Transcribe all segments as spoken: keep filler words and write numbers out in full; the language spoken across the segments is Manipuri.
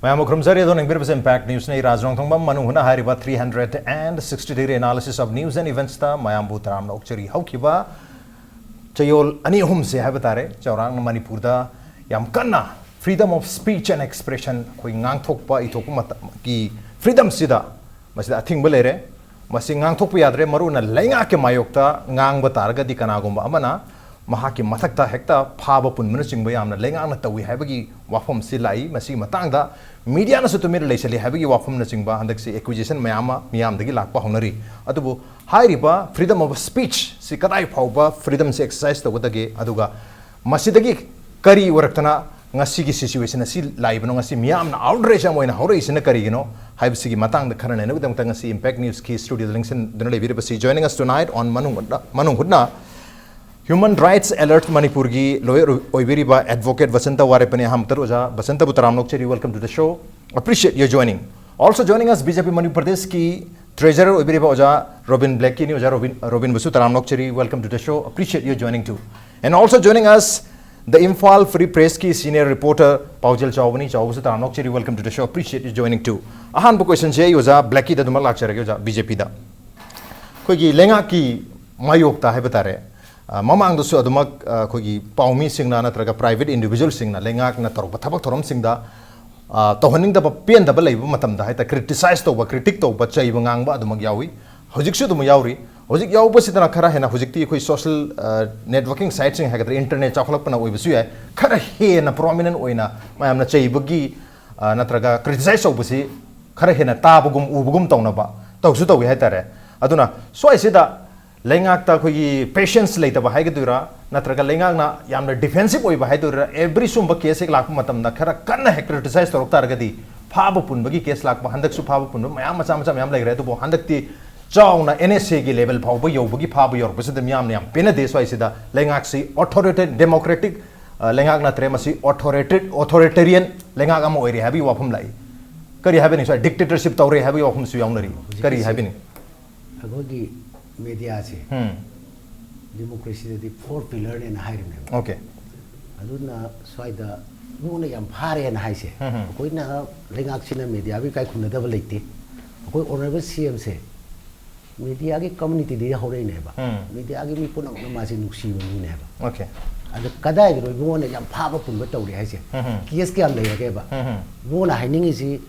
ꯃꯌꯥꯝꯕꯨ ꯈꯨꯔꯨꯝꯖꯔꯤ꯫ ꯑꯗꯣ ꯅꯪꯕꯤꯔꯕꯁꯦ Impact Newsꯅꯤ꯫ ꯔꯥꯖ ꯔꯣꯡꯊꯣꯡꯕꯝ ꯃꯅꯨꯡ ꯍꯨꯠꯅ ꯍꯥꯏꯔꯤꯕ three hundred and sixty degree analysis of news and eventsꯇ ꯃꯌꯥꯝꯕꯨ ꯇꯔꯥꯝꯅ ꯑꯣꯛꯆꯔꯤ꯫ ꯍꯧꯈꯤꯕ ꯆꯌꯣꯜ ꯑꯅꯤ ꯑꯍꯨꯝꯁꯦ ꯍꯥꯏꯕ ꯇꯥꯔꯦ, ꯆꯥꯎꯔꯥꯛꯅ ꯃꯅꯤꯄꯨꯔꯗ ꯌꯥꯝ ꯀꯟꯅ freedom of speech and expression, ꯑꯩꯈꯣꯏ ꯉꯥꯡꯊꯣꯛꯄ ꯏꯊꯣꯛꯄ ꯃꯇꯝꯒꯤ freedomꯁꯤꯗ ꯃꯁꯤꯗ ꯑꯊꯤꯡꯕ ꯂꯩꯔꯦ꯫ ꯃꯁꯤ ꯉꯥꯡꯊꯣꯛꯄ ꯌꯥꯗ꯭ꯔꯦ꯫ ꯃꯔꯨꯑꯣꯏꯅ ꯂꯩꯉꯥꯛꯀꯤ ꯃꯥꯌꯣꯛꯇ ꯉꯥꯡꯕ ꯇꯥꯔꯒꯗꯤ ꯀꯅꯥꯒꯨꯝꯕ ꯑꯃꯅ ꯃꯍꯥꯛꯀꯤ ꯃꯊꯛꯇ ꯍꯦꯛꯇ ꯐꯥꯕ ꯄꯨꯟꯕꯅꯆꯤꯡꯕ ꯌꯥꯝꯅ ꯂꯩꯉꯥꯛꯅ ꯇꯧꯏ ꯍꯥꯏꯕꯒꯤ ꯋꯥꯐꯝꯁꯤ ꯂꯥꯛꯏ꯫ ꯃꯁꯤꯒꯤ ꯃꯇꯥꯡꯗ mediaꯅꯁꯨ ꯇꯨꯃꯤꯟꯅ ꯂꯩꯁꯤꯜꯂꯤ ꯍꯥꯏꯕꯒꯤ ꯋꯥꯐꯝꯅꯆꯤꯡꯕ ꯍꯟꯗꯛꯁꯤ accusation ꯃꯌꯥꯝ ꯑꯃ ꯃꯤꯌꯥꯝꯗꯒꯤ ꯂꯥꯛꯄ ꯍꯧꯅꯔꯤ꯫ ꯑꯗꯨꯕꯨ ꯍꯥꯏꯔꯤꯕ freedom of speechꯁꯤ ꯀꯗꯥꯏ ꯐꯥꯎꯕ freedomꯁꯤ exercise ꯇꯧꯒꯗꯒꯦ, ꯑꯗꯨꯒ ꯃꯁꯤꯗꯒꯤ ꯀꯔꯤ ꯑꯣꯏꯔꯛꯇꯅ ꯉꯁꯤꯒꯤ situation ꯑꯁꯤ ꯂꯥꯛꯏꯕꯅꯣ, ꯉꯁꯤ ꯃꯤꯌꯥꯝꯅ outrage ꯑꯃ ꯑꯣꯏꯅ ꯍꯧꯔꯛꯏꯁꯤꯅ ꯀꯔꯤꯒꯤꯅꯣ ꯍꯥꯏꯕꯁꯤꯒꯤ ꯃꯇꯥꯡꯗ ꯈꯔ ꯅꯩꯅꯕꯒꯤꯗꯃꯛꯇ ꯉꯁꯤ Impact Newsꯀꯤ studioꯗ ꯂꯦꯡꯁꯤꯟꯗꯨꯅ ꯂꯩꯕꯤꯔꯤꯕꯁꯤ, joining us tonight on ꯃꯅꯨꯡ ꯍꯨꯠꯅ, ꯃꯅꯨꯡ ꯍꯨꯠꯅ Human Rights Alert ꯃꯅꯤꯄꯨꯔꯒꯤ lawyer ꯑꯣꯏꯕꯤꯔꯤꯕ advocate ꯕꯁꯟꯇ ꯋꯥꯔꯦꯄꯅꯤ꯫ ꯑꯍꯥꯟꯕꯗ ꯑꯣꯖꯥ ꯕꯁꯟꯇꯕꯨ ꯇꯔꯥꯝꯅ ꯑꯣꯛꯆꯔꯤ, welcome to the show, appreciate your joining. Also joining us BJP Manipur Pradeshꯀꯤ treasurer ꯑꯣꯏꯕꯤꯔꯤꯕ ꯑꯣꯖꯥ ꯔꯣꯕꯤꯟ ꯕ꯭ꯂꯦꯛꯀꯤꯅꯤ꯫ ꯑꯣꯖꯥ ꯔꯣꯕꯤꯟ, ꯔꯣꯕꯤꯟꯕꯨꯁꯨ ꯇꯔꯥꯝꯅ ꯑꯣꯛꯆꯔꯤ, welcome to the show, appreciate your joining too. And also joining us the Imphal Free Pressꯀꯤ senior reporter ꯄꯥꯎꯖꯦꯜ ꯆꯥꯎꯕꯅꯤ꯫ ꯆꯥꯎꯕꯁꯨ ꯇꯔꯥꯝꯅ ꯑꯣꯛꯆꯔꯤ, welcome to the show, appreciate your joining too. ꯑꯍꯥꯟꯕ questionꯁꯦ ꯑꯩ ꯑꯣꯖꯥ ꯕ꯭ꯂꯦꯛꯀꯤꯗ ꯑꯗꯨꯃꯛ ꯂꯥꯛꯆꯔꯒꯦ꯫ ꯑꯣꯖꯥ, BJPꯗ ꯑꯩꯈꯣꯏꯒꯤ ꯂꯩꯉꯥꯛꯀꯤ ꯃꯥꯌꯣꯛꯇ ꯍꯥꯏꯕ ꯇꯥꯔꯦ, ꯑ, ꯃꯃꯥꯡꯗꯁꯨ ꯑꯗꯨꯃꯛ, ꯑ, ꯑꯩꯈꯣꯏꯒꯤ ꯄꯥꯎꯃꯤꯁꯤꯡꯅ ꯅꯠꯇ꯭ꯔꯒ private individualꯁꯤꯡꯅ ꯂꯩꯉꯥꯛꯅ ꯇꯧꯔꯛꯄ ꯊꯕꯛ ꯊꯧꯔꯝꯁꯤꯡꯗ, ꯑ, ꯇꯧꯍꯟꯅꯤꯡꯗꯕ, ꯄꯦꯟꯗꯕ ꯂꯩꯕ ꯃꯇꯝꯗ ꯍꯥꯏꯇꯥꯔꯦ, criticize ꯇꯧꯕ, critic ꯇꯧꯕ, ꯆꯩꯕ ꯉꯥꯡꯕ ꯑꯗꯨꯃꯛ ꯌꯥꯎꯏ꯫ ꯍꯧꯖꯤꯛꯁꯨ ꯑꯗꯨꯃꯛ ꯌꯥꯎꯔꯤ꯫ ꯍꯧꯖꯤꯛ ꯌꯥꯎꯕꯁꯤꯗꯅ ꯈꯔ ꯍꯦꯟꯅ ꯍꯧꯖꯤꯛꯇꯤ ꯑꯩꯈꯣꯏ social, ꯑ, networking siteꯁꯤꯡ ꯍꯥꯏꯒꯗ꯭ꯔꯥ, internet ꯆꯥꯎꯈꯠꯂꯛꯄꯅ ꯑꯣꯏꯕꯁꯨ ꯌꯥꯏ, ꯈꯔ ꯍꯦꯟꯅ prominent ꯑꯣꯏꯅ ꯃꯌꯥꯝꯅ ꯆꯩꯕꯒꯤ, ꯑ, ꯅꯠꯇ꯭ꯔꯒ criticize ꯇꯧꯕꯁꯤ ꯈꯔ ꯍꯦꯟꯅ ꯇꯥꯕꯒꯨꯝ ꯎꯕꯒꯨꯝ ꯇꯧꯅꯕ ꯇꯧꯁꯨ ꯇꯧꯏ ꯍꯥꯏꯇꯥꯔꯦ꯫ ꯑꯗꯨꯅ ꯁ꯭ꯋꯥꯏꯁꯤꯗ ꯂꯩꯉꯥꯛꯇ ꯑꯩꯈꯣꯏꯒꯤ patience ꯂꯩꯇꯕ ꯍꯥꯏꯒꯗꯣꯏꯔꯥ, ꯅꯠꯇ꯭ꯔꯒ ꯂꯩꯉꯥꯛꯅ ꯌꯥꯝꯅ defensive ꯑꯣꯏꯕ ꯍꯥꯏꯗꯣꯏꯔꯥ, every ꯁꯨꯝꯕ case ꯍꯦꯛ ꯂꯥꯛꯄ ꯃꯇꯝꯗ ꯈꯔ ꯀꯟꯅ ꯍꯦꯛ criticize ꯇꯧꯔꯛ ꯇꯥꯔꯒꯗꯤ ꯐꯥꯕ ꯄꯨꯟꯕꯒꯤ case ꯂꯥꯛꯄ, ꯍꯟꯗꯛꯁꯨ ꯐꯥꯕ ꯄꯨꯟꯕ ꯃꯌꯥꯝ ꯃꯆꯥ ꯃꯆꯥ ꯃꯌꯥꯝ ꯂꯩꯈ꯭ꯔꯦ꯫ ꯑꯗꯨꯕꯨ ꯍꯟꯗꯛꯇꯤ ꯆꯥꯎꯅ NSAꯒꯤ level ꯐꯥꯎꯕ ꯌꯧꯕꯒꯤ ꯐꯥꯕ ꯌꯧꯔꯛꯄꯁꯤꯗ ꯃꯤꯌꯥꯝꯅ ꯌꯥꯝ ꯄꯦꯟꯅꯗꯦ꯫ ꯁ꯭ꯋꯥꯏꯁꯤꯗ ꯂꯩꯉꯥꯛꯁꯤ authoritative, democratic, ꯑ, ꯂꯩꯉꯥꯛ ꯅꯠꯇ꯭ꯔꯦ, ꯃꯁꯤ authoritative, authoritarian ꯂꯩꯉꯥꯛ ꯑꯃ ꯑꯣꯏꯔꯦ ꯍꯥꯏꯕꯒꯤ ꯋꯥꯐꯝ ꯂꯥꯛꯏ꯫ ꯀꯔꯤ ꯍꯥꯏꯕꯤꯅꯤꯡ? ꯁ꯭ꯋꯥꯏ dictatorship ꯇꯧꯔꯦ ꯍꯥꯏꯕꯒꯤ ꯋꯥꯐꯝꯁꯨ ꯌꯥꯎꯅꯔꯤ꯫ ꯀꯔꯤ ꯍꯧꯖꯤꯛꯀꯤꯁꯤ ꯍꯥꯏꯕꯤꯅꯤꯡ? ꯑꯩꯈꯣꯏꯒꯤ mediaꯁꯦ ꯎꯝ꯫ Democracyꯗꯗꯤ four pillarꯅꯦꯅ ꯍꯥꯏꯔꯤꯕꯅꯦꯕ꯫ Okay꯫ ꯑꯗꯨꯅ ꯁ꯭ꯋꯥꯏꯗ ꯏꯕꯨꯡꯉꯣꯅ ꯌꯥꯝ ꯐꯥꯔꯦꯅ ꯍꯥꯏꯁꯦ, ꯑꯩꯈꯣꯏꯅ ꯂꯩꯉꯥꯛꯁꯤꯅ ꯃꯦꯗꯤꯌꯥꯕꯨ ꯏꯀꯥꯏ ꯈꯨꯝꯅꯗꯕ ꯂꯩꯇꯦ꯫ ꯑꯩꯈꯣꯏ ꯑꯣꯅꯔꯦꯕꯜ ꯁꯤ ꯑꯦꯝꯁꯦ ꯃꯦꯗꯤꯌꯥꯒꯤ ꯀꯝꯃꯨꯅꯤꯇꯤꯗꯒꯤ ꯍꯧꯔꯛꯏꯅꯦꯕ꯫ ꯃꯦꯗꯤꯌꯥꯒꯤ ꯃꯤ ꯄꯨꯝꯅꯃꯛꯅ ꯃꯥꯁꯦ ꯅꯨꯡꯁꯤꯕ ꯃꯤꯅꯦꯕ꯫ ꯑꯣꯀꯦ꯫ ꯑꯗ ꯀꯗꯥꯏꯗꯅꯣ ꯏꯕꯨꯡꯉꯣꯅ ꯌꯥꯝ ꯐꯥꯕ ꯄꯨꯟꯕ ꯇꯧꯔꯦ ꯍꯥꯏꯁꯦ? ꯀꯦꯁ ꯀꯌꯥꯝ ꯂꯩꯔꯒꯦꯕ? ꯏꯕꯨꯡꯉꯣꯅ ꯍꯥꯏꯅꯤꯡꯉꯤꯁꯤ,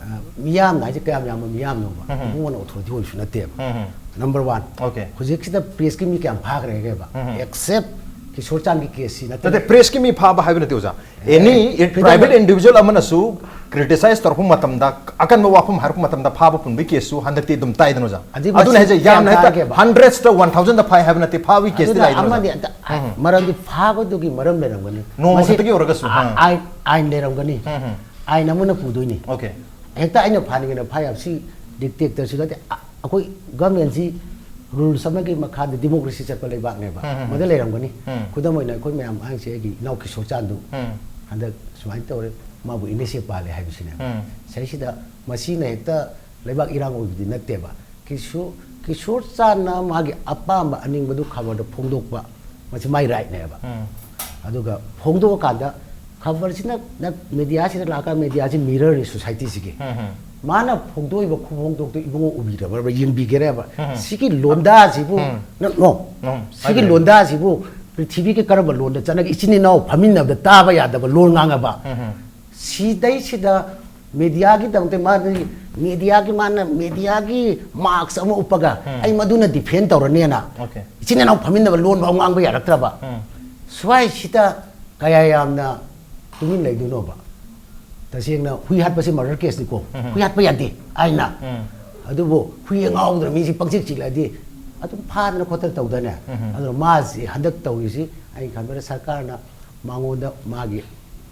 ꯑ, ꯃꯤꯌꯥꯝꯅ ꯍꯥꯏꯁꯦ ꯀꯌꯥꯝ ꯌꯥꯝꯕ ꯃꯤꯌꯥꯝꯅꯣꯕ? ꯏꯕꯨꯡꯉꯣꯅ ꯑꯣꯊꯣꯔꯤꯇꯤ ꯑꯣꯏꯕꯁꯨ ꯅꯠꯇꯦꯕ꯫ Number one. ꯑꯣꯀꯦ꯫ ꯍꯧꯖꯤꯛꯁꯤꯗ ꯄ꯭ꯔꯦꯁꯀꯤ ꯃꯤ ꯀꯌꯥꯝ ꯐꯥꯈ꯭ꯔꯦꯒꯦꯕ? ꯑꯦꯛꯁꯦꯞ ꯀꯤꯁꯣꯔ ꯆꯥꯟꯒꯤ ꯀꯦꯁꯁꯤ ꯅꯠꯇꯅ꯫ ꯅꯠꯇꯦ, ꯄ꯭ꯔꯦꯁꯀꯤ ꯃꯤ ꯐꯥꯕ ꯍꯥꯏꯕ ꯅꯠꯇꯦ ꯑꯣꯖꯥ꯫ ꯑꯦꯅꯤ freedom ꯄ꯭ꯔꯥꯏꯚꯦꯠ ꯏꯟꯗꯤꯚꯤꯖꯨꯋꯦꯜ ꯑꯃꯅꯁꯨ ꯀ꯭ꯔꯤꯇꯤꯁꯥꯏꯁ ꯇꯧꯔꯛꯄ ꯃꯇꯝꯗ, ꯑꯀꯟꯕ ꯋꯥꯐꯝ ꯍꯥꯏꯔꯛꯄ ꯃꯇꯝꯗ ꯐꯥꯕ ꯄꯨꯟꯕꯒꯤ ꯀꯦꯁꯁꯨ ꯍꯟꯗꯛꯇꯤ ꯑꯗꯨꯝ ꯇꯥꯏꯗꯅ ꯑꯣꯖꯥ꯫ ꯑꯗꯨꯗꯤ ꯑꯗꯨꯅ ꯃꯁꯤꯡ ꯍꯥꯏꯁꯦ, ꯀꯌꯥꯝ ꯌꯥꯝꯅ ꯍꯦꯛꯇ ꯇꯥꯔꯒꯦꯕ? ꯍꯟꯗ꯭ꯔꯦꯗꯁꯇ ꯋꯥꯟ ꯊꯥꯎꯖꯟꯗ ꯐꯥꯏ ꯍꯥꯏꯕ ꯅꯠꯇꯦ, ꯐꯥꯕꯒꯤ ꯀꯦꯁꯇꯤ ꯑꯗꯨꯅ ꯂꯥꯛꯏꯗꯅ ꯑꯃꯗꯤ ꯑꯣꯖꯥ꯫ ꯑꯝꯇ, ꯃꯔꯝꯗꯤ ꯐꯥꯕꯗꯨꯒꯤ ꯃꯔꯝ ꯂꯩꯔꯝꯒꯅꯤ꯫ ꯅꯣꯡꯃ ꯃꯁꯤ ꯈꯛꯇꯒꯤ ꯑꯣꯏꯔꯒꯁꯨ, ꯑ-, ꯎꯝ꯫ ꯑꯥꯏꯟ, ꯑꯥꯏꯟ ꯂꯩꯔꯝꯒꯅꯤ꯫ ꯑꯥꯏꯟ ꯑꯃꯅ ꯄꯨꯗꯣꯏꯅꯤ꯫ ꯑꯣꯀꯦ꯫ ꯍꯦꯛꯇ ꯑꯩꯅ ꯐꯥꯅꯤꯡꯉꯦꯅ ꯐꯥ ꯌꯥꯕ, ꯁꯤ ꯗꯤꯛꯇꯦꯇꯔꯁꯨ ꯅꯠꯇꯦ꯫ ꯑ-, ꯑꯩꯈꯣꯏ ꯒꯃꯦꯟꯁꯤ ꯔꯨꯜꯁ ꯑꯃꯒꯤ ꯃꯈꯥꯗ ꯗꯤꯃꯣꯀ꯭ꯔꯦꯁꯤ ꯆꯠꯄ ꯂꯩꯕꯥꯛꯅꯦꯕ꯫ ꯎꯝ, ꯎꯝ, ꯃꯗ ꯂꯩꯔꯝꯒꯅꯤ꯫ ꯎꯝ꯫ ꯈꯨꯗꯝ ꯑꯣꯏꯅ ꯑꯩꯈꯣꯏ ꯃꯌꯥꯝ ꯑꯉꯥꯡꯁꯦ, ꯑꯩꯒꯤ ꯏꯅꯥꯎ ꯀꯤꯁꯣꯔ ꯆꯥꯟꯗꯨ ꯎꯝ꯫ ꯍꯟꯗꯛ ꯁꯨꯃꯥꯏꯅ ꯇꯧꯔꯦ, ꯃꯥꯕꯨ ꯏꯅꯦꯁꯦ ꯄꯥꯜꯂꯦ ꯍꯥꯏꯕꯁꯤꯅꯦꯕ꯫ ꯎꯝ꯫ ꯁꯤꯗꯩꯁꯤꯗ ꯃꯁꯤꯅ ꯍꯦꯛꯇ ꯂꯩꯕꯥꯛ ꯏꯔꯥꯡ ꯑꯣꯏꯕꯗꯤ ꯅꯠꯇꯦꯕ꯫ ꯀꯤꯁꯣꯔ, ꯀꯤꯁꯣꯔ ꯆꯥꯟꯅ ꯃꯥꯒꯤ ꯑꯄꯥꯝꯕ ꯑꯅꯤꯡꯕꯗꯨ ꯈꯕꯔꯗ ꯐꯣꯡꯗꯣꯛꯄ, ꯃꯁꯤ ꯃꯥꯏ ꯔꯥꯏꯠꯅꯦꯕ꯫ ꯎꯝ꯫ ꯑꯗꯨꯒ ꯐꯣꯡꯗꯣꯛꯑꯀꯥꯟꯗ ꯈꯕꯔꯁꯤꯅ ꯅ-, ꯃꯦꯗꯤꯌꯥꯁꯤꯗ ꯂꯥꯛꯑꯀꯥꯟꯗ ꯃꯦꯗꯤꯌꯥꯁꯤ ꯃꯤꯔꯔꯅꯤ ꯁꯣꯁꯥꯏꯇꯤꯁꯤꯒꯤ꯫ ꯎꯝ, ꯎꯝ꯫ ꯃꯥꯅ ꯐꯣꯡꯗꯣꯛꯏꯕ ꯈꯨꯐꯣꯡꯗꯣꯛꯇꯣ ꯏꯕꯨꯡꯉꯣ ꯎꯕꯤꯔꯕ꯭ꯔꯕ, ꯌꯦꯡꯕꯤꯒꯦꯔꯕ? ꯎꯝ꯫ ꯁꯤꯒꯤ ꯂꯣꯟꯗꯥꯁꯤꯕꯨ, ꯎꯝ꯫ ꯅ-, no꯫ ꯎꯝ꯫ ꯁꯤꯒꯤ ꯍꯥꯏꯕꯤꯌꯨ꯫ ꯂꯣꯟꯗꯥꯁꯤꯕꯨ ꯄ꯭ꯔꯤꯊꯤꯕꯤꯒꯤ ꯀꯔꯝꯕ ꯂꯣꯟꯗ ꯆꯠꯅꯒꯦ? ꯏꯆꯤꯟ ꯏꯅꯥꯎ ꯐꯝꯃꯤꯟꯅꯕꯗ ꯇꯥꯕ ꯌꯥꯗꯕ ꯂꯣꯟ ꯉꯥꯡꯉꯕ? ꯎꯝ, ꯎꯝ꯫ ꯁꯤꯗꯩꯁꯤꯗ ꯃꯦꯗꯤꯌꯥꯒꯤꯗꯃꯛꯇ ꯃꯥꯗꯤ, ꯃꯦꯗꯤꯌꯥꯒꯤ, ꯃꯥꯅ ꯃꯦꯗꯤꯌꯥꯒꯤ ꯃꯥꯛꯁ ꯑꯃ ꯎꯞꯄꯒ ꯎꯝ꯫ ꯑꯩ ꯃꯗꯨꯅ ꯗꯤꯐꯦꯟ ꯇꯧꯔꯅꯦꯅ ꯑꯣꯀꯦ꯫ ꯏꯆꯤꯟ ꯏꯅꯥꯎ ꯐꯝꯃꯤꯟꯅꯕ ꯂꯣꯟ ꯐꯥꯎ ꯉꯥꯡꯕ ꯌꯥꯔꯛꯇ꯭ꯔꯕ꯫ ꯎꯝ꯫ ꯁ꯭ꯋꯥꯏꯁꯤꯗ ꯀꯌꯥ ꯌꯥꯝꯅ ꯇꯨꯃꯤꯟ ꯂꯩꯗꯣꯏꯅꯣꯕ? ꯇꯁꯦꯡꯅ ꯍꯨꯏ ꯍꯥꯠꯄꯁꯤ ꯃꯔꯗꯔ ꯀꯦꯁꯅꯤꯀꯣ꯫ ꯎꯝ꯫ ꯍꯨꯏ ꯍꯥꯠꯄ ꯌꯥꯗꯦ ꯑꯥꯏꯟꯅ꯫ ꯎꯝ꯫ ꯑꯗꯨꯕꯨ ꯍꯨꯏ ꯉꯥꯎꯗꯅ ꯃꯤꯁꯤ ꯄꯪꯆꯤꯛ ꯆꯤꯛꯂꯗꯤ ꯑꯗꯨꯝ ꯐꯥꯗꯅ ꯈꯣꯠꯇꯅ ꯇꯧꯗꯅ꯫ ꯎꯝ꯫ ꯑꯗꯨꯅ ꯃꯥꯁꯤ ꯍꯟꯗꯛ ꯇꯧꯔꯤꯁꯤ ꯑꯩ ꯈꯟꯕꯗ ꯁꯔꯀꯥꯔꯅ ꯃꯉꯣꯟꯗ ꯃꯥꯒꯤ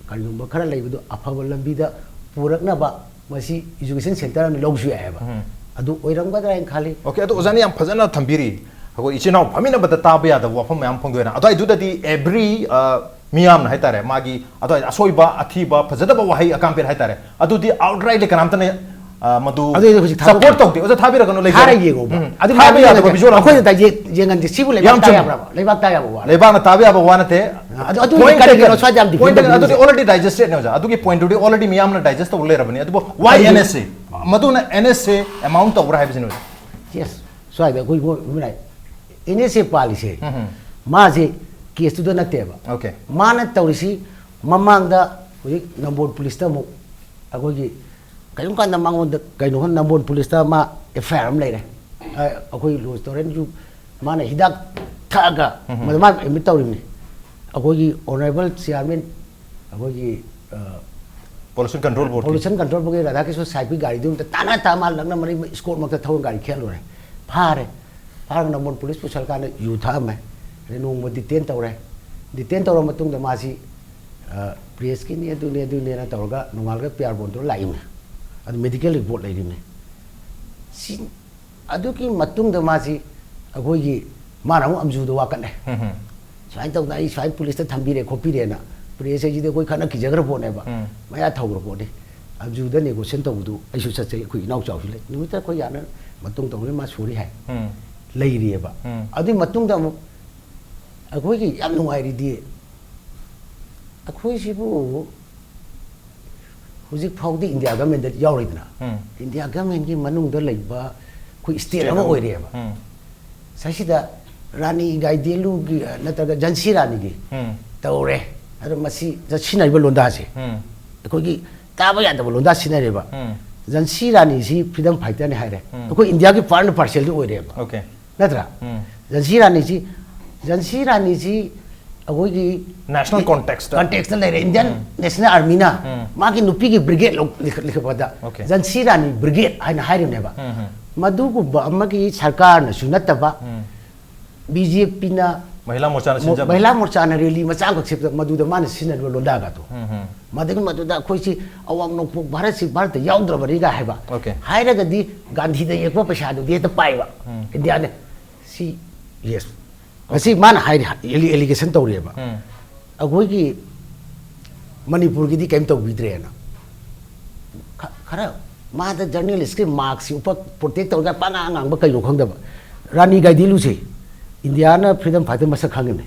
ꯀꯔꯤꯒꯨꯝꯕ ꯈꯔ ꯂꯩꯕꯗꯨ ꯑꯐꯕ ꯂꯝꯕꯤꯗ ꯄꯨꯔꯛꯅꯕ ꯃꯁꯤ ꯏꯖꯨꯀꯦꯁꯟ ꯁꯦꯟꯇꯔ ꯑꯃ ꯂꯧꯁꯨ ꯌꯥꯏꯑꯕ꯫ ꯎꯝ꯫ ꯑꯗꯨ ꯑꯣꯏꯔꯝꯒꯗ꯭ꯔꯥ ꯍꯥꯏꯅ ꯈꯜꯂꯤ꯫ ꯑꯣꯀꯦ, ꯑꯗꯣ ꯑꯣꯖꯥꯅ ꯌꯥꯝ ꯐꯖꯅ ꯊꯝꯕꯤꯔꯤ꯫ ꯑꯩꯈꯣꯏ ꯏꯆꯤꯟ ꯏꯅꯥꯎ ꯐꯝꯃꯤꯟꯅꯕꯗ ꯇꯥꯕ ꯌꯥꯗꯕ ꯋꯥꯐꯝ ꯃꯌꯥꯝ ꯐꯣꯡꯗꯣꯛꯑꯦꯅ꯫ ꯑꯗꯨꯋꯥꯏꯗꯨꯗꯗꯤ ꯑꯦꯕ꯭ꯔꯤ, ꯑ, ꯃꯤꯌꯥꯝꯅ ꯍꯥꯏꯇꯥꯔꯦ, ꯃꯥꯒꯤ ꯑꯗꯨꯋꯥꯏꯗ ꯑꯁꯣꯏꯕ, ꯑꯊꯤꯕ, ꯐꯖꯗꯕ ꯋꯥꯍꯩ ꯑꯀꯥꯝꯄꯦꯠ ꯍꯥꯏꯇꯥꯔꯦ, ꯑꯗꯨꯗꯤ ꯑꯥꯎꯠꯔꯥꯏꯠꯂꯤ ꯀꯅꯥꯝꯇꯅ ꯑ, ꯃꯗꯨ ꯑꯗꯨ ꯍꯧꯖꯤꯛ ꯊꯥꯗꯣꯛ- support ꯇꯧꯗꯦ꯫ ꯑꯣꯖꯥ, ꯊꯥꯕꯤꯔꯛꯀꯅꯨ, ꯂꯩꯖꯔꯦ꯫ ꯊꯥꯔ ꯌꯦꯡꯉꯣꯕ꯫ ꯎꯝ. ꯑꯗꯨ ꯊꯥꯕ ꯃꯌꯥꯝ ꯌꯥꯗꯕ ꯌꯦꯡꯉꯒ visual ꯑꯃ꯫ ꯑꯩꯈꯣꯏꯅ ꯇꯥꯏ-, ꯌꯦꯡ-, ꯌꯦꯡꯍꯟꯁꯦ꯫ ꯁꯤꯕꯨ ꯂꯩꯕꯥꯛ ꯌꯥꯝ ꯇꯥ ꯆꯨꯝꯃꯤ꯫ ꯌꯥꯕ꯭ꯔꯕ? ꯂꯩꯕꯥꯛ ꯇꯥ ꯌꯥꯕ ꯋꯥꯔ? ꯂꯩꯕꯥꯛꯅ ꯇꯥꯕ ꯌꯥꯕ ꯋꯥ ꯅꯠꯇꯦ꯫ ꯑꯗꯨ, ꯑꯗꯨ Point ꯀꯔꯤꯒꯤꯅꯣ ꯀꯩꯅꯣ? ꯁ꯭ꯋꯥꯏꯗ ꯌꯥꯝ ꯗꯤꯐꯦꯟ Point ꯀꯩꯅꯣ? ꯇꯧꯕꯤꯔꯤꯁꯦ? ꯑꯗꯨꯗꯤ already digestedꯅꯦ, ꯑꯣꯖꯥ꯫ ꯑꯗꯨꯒꯤ pointꯗꯨꯗꯤ already ꯃꯤꯌꯥꯝꯅ digest ꯇꯧꯕ ꯂꯩꯔꯕꯅꯤ꯫ ꯑꯗꯨꯕꯨ why ꯀꯔꯤꯒꯤꯅꯣ? NSA? ꯃꯗꯨꯅ NSA amount ꯇꯧꯕ꯭ꯔꯥ ꯍꯥꯏꯕꯁꯤꯅꯤ, ꯑꯣꯖꯥ꯫ Yes. ꯁ꯭ꯋꯥꯏꯗ ꯑꯩꯈꯣꯏ ꯃꯣꯏ, ꯃꯣꯏꯅ NSA ꯄꯥꯜꯂꯤꯁꯦ, ꯎꯝ꯫ ꯃꯥꯁꯦ caseꯇꯨꯗ ꯅꯠꯇꯦꯕ꯫ Okay. ꯃꯥꯅ ꯇꯧꯔꯤꯁꯤ ꯃꯃꯥꯡꯗ ꯍꯧꯖꯤꯛ ꯅꯝꯕꯣꯜ policeꯇ ꯑꯃꯨꯛ ꯑꯩꯈꯣꯏꯒꯤ ꯀꯔꯤꯒꯨꯝꯕ ꯀꯥꯟꯗ ꯃꯉꯣꯟꯗ ꯀꯩꯅꯣ ꯈꯪꯗꯦ, ꯅꯝꯕꯣꯜ policeꯇ ꯃꯥ FIR ꯑꯃ ꯂꯩꯔꯦ꯫ ꯑ, ꯑꯩꯈꯣꯏ ꯂꯣꯏꯁ ꯇꯣꯔꯦꯟꯁꯨ ꯃꯥꯅ ꯍꯤꯗꯥꯛ ꯊꯛꯑꯒ ꯎꯝ꯫ ꯃꯗꯨ ꯃꯥ admit ꯇꯧꯔꯤꯕꯅꯤ꯫ ꯑꯩꯈꯣꯏꯒꯤ honourable chairman, ꯑꯩꯈꯣꯏꯒꯤ, ꯑ, Pollution Control Board꯫ Pollution Control Boardꯀꯤ Radhakrishna ꯁꯥꯏꯠꯀꯤ ꯒꯥꯔꯤꯗꯨ ꯑꯝꯇ ꯇꯥꯅ ꯇꯥ ꯃꯥ ꯂꯛꯅ ꯃꯔꯤ escort ꯃꯛꯇ ꯊꯧꯔ ꯒꯥꯔꯤ ꯈꯦꯠꯂꯨꯔꯦ꯫ ꯐꯥꯔꯦ꯫ ꯐꯥꯔꯒ ꯅꯝꯕꯣꯜ policeꯄꯨ ꯁꯔꯀꯥꯔꯅ ꯌꯨ ꯊꯛꯑꯝꯃꯦ꯫ ꯑꯗꯩ ꯅꯣꯡꯃ detain ꯇꯧꯔꯦ꯫ Detain ꯇꯧꯔ ꯃꯇꯨꯡꯗ ꯃꯥꯁꯤ, ꯑ, pressꯀꯤꯅꯤ, ꯑꯗꯨꯅꯤ, ꯑꯗꯨꯅꯤꯅ ꯇꯧꯔꯒ ꯅꯣꯡꯉꯥꯜꯂꯒ PR bond ꯇꯧꯔ ꯂꯥꯛꯏꯃꯦ꯫ ꯑꯗꯨ medical report ꯂꯩꯔꯤꯃꯦ꯫ ꯁꯤ, ꯑꯗꯨꯒꯤ ꯃꯇꯨꯡꯗ ꯃꯥꯁꯤ ꯑꯩꯈꯣꯏꯒꯤ, ꯃꯥꯅ ꯑꯃꯨꯛ ꯑꯝꯖꯨꯗ ꯋꯥꯀꯠꯂꯦ꯫ ꯎꯝ꯫ ꯁꯨꯃꯥꯏꯅ ꯇꯧꯗꯅ ꯑꯩ ꯁꯨꯃꯥꯏꯅ policeꯇ ꯊꯝꯕꯤꯔꯦ ꯈꯣꯠꯄꯤꯔꯦꯅ press ꯍꯥꯏꯁꯤꯗꯤ ꯑꯩꯈꯣꯏ ꯈꯠꯅ ꯀꯤꯖꯈ꯭ꯔ ꯄꯣꯠꯅꯦꯕ꯫ ꯎꯝ꯫ ꯃꯌꯥ ꯊꯧꯈ꯭ꯔ ꯄꯣꯠꯅꯤ꯫ ꯑꯝꯖꯨꯗ negotiation ꯇꯧꯕꯗꯨ ꯑꯩꯁꯨ ꯆꯠꯆꯩ, ꯑꯩꯈꯣꯏ ꯏꯅꯥꯎꯆꯥꯁꯨ ꯂꯩ꯫ ꯅꯨꯃꯤꯠꯇ ꯑꯩꯈꯣꯏ ꯌꯥꯅ ꯃꯇꯨꯡ ꯇꯧꯅꯤ, ꯃꯥ sorry ꯍꯥꯏ꯫ ꯎꯝ꯫ ꯂꯩꯔꯤꯑꯕ꯫ ꯎꯝ꯫ ꯑꯗꯨꯒꯤ ꯃꯇꯨꯡꯗ ꯑꯃꯨꯛ ꯑꯩꯈꯣꯏꯒꯤ ꯌꯥꯝ ꯅꯨꯡꯉꯥꯏꯔꯤꯗꯤ, ꯑꯩꯈꯣꯏꯁꯤꯕꯨ ꯍꯧꯖꯤꯛ ꯐꯥꯎꯗꯤ India governmentꯗ ꯌꯥꯎꯔꯤꯗꯅ, ꯎꯝ꯫ India governmentꯀꯤ ꯃꯅꯨꯡꯗ ꯂꯩꯕ ꯑꯩꯈꯣꯏ state State ꯑꯃ ꯑꯃ꯫ ꯑꯣꯏꯔꯦꯕ꯫ ꯎꯝ꯫ ꯁꯤꯗ ꯔꯥꯅꯤ ꯒꯥꯏꯗꯦꯟꯂꯨꯒꯤ, ꯅꯠꯇ꯭ꯔꯒ ꯖꯥꯟꯁꯤ ꯔꯥꯅꯤꯒꯤ ꯎꯝ꯫ ꯇꯧꯔꯦ꯫ ꯑꯗꯣ ꯃꯁꯤ ꯁꯤꯖꯤꯟꯅꯔꯤꯕ ꯂꯣꯟꯗꯥꯁꯦ ꯎꯝ꯫ ꯑꯩꯈꯣꯏꯒꯤ ꯇꯥꯕ ꯌꯥꯗꯕ ꯂꯣꯟꯗꯥ ꯁꯤꯖꯤꯟꯅꯔꯦꯕ꯫ ꯎꯝ꯫ ꯖꯥꯟꯁꯤ ꯔꯥꯅꯤꯁꯤ freedom fighterꯅꯤ ꯍꯥꯏꯔꯦ꯫ ꯎꯝ꯫ ꯑꯩꯈꯣꯏ Indiaꯒꯤ part and parcelꯗꯤ ꯑꯣꯏꯔꯦꯕ꯫ Okay꯫ ꯅꯠꯇ꯭ꯔꯥ? ꯎꯝ꯫ ꯖꯥꯟꯁꯤ ꯔꯥꯅꯤꯁꯤ, ꯖꯥꯟꯁꯤ ꯔꯥꯅꯤꯁꯤ ꯑꯩꯈꯣꯏꯒꯤ National contextꯇ꯫ Contextꯇ ꯂꯩꯔꯦ꯫ Indian ꯎꯝ꯫ National Armyꯅ ꯎꯝ꯫ ꯃꯥꯒꯤ ꯅꯨꯄꯤꯒꯤ brigade ꯂꯧ-, ꯂꯤꯡꯈꯠ-, ꯂꯤꯡꯈꯠꯄꯗ Okay꯫ ꯖꯥꯟꯁꯤ ꯔꯥꯅꯤ brigade ꯍꯥꯏꯅ ꯍꯥꯏꯔꯤꯕꯅꯦꯕ꯫ ꯎꯝ, ꯎꯝ꯫ ꯃꯗꯨꯒꯨꯝꯕ ꯑꯃꯒꯤ ꯁꯔꯀꯥꯔꯅꯁꯨ ꯅꯠꯇꯕ, ꯎꯝ꯫ BJPꯅ ꯃꯍꯤꯂꯥ ꯃꯣꯔꯆꯥꯅ ꯃꯣ-, ꯁꯤꯟꯖꯕ꯫ ꯃꯍꯤꯂꯥ ꯃꯣꯔꯆꯥꯅ rally ꯃꯆꯥ ꯑꯃꯈꯛ ꯁꯦꯝꯕꯗ ꯃꯗꯨꯗ ꯃꯥꯅ ꯁꯤꯖꯤꯟꯅꯔꯤꯕ ꯂꯣꯟꯗꯥꯒꯗꯣ꯫ ꯎꯝ, ꯎꯝ꯫ ꯃꯗꯨꯒꯤ ꯃꯗꯨꯗ ꯑꯩꯈꯣꯏꯁꯤ ꯑꯋꯥꯡ ꯅꯣꯡꯄꯣꯛ ꯚꯥꯔꯠꯁꯤ ꯚꯥꯔꯠꯇ ꯌꯥꯎꯗ꯭ꯔꯕꯅꯤꯒ ꯍꯥꯏꯕ꯫ Okay꯫ ꯍꯥꯏꯔꯒꯗꯤ ꯒꯥꯟꯙꯤꯗ ꯌꯦꯛꯄ ꯄꯩꯁꯥꯗꯨꯗꯤ ꯍꯦꯛꯇ ꯄꯥꯏꯕ꯫ ꯎꯝ꯫ Indiaꯅ ꯁꯤ, yes꯫ ꯉꯁꯤ ꯃꯥꯅ ꯍꯥꯏꯔꯤ, alli-, allegation ꯇꯧꯔꯤꯑꯕ꯫ ꯎꯝ꯫ ꯑꯩꯈꯣꯏꯒꯤ ꯃꯅꯤꯄꯨꯔꯒꯤꯗꯤ ꯀꯔꯤꯝ ꯇꯧꯕꯤꯗ꯭ꯔꯦꯅ꯫ ꯈ-, ꯈꯔ ꯃꯥꯗ ꯖꯔꯅꯦꯂꯤꯁꯀꯤ ꯃꯥꯔꯛꯁꯤ ꯎꯄ ꯄ꯭ꯔꯣꯇꯦꯛ ꯇꯧꯔꯒ ꯄꯉꯥꯡ ꯉꯥꯡꯕ ꯀꯩꯅꯣ ꯈꯪꯗꯕ꯫ ꯔꯥꯅꯤ ꯒꯥꯏꯗꯤꯂꯨꯁꯦ ꯏꯟꯗꯤꯌꯥꯅ ꯐ꯭ꯔꯤꯗꯝ ꯐꯥꯏꯇꯔ ꯃꯁꯛ ꯈꯪꯉꯤꯅꯦ꯫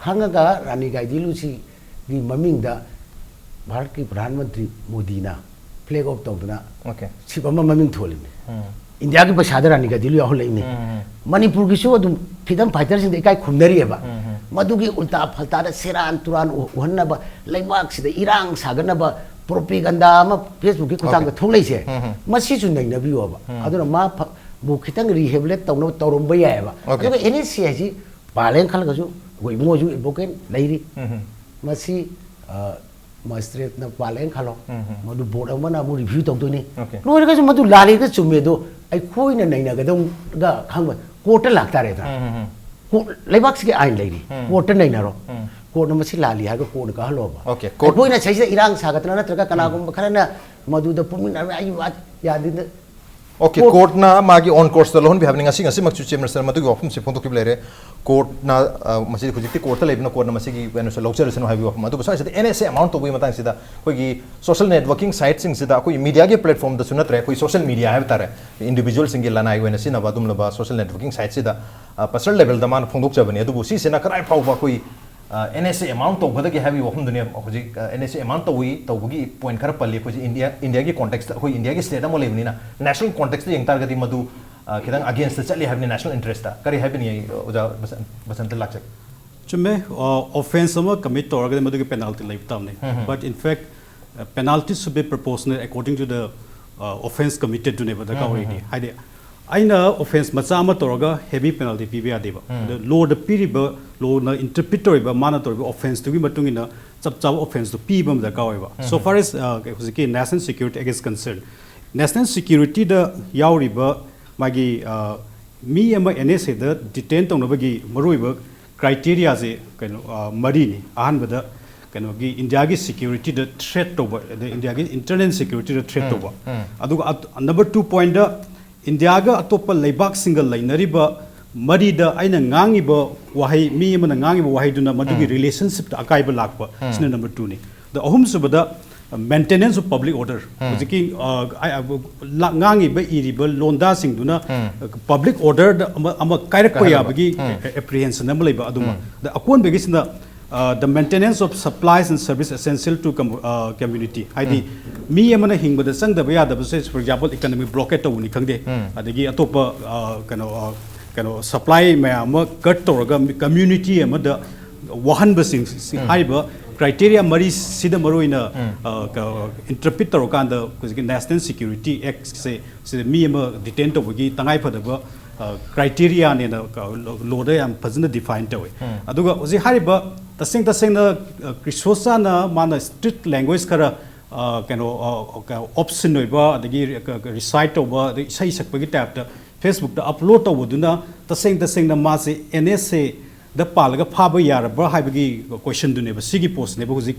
ꯈꯪꯉꯒ ꯔꯥꯅꯤ ꯒꯥꯏꯗꯤꯂꯨꯁꯤꯒꯤ ꯃꯃꯤꯡꯗ ꯚꯥꯔꯠꯀꯤ ꯄ꯭ꯔꯙꯥꯟ ꯃꯟꯇ꯭ꯔꯤ ꯃꯣꯗꯤꯅ ꯐ꯭ꯂꯦꯛ ꯑꯣꯐ ꯇꯧꯗꯅ ꯑꯣꯀꯦ꯫ ꯁꯤꯞ ꯑꯃ ꯃꯃꯤꯡ ꯊꯣꯜꯂꯤꯅꯤ꯫ ꯏꯟꯗꯤꯌꯥꯒꯤ ꯄꯩꯁꯥꯗ ꯔꯥꯅꯤ ꯒꯥꯏꯗꯤꯂꯨ ꯌꯥꯎꯍꯜꯂꯛꯏꯅꯤ꯫ ꯃꯅꯤꯄꯨꯔꯒꯤꯁꯨ ꯑꯗꯨꯝ ꯐ꯭ꯔꯤꯗꯝ ꯐꯥꯏꯇꯔꯁꯤꯡꯗ ꯏꯀꯥꯏ ꯈꯨꯝꯅꯔꯤꯑꯕ꯫ ꯃꯗꯨꯒꯤ ꯎꯜꯇꯥ ꯐꯜꯇꯥꯗ ꯁꯦꯔꯥꯟ ꯇꯨꯔꯥꯟ ꯎ- ꯎꯍꯟꯅꯕ, ꯂꯩꯕꯥꯛꯁꯤꯗ ꯏꯔꯥꯡ ꯁꯥꯒꯠꯅꯕ ꯄ꯭ꯔꯣꯄꯦꯒꯟꯗꯥ ꯑꯃ ꯐꯦꯁꯕꯨꯛꯀꯤ ꯈꯨꯊꯥꯡꯗ ꯊꯣꯛꯂꯛꯏꯁꯦ, ꯃꯁꯤꯁꯨ ꯅꯩꯅꯕꯤꯌꯣꯕ꯫ ꯑꯗꯨꯅ ꯃꯥ ꯐ- ꯕꯨ ꯈꯤꯇꯪ ꯔꯤꯍꯦꯕꯤꯂꯦꯠ ꯇꯧꯅꯕ ꯇꯧꯔꯝꯕ ꯌꯥꯏꯑꯕ꯫ ꯑꯣꯀꯦ꯫ ꯑꯗꯨꯒ ꯑꯦꯟ ꯑꯦꯁ ꯁꯤ ꯍꯥꯏꯁꯤ ꯄꯥꯜꯂꯦꯅ ꯈꯜꯂꯒꯁꯨ ꯑꯩꯈꯣꯏ ꯏꯕꯨꯡꯉꯣꯁꯨ ꯑꯦꯗꯚꯣꯀꯦꯠ ꯂꯩꯔꯤ꯫ ꯃꯁꯤ ꯃꯦꯖꯤꯁꯇ꯭ꯔꯦꯠꯅ ꯄꯥꯜꯂꯦꯅ ꯈꯜꯂꯣ, ꯃꯗꯨ ꯕꯣꯔꯗ ꯑꯃꯅ ꯑꯃꯨꯛ ꯔꯤꯚ꯭ꯌꯨ ꯇꯧꯗꯣꯏꯅꯤ꯫ ꯑꯣꯀꯦ꯫ ꯂꯣꯏꯔꯒꯁꯨ ꯃꯗꯨ ꯂꯥꯜꯂꯤꯒ ꯆꯨꯝꯃꯦ ꯑꯗꯣ ꯑꯩꯈꯣꯏꯅ ꯅꯩꯅꯒꯗꯧꯒ ꯈꯪꯕ ꯀꯣꯔꯠꯇ ꯂꯥꯛꯇꯥꯔꯦꯗꯅ꯫ ꯀꯣꯔꯠ, ꯂꯩꯕꯥꯛꯁꯤꯒꯤ ꯑꯥꯏꯟ ꯂꯩꯔꯤ, ꯀꯣꯔꯠꯇ ꯅꯩꯅꯔꯣ꯫ ꯀꯣꯔꯠꯅ ꯃꯁꯤ ꯂꯥꯜꯂꯤ ꯍꯥꯏꯔꯒ ꯀꯣꯔꯠꯅ ꯀꯥꯍꯜꯂꯣꯕ꯫ ꯑꯣꯀꯦ, ꯀꯣꯔꯠ- ꯑꯩꯈꯣꯏꯅ ꯁꯤꯗꯩꯁꯤꯗ ꯏꯔꯥꯡ ꯁꯥꯒꯠꯇꯅ ꯅꯠꯇ꯭ꯔꯒ ꯀꯅꯥꯒꯨꯝꯕ ꯈꯔꯅ ꯃꯗꯨꯗ ꯄꯨꯛꯅꯤꯡ ꯑꯩ ꯌꯥꯗꯦꯗ꯫ ꯑꯣꯀꯦ, ꯀꯣꯔꯠ- ꯀꯣꯔꯠꯅ ꯃꯥꯒꯤ ꯑꯣꯟ ꯀꯣꯔꯁꯇ ꯂꯧꯍꯟꯕꯤ ꯍꯥꯏꯕꯅꯤ꯫ ꯉꯁꯤ ꯉꯁꯤꯃꯛꯁꯨ ꯆꯤꯐ ꯃꯤꯅꯤꯁꯇꯔ ꯃꯗꯨꯒꯤ ꯋꯥꯐꯝꯁꯦ ꯐꯣꯡꯗꯣꯛꯈꯤꯕ ꯂꯩꯔꯦ꯫ ꯀꯣꯔꯠꯅ, ꯑ, ꯃꯁꯤ ꯍꯧꯖꯤꯛꯇꯤ ꯀꯣꯔꯠꯇ ꯂꯩꯕꯅ ꯀꯣꯔꯠꯅ ꯃꯁꯤꯒꯤ ꯀꯩꯅꯣꯁꯦ ꯂꯧꯖꯔꯁꯅꯨ ꯍꯥꯏꯕꯒꯤ ꯋꯥꯐꯝ꯫ ꯑꯗꯨꯕꯨ ꯁ꯭ꯋꯥꯏꯁꯤꯗ ꯑꯦꯟ ꯑꯦꯁ ꯑꯦ ꯑꯦꯃꯥꯎꯟ ꯇꯧꯕꯒꯤ ꯃꯇꯥꯡꯁꯤꯗ ꯑꯩꯈꯣꯏꯒꯤ ꯁꯣꯁꯤꯌꯦꯜ ꯅꯦꯠꯋꯔꯀꯤꯡ ꯁꯥꯏꯠꯁꯤꯡꯁꯤꯗ, ꯑꯩꯈꯣꯏꯒꯤ ꯃꯤꯗꯤꯌꯥꯒꯤ ꯄ꯭ꯂꯦꯠꯐꯣꯝꯗꯁꯨ ꯅꯠꯇ꯭ꯔꯦ, ꯑꯩꯈꯣꯏ ꯁꯣꯁꯤꯌꯦꯜ ꯃꯤꯗꯤꯌꯥ ꯍꯥꯏꯕ ꯇꯥꯔꯦ, ꯏꯟꯗꯤꯚꯤꯖꯨꯋꯦꯜꯁꯤꯡꯒꯤ ꯂꯅꯥꯏ ꯑꯣꯏꯅ ꯁꯤꯖꯤꯟꯅꯕ ꯑꯗꯨꯝꯂꯕ ꯁꯣꯁꯤꯌꯦꯜ ꯅꯦꯠꯋꯔꯀꯤꯡ ꯁꯥꯏꯠꯁꯤꯗ, ꯑ, ꯄꯔꯁꯅꯦꯜ ꯂꯦꯚꯦꯜꯗ ꯃꯥꯅ ꯐꯣꯡꯗꯣꯛꯆꯕꯅꯤ꯫ ꯑꯗꯨꯕꯨ ꯁꯤꯁꯤꯅ ꯀꯗꯥꯏ ꯐꯥꯎꯕ ꯑꯩꯈꯣꯏ ꯑꯦꯟ ꯑꯦꯁ ꯑꯦ ꯑꯦꯃꯥꯎꯟ ꯇꯧꯒꯗꯒꯦ ꯍꯥꯏꯕꯒꯤ ꯋꯥꯐꯝꯗꯨꯅꯦ ꯍꯧꯖꯤꯛ ꯑꯦꯟ ꯑꯦꯁ ꯑꯦ ꯑꯦꯃꯥꯎꯟ ꯇꯧꯏ, ꯇꯧꯕꯒꯤ ꯄꯣꯏꯟꯠ ꯈꯔ ꯄꯜꯂꯤ꯫ ꯑꯩꯈꯣꯏꯁꯦ ꯏꯟꯗꯤꯌꯥ, ꯏꯟꯗꯤꯌꯥꯒꯤ ꯀꯣꯟꯇꯦꯛꯁꯇ, ꯑꯩꯈꯣꯏ ꯏꯟꯗꯤꯌꯥꯒꯤ ꯁ꯭ꯇꯦꯠ ꯑꯃ ꯂꯩꯕꯅꯤꯅ, ꯅꯦꯁꯅꯦꯜ ꯀꯣꯟꯇꯦꯛꯁꯇ ꯌꯦꯡ ꯇꯥꯔꯒꯗꯤ ꯃꯗꯨ, ꯑ, ꯈꯤꯇꯪ ꯑꯒꯦꯟꯁꯇ ꯆꯠꯂꯤ ꯍꯥꯏꯕꯅꯤ, ꯅꯦꯁꯅꯦꯜ ꯏꯟꯇꯔꯦꯁꯇ꯫ ꯀꯔꯤ ꯍꯥꯏꯕꯤꯅꯤꯡꯉꯤ ꯑꯣꯖꯥ ꯕꯁꯟ-, ꯕꯁꯟꯇ ꯂꯥꯛꯆꯒꯦ? ꯆꯨꯝꯃꯦ꯫ ꯑꯣꯐꯦꯟꯁ ꯑꯃ ꯀꯃꯤꯠ ꯇꯧꯔꯒꯗꯤ ꯃꯗꯨꯒꯤ ꯄꯦꯅꯥꯜꯇꯤ ꯂꯩꯕ ꯇꯥꯕꯅꯤ꯫ But in fact, penalty should be proportionate according to the offense committed ꯗꯨꯅꯦꯕ ꯗꯔꯀꯥꯔ ꯑꯣꯏꯔꯤꯗꯤ꯫ ꯍꯥꯏꯗꯤ ꯑꯩꯅ ꯑꯣꯐꯦꯟꯁ ꯃꯆꯥ ꯑꯃ ꯇꯧꯔꯒ ꯍꯦꯚꯤ ꯄꯦꯅꯥꯜꯇꯤ ꯄꯤꯕ ꯌꯥꯗꯦꯕ꯫ ꯑꯗ ꯂꯣꯗ ꯄꯤꯔꯤꯕ, ꯂꯣꯅ ꯏꯟꯇꯔꯄ꯭ꯔꯤꯠ ꯇꯧꯔꯤꯕ, ꯃꯥꯅ ꯇꯧꯔꯤꯕ ꯑꯣꯐꯦꯟꯁꯇꯨꯒꯤ ꯃꯇꯨꯡ ꯏꯟꯅ ꯆꯞ ꯆꯥꯕ ꯑꯣꯐꯦꯟꯁꯇꯨ ꯄꯤꯕ ꯑꯃ ꯗꯔꯀꯥꯔ ꯑꯣꯏꯕ꯫ So far as, ꯑ, ꯍꯧꯖꯤꯛꯀꯤ national security against concern, national ꯁꯦꯀ꯭ꯌꯨꯔꯤꯇꯤꯗ ꯌꯥꯎꯔꯤꯕ ꯃꯥꯒꯤ, ꯑ, ꯃꯤ ꯑꯃ ꯑꯦꯟ ꯑꯦꯁ ꯑꯦꯗ ꯗꯤꯇꯦꯟ ꯇꯧꯅꯕꯒꯤ ꯃꯔꯨꯑꯣꯏꯕ ꯀ꯭ꯔꯥꯏꯇꯦꯔꯤꯌꯥꯁꯦ ꯀꯩꯅꯣ, ꯑ, ꯃꯔꯤꯅꯤ꯫ ꯑꯍꯥꯟꯕꯗ ꯀꯩꯅꯣꯒꯤ ꯏꯟꯗꯤꯌꯥꯒꯤ ꯁꯦꯀ꯭ꯌꯨꯔꯤꯇꯤꯗ ꯊ꯭ꯔꯦꯠ ꯇꯧꯕ, ꯑꯗꯩ ꯏꯟꯗꯤꯌꯥꯒꯤ ꯏꯟꯇꯔꯅꯦꯜ ꯁꯦꯀ꯭ꯌꯨꯔꯤꯇꯤꯗ ꯊ꯭ꯔꯦꯠ ꯇꯧꯕ꯫ ꯑꯗꯨꯒ number two point, ꯏꯟꯗꯤꯌꯥꯒ ꯑꯇꯣꯞꯄ ꯂꯩꯕꯥꯛꯁꯤꯡꯒ ꯂꯩꯅꯔꯤꯕ ꯃꯔꯤꯗ ꯑꯩꯅ ꯉꯥꯡꯉꯤꯕ ꯋꯥꯍꯩ, ꯃꯤ ꯑꯃꯅ ꯉꯥꯡꯉꯤꯕ ꯋꯥꯍꯩꯗꯨꯅ ꯃꯗꯨꯒꯤ ꯔꯤꯂꯦꯁꯟꯁꯤꯞꯇ ꯑꯀꯥꯏꯕ ꯂꯥꯛꯄ, ꯁꯤꯅ number twoꯅꯤ꯫ ꯑꯗꯣ ꯑꯍꯨꯝꯁꯨꯕꯗ Maintenance of public order, ꯍꯧꯖꯤꯛꯀꯤ ꯑ, ꯑ, ꯑ, ꯂꯥ- ꯉꯥꯡꯉꯤꯕ ꯏꯔꯤꯕ ꯂꯣꯟꯗꯥꯁꯤꯡꯗꯨꯅ ꯄꯕ꯭ꯂꯤꯛ ꯑꯣꯔꯗꯔꯗ ꯑꯃ ꯑꯃ ꯀꯥꯏꯔꯛꯄ ꯀꯥꯏꯍꯜꯂꯕ꯫ ꯌꯥꯕꯒꯤ ꯑꯦꯄ꯭ꯔꯤꯍꯦꯟꯁꯟ ꯑꯃ ꯂꯩꯕ ꯑꯗꯨꯃ꯫ ꯑꯗ ꯑꯀꯣꯟꯕꯒꯤꯁꯤꯅ the maintenance of supplies and service essential to community, ꯍꯥꯏꯗꯤ ꯃꯤ ꯑꯃꯅ ꯍꯤꯡꯕꯗ ꯆꯪꯗꯕ ꯌꯥꯗꯕꯁꯦ, for example, economic blockade ꯇꯧꯕꯅꯤ ꯈꯪꯗꯦ, ꯑꯗꯒꯤ ꯑꯇꯣꯞꯄ ꯑ, ꯀꯩꯅꯣ ꯑ, ꯀꯩꯅꯣ ꯁꯄ꯭ꯂꯥꯏ ꯃꯌꯥꯝ ꯑꯃ ꯀꯠ ꯇꯧꯔꯒ ꯀꯝꯃ꯭ꯌꯨꯅꯤꯇꯤ ꯑꯃꯗ ꯋꯥꯍꯟꯕꯁꯤꯡ ꯁꯤ ꯍꯥꯏꯔꯤꯕ ꯀ꯭ꯔꯥꯏꯇꯦꯔꯤꯌꯥ ꯃꯔꯤꯁꯤꯗ ꯃꯔꯨꯑꯣꯏꯅ ꯏꯟꯇꯔꯄ꯭ꯔꯤꯠ ꯇꯧꯔꯀꯥꯟꯗ ꯍꯧꯖꯤꯛꯀꯤ ꯅꯦꯁꯅꯦꯜ ꯁꯦꯀ꯭ꯌꯨꯔꯤꯇꯤ ꯑꯦꯛꯁꯦ ꯁꯤꯗ ꯃꯤ ꯑꯃ ꯗꯤꯇꯦꯟ ꯇꯧꯕꯒꯤ ꯇꯉꯥꯏꯐꯗꯕ ꯀ꯭ꯔꯥꯏꯇꯦꯔꯤꯌꯥꯅꯦꯅ ꯂꯣꯗ ꯌꯥꯝ ꯐꯖꯅ ꯗꯤꯐꯥꯏꯟ ꯇꯧꯋꯦ꯫ ꯑꯗꯨꯒ ꯍꯧꯖꯤꯛ ꯍꯥꯏꯔꯤꯕ ꯇꯁꯦꯡ ꯇꯁꯦꯡꯅ ꯀ꯭ꯔꯤꯁꯣꯁꯥꯅ ꯃꯥꯅ ꯁ꯭ꯇ꯭ꯔꯤꯛ ꯂꯦꯡꯒ꯭ꯋꯦꯖ ꯈꯔ ꯑ, ꯀꯩꯅꯣ ꯑꯣꯞꯁꯤꯟ ꯑꯣꯏꯕ, ꯑꯗꯒꯤ ꯔꯤꯁꯥꯏꯠ ꯇꯧꯕ, ꯑꯗꯩ ꯏꯁꯩ ꯁꯛꯄꯒꯤ ꯇꯥꯏꯞꯇ ꯐꯦꯁꯕꯨꯛꯇ ꯑꯞꯂꯣꯗ ꯇꯧꯕꯗꯨꯅ ꯇꯁꯦꯡ ꯇꯁꯦꯡꯅ ꯃꯥꯁꯦ ꯑꯦꯟ ꯑꯦꯁ ꯑꯦꯗ ꯄꯥꯜꯂꯒ ꯐꯥꯕ ꯌꯥꯔꯕ꯭ꯔꯥ ꯍꯥꯏꯕꯒꯤ ꯀꯣꯏꯁꯟꯗꯨꯅꯦꯕ ꯁꯤꯒꯤ ꯄꯣꯁꯅꯦꯕ ꯍꯧꯖꯤꯛ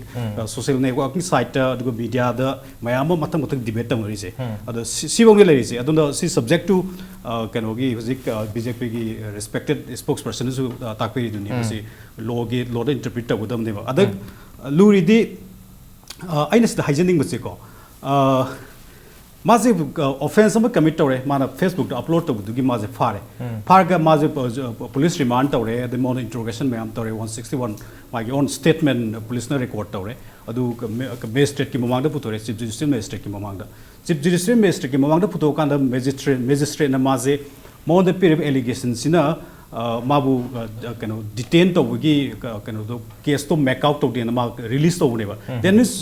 ꯁꯣꯁꯤꯌꯦꯜ ꯅꯦꯠꯋꯥꯔꯀꯤꯡ ꯁꯥꯏꯠꯇ ꯑꯗꯨꯒ ꯃꯤꯗꯤꯌꯥꯗ ꯃꯌꯥꯝ ꯑꯃ ꯃꯊꯪ ꯃꯊꯪ ꯗꯤꯕꯦꯠ ꯇꯧꯅꯔꯤꯁꯦ꯫ ꯑꯗꯣ ꯁꯤ- ꯁꯤꯐꯧꯅꯦ ꯂꯩꯔꯤꯁꯦ꯫ ꯑꯗꯨꯅ ꯁꯤ ꯁꯕꯖꯦꯛ ꯇꯨ ꯀꯩꯅꯣꯒꯤ ꯍꯧꯖꯤꯛ ꯕꯤ ꯖꯦ ꯄꯤꯒꯤ ꯔꯦꯁꯄꯦꯛꯇꯦꯠ ꯁ꯭ꯄꯣꯛꯁ ꯄꯔꯁꯟꯅꯁꯨ ꯇꯥꯛꯄꯤꯔꯤꯗꯨꯅꯤ꯫ ꯃꯁꯤ ꯂꯣꯒꯤ ꯂꯣꯗ ꯏꯟꯇꯔꯄ꯭ꯔꯤꯠ ꯇꯧꯒꯗꯕꯅꯦꯕ꯫ ꯑꯗ ꯂꯨꯔꯤꯗꯤ ꯑ, ꯑꯩꯅ ꯁꯤꯗ ꯍꯥꯏꯖꯅꯤꯡꯕꯁꯦꯀꯣ, ꯑ, ꯃꯥꯁꯦ ꯑꯣꯐꯦꯟꯁ ꯑꯃ ꯀꯃꯤꯠ ꯇꯧꯔꯦ, ꯃꯥꯅ ꯐꯦꯁꯕꯨꯛꯇ ꯑꯞꯂꯣꯗ ꯇꯧꯕꯗꯨꯒꯤ ꯃꯥꯁꯦ ꯐꯥꯔꯦ꯫ ꯐꯥꯔꯒ ꯃꯥꯁꯦ ꯄꯨꯂꯤꯁ ꯔꯤꯃꯥꯟ ꯇꯧꯔꯦ, ꯑꯗꯩ ꯃꯉꯣꯟꯗ ꯏꯟꯇꯔꯣꯒꯦꯁꯟ ꯃꯌꯥꯝ ꯇꯧꯔꯦ꯫ ꯋꯥꯟ ꯁꯤꯛꯁꯇꯤ ꯋꯥꯟ ꯃꯥꯒꯤ ꯑꯣꯟ ꯁ꯭ꯇꯦꯠꯃꯦꯟ ꯄꯨꯂꯤꯁꯅ ꯔꯦꯀꯣꯔꯗ ꯇꯧꯔꯦ꯫ ꯑꯗꯨ ꯃꯦꯖꯤꯁꯇ꯭ꯔꯦꯠꯀꯤ ꯃꯃꯥꯡꯗ ꯄꯨꯊꯣꯔꯛꯑꯦ, ꯆꯤꯐ ꯖꯨꯗꯤꯁꯤꯌꯦꯜ ꯃꯦꯖꯤꯁꯇ꯭ꯔꯦꯠꯀꯤ ꯃꯃꯥꯡꯗ꯫ ꯆꯤꯐ ꯖꯨꯗꯤꯁꯤꯌꯦꯜ ꯃꯦꯖꯤꯁꯇ꯭ꯔꯦꯠꯀꯤ ꯃꯃꯥꯡꯗ ꯄꯨꯊꯣꯛꯑꯀꯥꯟꯗ ꯃꯦꯖꯤꯁꯇ꯭ꯔꯦꯠ ꯃꯦꯖꯤꯁꯇ꯭ꯔꯦꯠꯅ ꯃꯥꯁꯦ ꯃꯉꯣꯟꯗ ꯄꯤꯔꯤꯕ ꯑꯦꯂꯤꯒꯦꯁꯟꯁꯤꯅ, ꯑ, ꯃꯥꯕꯨ ꯑ, ꯀꯩꯅꯣ ꯗꯤꯇꯦꯟ ꯇꯧꯕꯒꯤ ꯀ- ꯀꯩꯅꯣꯗꯣ, ꯀꯦꯁꯇꯣ ꯃꯦꯛ ꯑꯥꯎꯠ ꯇꯧꯗꯦꯅ ꯃꯥ ꯔꯤꯂꯤꯁ ꯇꯧꯕꯅꯦꯕ꯫ Then is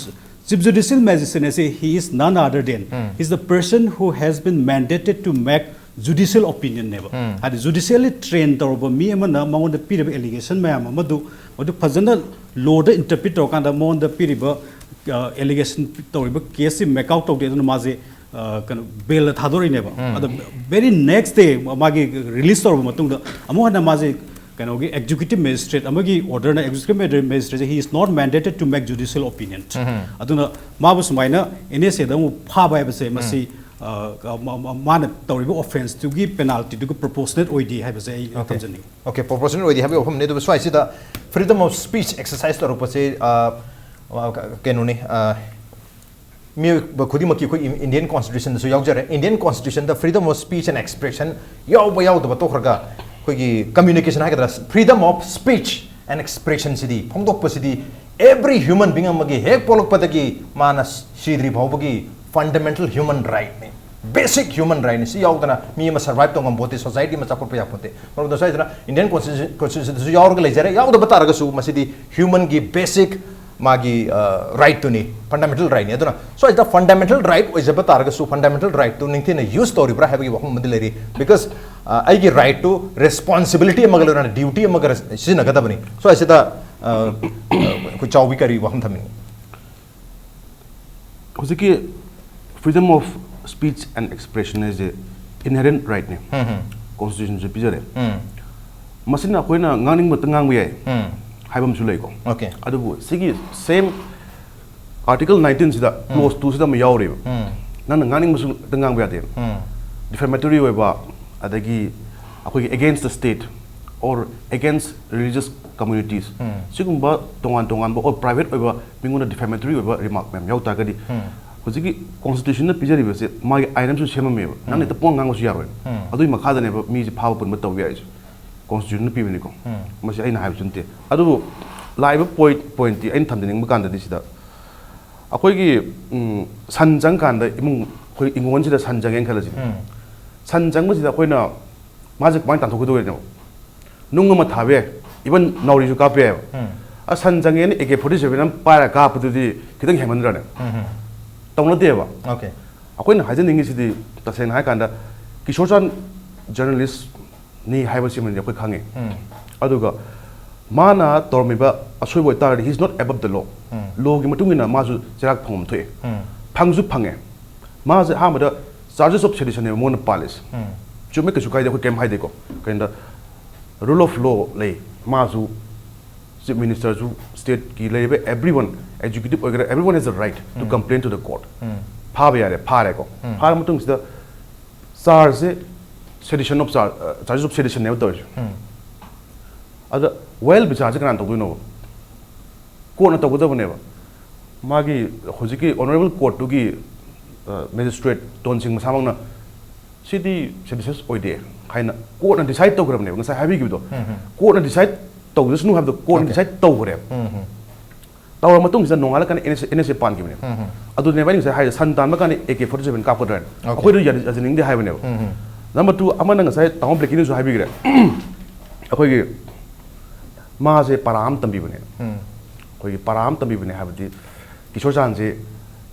chief judicial magistrate say, he is none other than, he is the person who has been mandated to make judicial opinion ꯅꯦꯕ꯫ ꯍꯥꯏꯗꯤ ꯖꯨꯗꯤꯁꯤꯌꯦꯜꯂꯤ ꯇ꯭ꯔꯦꯟ ꯇꯧꯔꯕ ꯃꯤ ꯑꯃꯅ ꯃꯉꯣꯟꯗ ꯄꯤꯔꯤꯕ ꯑꯦꯂꯤꯒꯦꯁꯟ ꯃꯌꯥꯝ ꯑꯃꯗꯨ ꯃꯗꯨ ꯐꯖꯅ ꯂꯣꯗ ꯏꯟꯇꯔꯄ꯭ꯔꯤꯠ ꯇꯧꯔꯀꯥꯟꯗ ꯃꯉꯣꯟꯗ ꯄꯤꯔꯤꯕ ꯑꯦꯂꯤꯒꯦꯁꯟ ꯇꯧꯔꯤꯕ ꯀꯦꯁꯁꯤ ꯃꯦꯛ ꯑꯥꯎꯠ ꯇꯧꯗꯦ꯫ ꯑꯗꯨꯅ ꯃꯥꯁꯦ ꯑ, ꯀꯩꯅꯣ ꯕꯦꯜꯗ ꯊꯥꯗꯣꯔꯛꯏꯅꯦꯕ꯫ ꯑꯗꯣ ꯚꯦꯔꯤ ꯅꯦꯛꯁ ꯗꯦ ꯃꯥꯒꯤ ꯔꯤꯂꯤꯁ ꯇꯧꯔꯕ ꯃꯇꯨꯡꯗ ꯑꯃꯨꯛ ꯍꯟꯅ ꯃꯥꯁꯦ ꯀꯩꯅꯣꯒꯤ ꯑꯦꯛꯖꯤꯀ꯭ꯌꯨꯇꯤꯚ ꯃꯦꯖꯤꯁꯇ꯭ꯔꯦꯠ ꯑꯃꯒꯤ ꯑꯣꯔꯗꯔꯅ executive ꯃꯦꯖꯤꯁꯇ꯭ꯔꯦꯠꯁꯦ, he is not mandated to make judicial opinion꯫ ꯑꯗꯨꯅ ꯃꯥꯕꯨ ꯁꯨꯃꯥꯏꯅ ꯑꯦꯟ ꯑꯦꯁ ꯑꯦꯗ ꯑꯃꯨꯛ ꯐꯥꯕ ꯍꯥꯏꯕꯁꯦ ꯃꯁꯤ ꯑ, ꯃ- ꯃ- ꯃꯥꯅ ꯇꯧꯔꯤꯕ ꯑꯣꯐꯦꯟꯁꯇꯨꯒꯤ ꯄꯦꯅꯥꯜꯇꯤꯗꯨꯒ ꯄ꯭ꯔꯣꯄꯣꯔꯁꯅꯦꯠ ꯑꯣꯏꯗꯦ ꯍꯥꯏꯕꯁꯦ ꯑꯩ ꯊꯝꯖꯅꯤꯡꯉꯤ꯫ ꯑꯣꯀꯦ, ꯄ꯭ꯔꯣꯄꯣꯔꯁꯅꯦꯠ ꯑꯣꯏꯗꯦ ꯍꯥꯏꯕꯒꯤ ꯋꯥꯐꯝꯅꯤ꯫ ꯑꯗꯨꯕꯨ ꯁ꯭ꯋꯥꯏꯁꯤꯗ freedom of speech exercise ꯇꯧꯔꯛꯄꯁꯦ, ꯑ, ꯑ, ꯀ- ꯀꯩꯅꯣꯅꯤ, ꯑ, ꯃꯤꯑꯣꯏꯕ ꯈꯨꯗꯤꯡꯃꯛꯀꯤ ꯑꯩꯈꯣꯏ ꯏꯟꯗꯤꯌꯟ ꯀꯣꯟꯁꯇꯤꯇ꯭ꯌꯨꯁꯟꯗꯁꯨ ꯌꯥꯎꯖꯔꯦ꯫ ꯏꯟꯗꯤꯌꯟ ꯀꯣꯟꯁꯇꯤꯇ꯭ꯌꯨꯁꯟꯗ freedom of speech and expression ꯌꯥꯎꯕ ꯌꯥꯎꯗꯕ ꯇꯣꯛꯈ꯭ꯔꯒ, ꯑꯩꯈꯣꯏꯒꯤ ꯀꯝꯃ꯭ꯌꯨꯅꯤꯀꯦꯁꯟ ꯍꯥꯏꯒꯗ꯭ꯔꯥ, freedom of speech and expression CD, ꯐꯣꯡꯗꯣꯛꯄꯁꯤꯗꯤ, every human being ꯑꯃꯒꯤ ꯍꯦꯛ ꯄꯣꯛꯂꯛꯄꯗꯒꯤ ꯃꯥꯅ ꯁꯤꯗ꯭ꯔꯤ ꯐꯥꯎꯕꯒꯤ fundamental human rightꯅꯤ, basic human rightꯅꯤ꯫ ꯁꯤ ꯌꯥꯎꯗꯅ ꯃꯤ ꯑꯃ ꯁꯔꯚꯥꯏꯚ ꯇꯧ ꯉꯝꯄꯣꯠꯇꯦ, ꯁꯣꯁꯥꯏꯇꯤ ꯑꯃ ꯆꯥꯎꯈꯠꯄ ꯌꯥꯄꯣꯠꯇꯦ꯫ ꯃꯔꯝꯗꯤ ꯁ꯭ꯋꯥꯏꯗꯅ ꯏꯟꯗꯤꯌꯟ ꯀꯣꯟꯁꯇꯤꯇ꯭ꯌꯨꯁꯟꯗꯁꯨ ꯌꯥꯎꯔꯒ ꯂꯩꯖꯔꯦ, ꯌꯥꯎꯗꯕ ꯇꯥꯔꯒꯁꯨ ꯃꯁꯤꯗꯤ ꯍ꯭ꯌꯨꯃꯟꯒꯤ ꯕꯦꯁꯤꯛ ꯃꯥꯒꯤ ꯔꯥꯏꯠꯇꯨꯅꯤ, ꯐꯟꯗꯥꯃꯦꯟꯇꯦꯜ ꯔꯥꯏꯠꯅꯤ꯫ ꯑꯗꯨꯅ ꯁ꯭ꯋꯥꯏꯁꯤꯗ ꯐꯟꯗꯥꯃꯦꯟꯇꯦꯜ ꯔꯥꯏꯠ ꯑꯣꯏꯖꯕ ꯇꯥꯔꯒꯁꯨ, ꯐꯟꯗꯥꯃꯦꯟꯇꯦꯜ ꯔꯥꯏꯠꯇꯨ ꯅꯤꯡꯊꯤꯅ ꯌꯨꯁ ꯇꯧꯔꯤꯕ꯭ꯔꯥ ꯍꯥꯏꯕꯒꯤ ꯋꯥꯐꯝ ꯑꯃꯗꯤ ꯂꯩꯔꯤ꯫ ꯕꯤꯀꯣꯁ ꯑꯩꯒꯤ ꯔꯥꯏꯠꯇꯨ ꯔꯦꯁꯄꯣꯟꯁꯤꯕꯤꯂꯤꯇꯤ ꯑꯃꯒ ꯂꯣꯏꯅꯅ ꯗ꯭ꯌꯨꯇꯤ ꯑꯃꯒ ꯁꯤꯖꯤꯟꯅꯒꯗꯕꯅꯤ꯫ ꯁ꯭ꯋꯥꯏꯁꯤꯗ ꯑ, ꯑ, ꯑꯩꯈꯣꯏ ꯆꯥꯎꯕꯤ ꯀꯔꯤ ꯋꯥꯐꯝ ꯊꯝꯅꯤꯡꯉꯤ? ꯍꯧꯖꯤꯛꯀꯤ freedom of speech and expression ꯍꯥꯏꯁꯦ inherent rightꯅꯦ, ꯎꯝ, ꯎꯝ, ꯀꯣꯟꯁꯇꯤꯇ꯭ꯌꯨꯁꯟꯁꯨ ꯄꯤꯖꯔꯦ꯫ ꯎꯝ, ꯃꯁꯤꯅ ꯑꯩꯈꯣꯏꯅ ꯉꯥꯡꯅꯤꯡꯕꯇ ꯉꯥꯡꯕ ꯌꯥꯏ ꯎꯝ, ꯍꯥꯏꯕ ꯑꯃꯁꯨ ꯂꯩꯀꯣ꯫ ꯑꯣꯀꯦ꯫ ꯑꯗꯨꯕꯨ ꯁꯤꯒꯤ same article nineteen ꯁꯤꯗ, ꯎꯝ, clause two ꯁꯤꯗ ꯑꯃ ꯌꯥꯎꯔꯤꯕ, ꯎꯝ, ꯅꯪꯅ ꯉꯥꯡꯅꯤꯡꯕꯁꯨ ꯑꯝꯇ ꯉꯥꯡꯕ ꯌꯥꯗꯦ꯫ ꯎꯝ, Defamatory ꯑꯣꯏꯕ, ꯑꯗꯒꯤ ꯑꯩꯈꯣꯏꯒꯤ against the state or against religious communities, ꯎꯝ, ꯁꯤꯒꯨꯝꯕ ꯇꯣꯉꯥꯟ ꯇꯣꯉꯥꯟꯕ or private ꯑꯣꯏꯕ, ꯃꯤꯉꯣꯟꯗ defamatory ꯑꯣꯏꯕ remark ꯃꯌꯥꯝ ꯌꯥꯎ ꯇꯥꯔꯒꯗꯤ, ꯎꯝ, ꯍꯧꯖꯤꯛꯀꯤ ꯀꯣꯟꯁꯇꯤꯇ꯭ꯌꯨꯁꯟꯅ ꯄꯤꯖꯔꯤꯕꯁꯦ ꯃꯥꯒꯤ ꯑꯥꯏꯟ ꯑꯃꯁꯨ ꯁꯦꯝꯃꯝꯃꯦꯕ, ꯅꯪꯅ ꯍꯦꯛꯇ ꯄꯨꯡꯉꯥꯡ ꯉꯥꯡꯕꯁꯨ ꯌꯥꯔꯣꯏ꯫ ꯎꯝ, ꯑꯗꯨꯒꯤ ꯃꯈꯥꯗꯅꯦꯕ ꯃꯤꯁꯦ ꯐꯥꯕ ꯄꯨꯟꯕ ꯇꯧꯕ ꯌꯥꯏꯁꯦ, ꯀꯣꯟꯁꯇꯤꯇ꯭ꯌꯨꯁꯟꯅ ꯄꯤꯕꯅꯤꯀꯣ꯫ ꯎꯝ, ꯃꯁꯤ ꯑꯩꯅ ꯍꯥꯏꯕꯁꯨ ꯅꯠꯇꯦ꯫ ꯑꯗꯨꯕꯨ ꯂꯥꯛꯏꯕ ꯄꯣꯏꯟꯠ, ꯄꯣꯏꯟꯠꯇꯤ ꯑꯩꯅ ꯊꯝꯖꯅꯤꯡꯕ ꯀꯥꯟꯗꯗꯤ ꯁꯤꯗ ꯑꯩꯈꯣꯏꯒꯤ, ꯎꯝ, ꯁꯟ ꯆꯪꯀꯥꯟꯗ ꯏꯃꯨꯡ, ꯑꯩꯈꯣꯏ ꯏꯪꯈꯣꯜꯁꯤꯗ ꯁꯟ ꯆꯪꯉꯦꯅ ꯈꯜꯂꯁꯤꯅꯦ꯫ ꯎꯝ, ꯁꯟ ꯆꯪꯕꯁꯤꯗ ꯑꯩꯈꯣꯏꯅ ꯃꯥꯁꯦ ꯀꯃꯥꯏꯅ ꯇꯥꯟꯊꯣꯛꯀꯗꯧꯔꯤꯅꯣ? ꯅꯨꯡ ꯑꯃ ꯊꯥꯕ ꯌꯥꯏ, ꯏꯚꯟ ꯅꯥꯎꯔꯤꯁꯨ ꯀꯥꯞꯄ ꯌꯥꯏꯕ꯫ ꯎꯝ, ꯑ, ꯁꯟ ꯆꯪꯉꯦꯅ ꯑꯦ ꯀꯦ ꯐꯣꯔꯇꯤ ꯁꯚꯦꯟ ꯑꯃ ꯄꯥꯏꯔꯒ ꯀꯥꯞꯄꯗꯨꯗꯤ ꯈꯤꯇꯪ ꯍꯦꯟꯃꯟꯗ꯭ꯔꯅꯦ? ꯎꯝ, ꯎꯝ, ꯇꯧꯅꯗꯦꯕ꯫ ꯑꯣꯀꯦ꯫ ꯑꯩꯈꯣꯏꯅ ꯍꯥꯏꯖꯅꯤꯡꯉꯤꯁꯤꯗꯤ, ꯇꯁꯦꯡꯅ ꯍꯥꯏꯔꯀꯥꯟꯗ, ꯀꯤꯁꯣꯔ ꯆꯥꯟ ꯖꯔꯅꯦꯂꯤꯁꯅꯤ ꯍꯥꯏꯕꯁꯤꯃꯗꯤ ꯑꯩꯈꯣꯏ ꯈꯪꯉꯤ꯫ ꯎꯝ, ꯑꯗꯨꯒ ꯃꯥꯅ ꯇꯧꯔꯝꯃꯤꯕ ꯑꯁꯣꯏꯕ ꯑꯣꯏꯇꯥꯔꯗꯤ, he is not above the law꯫ ꯎꯝ, ꯂꯣꯒꯤ ꯃꯇꯨꯡ ꯏꯟꯅ ꯃꯥꯁꯨ ꯆꯩꯔꯥꯛ ꯐꯪꯐꯝ ꯊꯣꯛꯑꯦ꯫ ꯎꯝ, ꯐꯪꯁꯨ ꯐꯪꯉꯦ꯫ ꯃꯥꯁꯦ ꯑꯍꯥꯟꯕꯗ charges of seditionꯅꯦꯕ ꯃꯉꯣꯟꯗ ꯄꯥꯜꯂꯤꯁꯦ꯫ ꯎꯝ, ꯆꯨꯝꯃꯦ, ꯀꯩꯁꯨ ꯀꯥꯏꯗꯦ, ꯑꯩꯈꯣꯏ ꯀꯩꯝ ꯍꯥꯏꯗꯦꯀꯣ꯫ ꯀꯩꯅꯣꯗ, rule of law ꯂꯩ, ꯃꯥꯁꯨ ꯆꯤꯐ ꯃꯤꯅꯤꯁꯇꯔꯁꯨ, ꯁ꯭ꯇꯦꯠꯀꯤ ꯂꯩꯔꯤꯕ everyone, executive ꯑꯣꯏꯒꯦꯔꯥ, everyone has a right to complain to the court꯫ ꯎꯝ, ꯐꯥꯕ ꯌꯥꯔꯦ, ꯐꯥꯔꯦꯀꯣ꯫ ꯎꯝ, ꯐꯥꯔ ꯃꯇꯨꯡꯁꯤꯗ ꯆꯥꯔꯖꯁꯦ sedition of charge, charges of seditionꯅꯦꯕ ꯇꯧꯔꯤꯁꯦ꯫ ꯎꯝ, ꯑꯗ ꯋꯥꯌꯦꯜ ꯕꯤꯆꯥꯔꯁꯦ ꯀꯅꯥꯅ ꯇꯧꯗꯣꯏꯅꯣꯕ? ꯀꯣꯔꯠꯅ ꯇꯧꯒꯗꯕꯅꯦꯕ꯫ ꯃꯥꯒꯤ ꯍꯧꯖꯤꯛꯀꯤ ꯑꯣꯅꯔꯦꯕꯜ ꯀꯣꯔꯠꯇꯨꯒꯤ ꯃꯦꯖꯤꯁꯇ꯭ꯔꯦꯠ ꯇꯣꯟ ꯁꯤꯡ ꯃꯁꯥꯃꯛꯅ ꯁꯤꯗꯤ ꯁꯦꯟꯁꯁꯁ ꯑꯣꯏꯗꯦ ꯍꯥꯏꯅ ꯀꯣꯔꯠꯅ ꯗꯤꯁꯥꯏꯠ ꯇꯧꯈ꯭ꯔꯕꯅꯦꯕ꯫ ꯉꯁꯥꯏ ꯍꯥꯏꯕꯤꯈꯤꯕꯗꯣ, ꯀꯣꯔꯠꯅ ꯗꯤꯁꯥꯏꯠ ꯇꯧꯖꯁꯅꯨ ꯍꯥꯏꯕꯗꯣ ꯀꯣꯔꯠꯅ ꯗꯤꯁꯥꯏꯠ ꯇꯧꯈ꯭ꯔꯦꯕ꯫ ꯇꯧꯔ ꯃꯇꯨꯡꯁꯤꯗ ꯅꯣꯡꯉꯥꯜꯂꯀꯥꯟꯗ ꯑꯦꯟ ꯑꯦꯁ ꯑꯦ ꯄꯥꯟꯈꯤꯕꯅꯦꯕ꯫ ꯑꯗꯨꯅꯦꯕ ꯑꯩꯅ ꯉꯁꯥꯏ ꯍꯥꯏꯔꯤꯁꯦ, ꯁꯟ ꯇꯥꯟꯕ ꯀꯥꯟꯗ ꯑꯦ ꯀꯦ ꯐꯣꯔꯇꯤ ꯁꯚꯦꯟ ꯀꯥꯞꯀꯗ꯭ꯔꯥꯅ꯫ ꯑꯩꯈꯣꯏꯗꯣ ꯌꯥꯅꯤꯡꯗꯦ ꯍꯥꯏꯕꯅꯦꯕ꯫ ꯅꯝꯕꯔ ꯇꯨ, ꯑꯃꯅ ꯉꯁꯥꯏ ꯇꯥꯃꯣ ꯕ꯭ꯂꯦꯀꯤꯅꯁꯨ ꯍꯥꯏꯕꯤꯈ꯭ꯔꯦ, ꯑꯩꯈꯣꯏꯒꯤ ꯃꯥꯁꯦ ꯄꯔꯥ ꯑꯃ ꯇꯝꯕꯤꯕꯅꯦ꯫ ꯑꯩꯈꯣꯏꯒꯤ ꯄꯔꯥ ꯑꯃ ꯇꯝꯕꯤꯕꯅꯦ ꯍꯥꯏꯕꯗꯤ, ꯀꯤꯁꯣꯔ ꯆꯥꯟꯁꯦ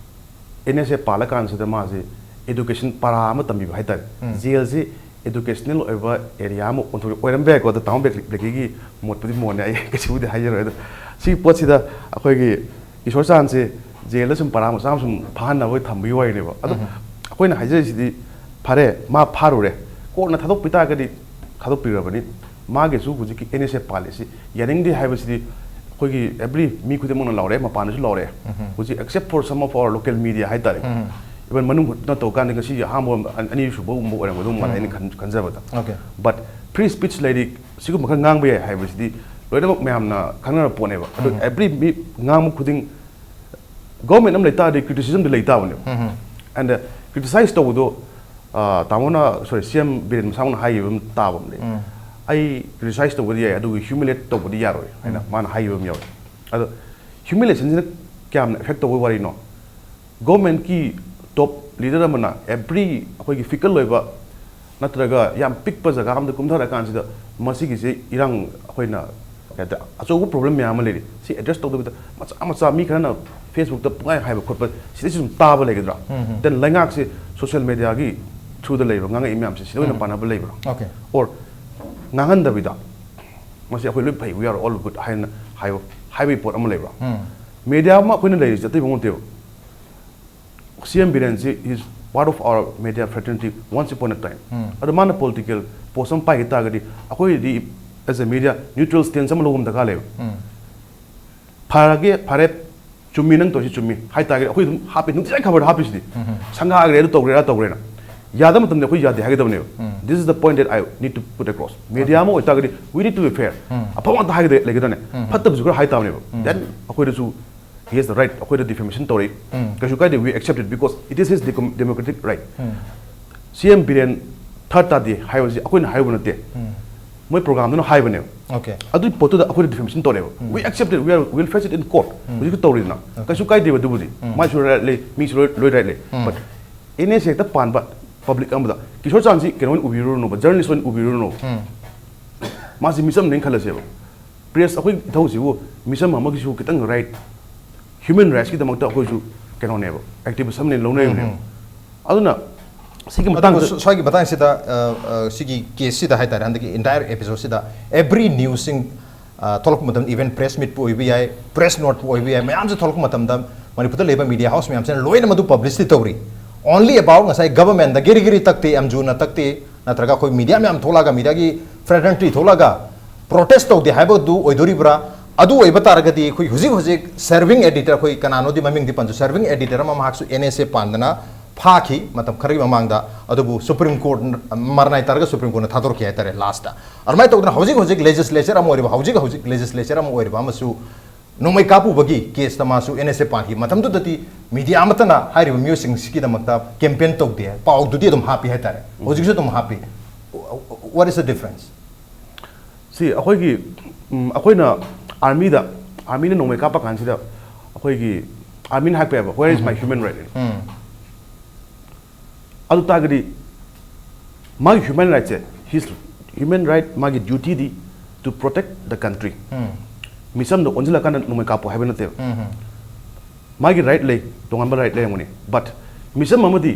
ꯑꯦꯟ ꯑꯦꯁ ꯑꯦ ꯄꯥꯜꯂꯀꯥꯟꯁꯤꯗ ꯃꯥꯁꯦ ꯑꯦꯗꯨꯀꯦꯁꯟ ꯄꯔꯥ ꯑꯃ ꯇꯝꯕꯤꯕ ꯍꯥꯏꯇꯥꯔꯦ꯫ ꯖꯦꯜꯁꯤ ꯑꯦꯗꯨꯀꯦꯁꯅꯦꯜ ꯑꯣꯏꯕ ꯑꯦꯔꯤꯌꯥ ꯑꯃ ꯑꯣꯟꯊꯣꯛ ꯑꯣꯏꯔꯝꯕ ꯌꯥꯏꯀꯣ꯫ ꯑꯗ ꯇꯥꯃꯣ ꯕ꯭ꯂꯦꯛ-, ꯕ꯭ꯂꯦꯀꯤꯒꯤ ꯃꯣꯠꯄꯨꯗꯤ ꯃꯣꯠꯅꯦ, ꯑꯩ ꯀꯩꯁꯨꯕꯨꯗꯤ ꯍꯥꯏꯖꯔꯣꯏ꯫ ꯑꯗꯣ ꯁꯤꯒꯤ ꯄꯣꯠꯁꯤꯗ ꯑꯩꯈꯣꯏꯒꯤ ꯀꯤꯁꯣꯔ ꯆꯥꯟꯁꯦ ꯖꯦꯜꯗ ꯁꯨꯝ ꯄꯔꯥ ꯃꯆꯥ ꯑꯃ ꯁꯨꯝ ꯐꯥꯍꯟꯅꯕ ꯊꯝꯕꯒꯤ ꯋꯥꯔꯤꯅꯦꯕ꯫ ꯑꯗꯣ ꯑꯩꯈꯣꯏꯅ ꯍꯥꯏꯖꯔꯤꯁꯤꯗꯤ, ꯐꯔꯦ, ꯃꯥ ꯐꯥꯔꯨꯔꯦ, ꯀꯣꯔꯠꯅ ꯊꯥꯗꯣꯛꯄꯤ ꯇꯥꯔꯒꯗꯤ ꯊꯥꯗꯣꯛꯄꯤꯔꯕꯅꯤ꯫ ꯃꯥꯒꯤꯁꯨ ꯍꯧꯖꯤꯛꯀꯤ ꯑꯦꯟ ꯑꯦꯁ ꯑꯦ ꯄꯥꯜꯂꯤꯁꯤ ꯌꯥꯅꯤꯡꯗꯦ ꯍꯥꯏꯕꯁꯤꯗꯤ ꯑꯩꯈꯣꯏꯒꯤ ꯑꯦꯕ꯭ꯔꯤ ꯃꯤ ꯈꯨꯗꯤꯡꯃꯛꯅ ꯂꯥꯎꯔꯛꯑꯦ, ꯃꯄꯥꯟꯗꯁꯨ ꯂꯥꯎꯔꯛꯑꯦ꯫ ꯍꯧꯖꯤꯛ, except for some of our local media ꯍꯥꯏꯇꯥꯔꯦ, ꯏꯚꯟ ꯃꯅꯨꯡ ꯍꯨꯠꯅ ꯇꯧ ꯀꯥꯟꯗ ꯉꯁꯤꯒꯤ ꯑꯍꯥꯟꯕ ꯑꯅꯤꯁꯨꯕꯒꯨꯝꯕ ꯑꯣꯏꯔꯝꯒꯗꯧ ꯃꯥꯜꯂꯦ ꯑꯩꯅ ꯈꯟ-, ꯈꯟꯖꯕꯗ꯫ But free speech ꯂꯩꯔꯤ, ꯁꯤꯒꯨꯝꯕ ꯈꯔ ꯉꯥꯡꯕ ꯌꯥꯏ ꯍꯥꯏꯕꯁꯤꯗꯤ ꯂꯣꯏꯅꯃꯛ ꯃꯌꯥꯝꯅ ꯈꯪꯅꯔꯕ ꯄꯣꯠꯅꯦꯕ꯫ ꯑꯗꯣ ꯑꯦꯕ꯭ꯔꯤ ꯃꯤ ꯉꯥꯡꯕ ꯈꯨꯗꯤꯡ ꯒꯣꯔꯃꯦꯟ ꯑꯃ ꯂꯩ ꯇꯥꯔꯗꯤ ꯀ꯭ꯔꯤꯇꯤꯁꯤꯖꯝꯗꯤ ꯂꯩ ꯇꯥꯕꯅꯦꯕ꯫ ꯑꯦꯟ ꯀ꯭ꯔꯤꯇꯤꯁꯥꯏꯁ ꯇꯧꯕꯗꯣ, ꯑ, ꯇꯥꯃꯣꯅ, ꯁꯣꯔꯤ, ꯁꯤ ꯑꯦꯝ ꯕꯤꯔꯦꯟ ꯃꯁꯥꯃꯛꯅ ꯍꯥꯏꯈꯤꯕ ꯑꯃ ꯇꯥꯕ ꯑꯃ ꯂꯩ, "ꯑꯩ ꯀ꯭ꯔꯤꯇꯤꯁꯥꯏꯁ ꯇꯧꯕꯗꯤ ꯌꯥꯏ, ꯑꯗꯨꯒ ꯍ꯭ꯌꯨꯃꯤꯂꯦꯠ ꯇꯧꯕꯗꯤ ꯌꯥꯔꯣꯏ" ꯍꯥꯏꯅ ꯃꯥꯅ ꯍꯥꯏꯈꯤꯕ ꯑꯃ ꯌꯥꯎꯋꯦ꯫ ꯑꯗꯣ ꯍ꯭ꯌꯨꯃꯤꯂꯦꯁꯟꯁꯤꯅ ꯀꯌꯥꯝꯅ ꯑꯦꯐꯦꯛ ꯇꯧꯕ ꯋꯥꯔꯤꯅꯣ? ꯒꯣꯔꯃꯦꯟꯀꯤ ꯇꯣꯞ ꯂꯤꯗꯔ ꯑꯃꯅ ꯑꯦꯕ꯭ꯔꯤ ꯑꯩꯈꯣꯏꯒꯤ ꯐꯤꯀꯜ ꯑꯣꯏꯕ ꯅꯠꯇ꯭ꯔꯒ ꯌꯥꯝ ꯄꯤꯛꯄ ꯖꯒꯥ ꯑꯃꯗ ꯀꯨꯝꯊꯔꯀꯥꯟꯁꯤꯗ ꯃꯁꯤꯒꯤꯁꯦ ꯏꯔꯥꯡ, ꯑꯩꯈꯣꯏꯅ ꯀꯩ ꯍꯥꯏꯇꯥꯔꯦ, ꯑꯆꯧꯕ ꯄ꯭ꯔꯣꯕ꯭ꯂꯦꯝ ꯃꯌꯥꯝ ꯑꯃ ꯂꯩꯔꯤ꯫ ꯁꯤ ꯑꯦꯗ꯭ꯔꯦꯁ ꯇꯧꯗꯕꯤꯗ ꯃꯆꯥ ꯃꯆꯥ ꯃꯤ ꯈꯔꯅ ꯐꯦꯁꯕꯨꯛꯇ ꯄꯨꯡꯍꯥꯏ ꯍꯥꯏꯕ ꯈꯣꯠꯄ, ꯁꯤꯗꯩꯁꯤ ꯑꯗꯨꯝ ꯇꯥꯕ ꯂꯩꯒꯗ꯭ꯔꯥ? Then ꯂꯩꯉꯥꯛꯁꯦ ꯁꯣꯁꯤꯌꯦꯜ ꯃꯦꯗꯤꯌꯥꯒꯤ ꯊ꯭ꯔꯨꯗ ꯂꯩꯕ ꯉꯥꯡꯉꯛꯏ ꯃꯌꯥꯝꯁꯦ ꯁꯤꯗ ꯑꯣꯏꯅ ꯄꯥꯟꯅꯕ ꯂꯩꯕ꯭ꯔꯥ? Okay. Or ꯉꯥꯡꯍꯟꯗꯕꯤꯗ ꯃꯁꯤ ꯑꯩꯈꯣꯏ ꯂꯣꯏ ꯐꯩ, we are all good ꯍꯥꯏꯅ ꯍꯥꯏꯕ, ꯍꯥꯏꯕꯒꯤ ꯄꯣꯠ ꯑꯃ ꯂꯩꯕ꯭ꯔꯥ? ꯃꯦꯗꯤꯌꯥ ꯑꯃ ꯑꯩꯈꯣꯏꯅ ꯂꯩꯔꯤꯁꯦ ꯑꯇꯩ ꯃꯑꯣꯡ ꯅꯠꯇꯦꯕ꯫ ꯁꯤ M ꯕꯤꯔꯦꯟꯁꯤ is part of our media fraternity once upon a time. ꯑꯗꯣ ꯃꯥꯅ ꯄꯣꯂꯤꯇꯤꯀꯦꯜ ꯄꯣꯁ ꯑꯃ ꯄꯥꯏꯈꯤ ꯇꯥꯔꯒꯗꯤ ꯑꯩꯈꯣꯏꯗꯤ as a media neutral stance ꯑꯃ ꯂꯧꯕ ꯑꯃ ꯗꯔꯀꯥꯔ ꯂꯩꯕ꯫ ꯐꯔꯒꯦ, ꯐꯔꯦ, ꯆꯨꯝꯃꯤ, ꯅꯪ ꯇꯧꯔꯤꯁꯤ ꯆꯨꯝꯃꯤ ꯍꯥꯏ ꯇꯥꯔꯒꯗꯤ ꯑꯩꯈꯣꯏ ꯑꯗꯨꯝ ꯍꯥꯞꯄꯤ, ꯅꯨꯡꯇꯤꯖꯥꯏ ꯈꯕꯔꯗ ꯍꯥꯞꯄꯤꯁꯤꯗꯤ꯫ ꯁꯪꯒꯥꯈ꯭ꯔꯦ, ꯑꯗꯨ ꯇꯧꯈ꯭ꯔꯦ, ꯑꯗꯥ ꯇꯧꯈ꯭ꯔꯦꯅ꯫ ꯌꯥꯗꯕ ꯃꯇꯝꯗ ꯑꯩꯈꯣꯏ ꯌꯥꯗꯦ ꯍꯥꯏꯒꯗꯕꯅꯦꯕ꯫ This is the point that I need to put across. Media ꯑꯃ ꯑꯣꯏꯇꯥꯔꯒꯗꯤ we need to be fair. ꯑꯐꯕ ꯉꯥꯛꯇ ꯍꯥꯏꯒꯗꯕ ꯂꯩꯒꯗ꯭ꯔꯅꯦ? ꯐꯠꯇꯕꯁꯨ ꯈꯔ ꯍꯥꯏ ꯇꯥꯕꯅꯦꯕ꯫ Then ꯑꯩꯈꯣꯏꯗꯁꯨ He has the right, ꯑꯩꯈꯣꯏꯗ defamation ꯇꯧꯔꯛꯏ, ꯀꯩꯁꯨ ꯀꯥꯏꯗꯦ, we accept it because it is his decom- democratic right. ꯁꯤ ꯑꯦꯝ ꯕꯤꯔꯦꯟ ꯊꯥꯔꯠ ꯇꯥꯗꯦ ꯍꯥꯏꯕꯁꯤ ꯑꯩꯈꯣꯏꯅ ꯍꯥꯏꯔꯨꯕ ꯅꯠꯇꯦ, ꯃꯣꯏ ꯄ꯭ꯔꯣꯒꯥꯝꯗꯨꯅ ꯍꯥꯏꯕꯅꯦꯕ꯫ Okay. ꯑꯗꯨꯒꯤ ꯄꯣꯠꯇꯨꯗ ꯑꯩꯈꯣꯏꯅ defamation ꯇꯧꯔꯦꯕ, we accept it, we are, will face it in court. ꯍꯧꯖꯤꯛꯁꯨ ꯇꯧꯔꯤꯗꯅ, ꯀꯩꯁꯨ ꯀꯥꯏꯗꯦꯕ ꯑꯗꯨꯕꯨꯗꯤ, ꯃꯥꯏꯁꯨ right ꯂꯩ, ꯃꯤꯁꯨ ꯂꯣꯏ ꯂꯣꯏ right ꯂꯩ, but ꯑꯦꯟ ꯑꯦꯁ ꯍꯦꯛꯇ ꯄꯥꯟꯕ ꯄꯕ꯭ꯂꯤꯛ ꯑꯃꯗ, ꯀꯤꯁꯣꯔ ꯆꯥꯟꯁꯤ ꯀꯩꯅꯣ ꯑꯣꯏꯅ ꯎꯕꯤꯔꯨꯔꯅꯣꯕ, ꯖꯔꯅꯦꯂꯤꯁ ꯑꯣꯏꯅ ꯎꯕꯤꯔꯨꯔꯅꯣꯕ, ꯃꯥꯁꯤ ꯃꯤꯆꯝꯅꯦꯅ ꯈꯜꯂꯁꯦꯕ꯫ ꯄ꯭ꯔꯦꯁ ꯑꯩꯈꯣꯏ ꯏꯊꯧꯁꯤꯕꯨ ꯃꯤꯆꯝ ꯑꯃꯒꯤꯁꯨ ꯈꯤꯇꯪ ꯔꯥꯏꯠ, ꯍ꯭ꯌꯨꯃꯦꯟ ꯔꯥꯏꯠꯁꯀꯤꯗꯃꯛꯇ ꯑꯩꯈꯣꯏꯁꯨ ꯀꯩꯅꯣꯅꯦꯕ, ꯑꯦꯛꯇꯤꯚꯤꯁ ꯑꯃꯅꯦ ꯂꯧꯅꯔꯤꯕꯅꯦꯕ꯫ ꯑꯗꯨꯅ ꯁꯤꯒꯤ ꯑꯗꯨꯕꯨ ꯃꯇꯥꯡꯗ ꯁ꯭ꯋꯥꯏꯒꯤ ꯃꯇꯥꯡꯁꯤꯗ, ꯁꯤꯒꯤ ꯀꯦꯁꯁꯤꯗ ꯍꯥꯏꯇꯥꯔꯦ, ꯍꯟꯗꯛꯀꯤ entire episode ꯁꯤꯗ every news ꯁꯤꯡ ꯊꯣꯛꯂꯛꯄ ꯃꯇꯝꯗ, even press meet ꯄꯨ ꯑꯣꯏꯕ ꯌꯥꯏ, press note ꯄꯨ ꯑꯣꯏꯕ ꯌꯥꯏ, ꯃꯌꯥꯝꯁꯦ ꯊꯣꯛꯂꯛꯄ ꯃꯇꯝꯗ ꯃꯅꯤꯄꯨꯔꯗ ꯂꯩꯕ media house ꯃꯌꯥꯝꯁꯤꯅ ꯂꯣꯏꯅ ꯃꯗꯨ publicity ꯇꯧꯔꯤ꯫ Only about ꯉꯁꯥꯏ government ꯗ ꯒꯤꯔꯤ ꯒꯤꯔꯤ ꯇꯛꯇꯦ, ꯑꯦꯝꯖꯨꯅ ꯇꯛꯇꯦ, ꯅꯠꯇ꯭ꯔꯒ ꯑꯩꯈꯣꯏ media ꯃꯌꯥꯝ ꯊꯣꯛꯂꯛꯑꯒ, media ꯒꯤ fraternity ꯊꯣꯛꯂꯛꯑꯒ protest ꯇꯧꯗꯦ ꯍꯥꯏꯕꯗꯨ ꯑꯣꯏꯗꯣꯔꯤꯕ꯭ꯔꯥ? ꯑꯗꯨ ꯑꯣꯏꯕ ꯇꯥꯔꯒꯗꯤ ꯑꯩꯈꯣꯏ ꯍꯧꯖꯤꯛ ꯍꯧꯖꯤꯛ serving editor, ꯑꯩꯈꯣꯏ ꯀꯅꯥꯅꯣꯗꯤ ꯃꯃꯤꯡꯗꯤ ꯄꯟꯖ, serving editor ꯑꯃ ꯃꯍꯥꯛꯁꯨ ꯑꯦꯟ ꯑꯦꯁ ꯑꯦ ꯄꯥꯟꯗꯅ ꯐꯥꯈꯤ ꯃꯇꯝ ꯈꯔꯒꯤ ꯃꯃꯥꯡꯗ꯫ ꯑꯗꯨꯕꯨ Supreme Court, ꯃꯔꯅꯥꯏ ꯇꯥꯔꯒ Supreme Court ꯅ ꯊꯥꯗꯣꯔꯛꯈꯤ ꯍꯥꯏꯇꯥꯔꯦ last ꯇ꯫ ꯑꯗꯨꯃꯥꯏꯅ ꯇꯧꯗꯅ ꯍꯧꯖꯤꯛ ꯍꯧꯖꯤꯛ legislature ꯑꯃ ꯑꯣꯏꯔꯤꯕ, ꯍꯧꯖꯤꯛ ꯍꯧꯖꯤꯛ legislature ꯑꯃ ꯑꯣꯏꯔꯤꯕ ꯑꯃꯁꯨ ꯅꯣꯡꯃꯩ ꯀꯥꯞꯄꯨꯕꯒꯤ case ꯇ ꯃꯥꯁꯨ ꯑꯦꯟ ꯑꯦꯁ ꯑꯦ ꯄꯥꯟꯈꯤ꯫ ꯃꯇꯝꯗꯨꯗꯗꯤ media ꯑꯃꯠꯇꯅ ꯍꯥꯏꯔꯤꯕ ꯃꯤꯑꯣꯏꯁꯤꯡꯁꯤꯒꯤꯗꯃꯛꯇ campaign ꯇꯧꯗꯦ, ꯄꯥꯎꯗꯨꯗꯤ ꯑꯗꯨꯝ ꯍꯥꯞꯄꯤ ꯍꯥꯏꯇꯥꯔꯦ, ꯍꯧꯖꯤꯛꯁꯨ ꯑꯗꯨꯝ ꯍꯥꯞꯄꯤ꯫ What is the difference? ꯁꯤ ꯑꯩꯈꯣꯏꯒꯤ, ꯎꯝ, ꯑꯩꯈꯣꯏꯅ army ꯗ, army ꯅ ꯅꯣꯡꯃꯩ ꯀꯥꯞꯄ ꯀꯥꯟꯁꯤꯗ ꯑꯩꯈꯣꯏꯒꯤ army ꯅ ꯍꯥꯏꯔꯛꯄ ꯌꯥꯏꯕ, "Where is my human right?" ꯑꯗꯨ ꯇꯥꯔꯒꯗꯤ ꯃꯥꯒꯤ human right ꯁꯦ, his human right, ꯃꯥꯒꯤ duty D to protect the country꯫ ꯃꯤꯆꯝꯗ ꯑꯣꯟꯁꯤꯜꯂꯀꯥꯟꯗ ꯅꯣꯡꯃꯩ ꯀꯥꯞꯄꯣ ꯍꯥꯏꯕ ꯅꯠꯇꯦꯕ꯫ ꯃꯥꯒꯤ right ꯂꯩ, ꯇꯣꯉꯥꯟꯕ right ꯂꯩꯔꯝꯒꯅꯤ, but ꯃꯤꯆꯝ ꯑꯃꯗꯤ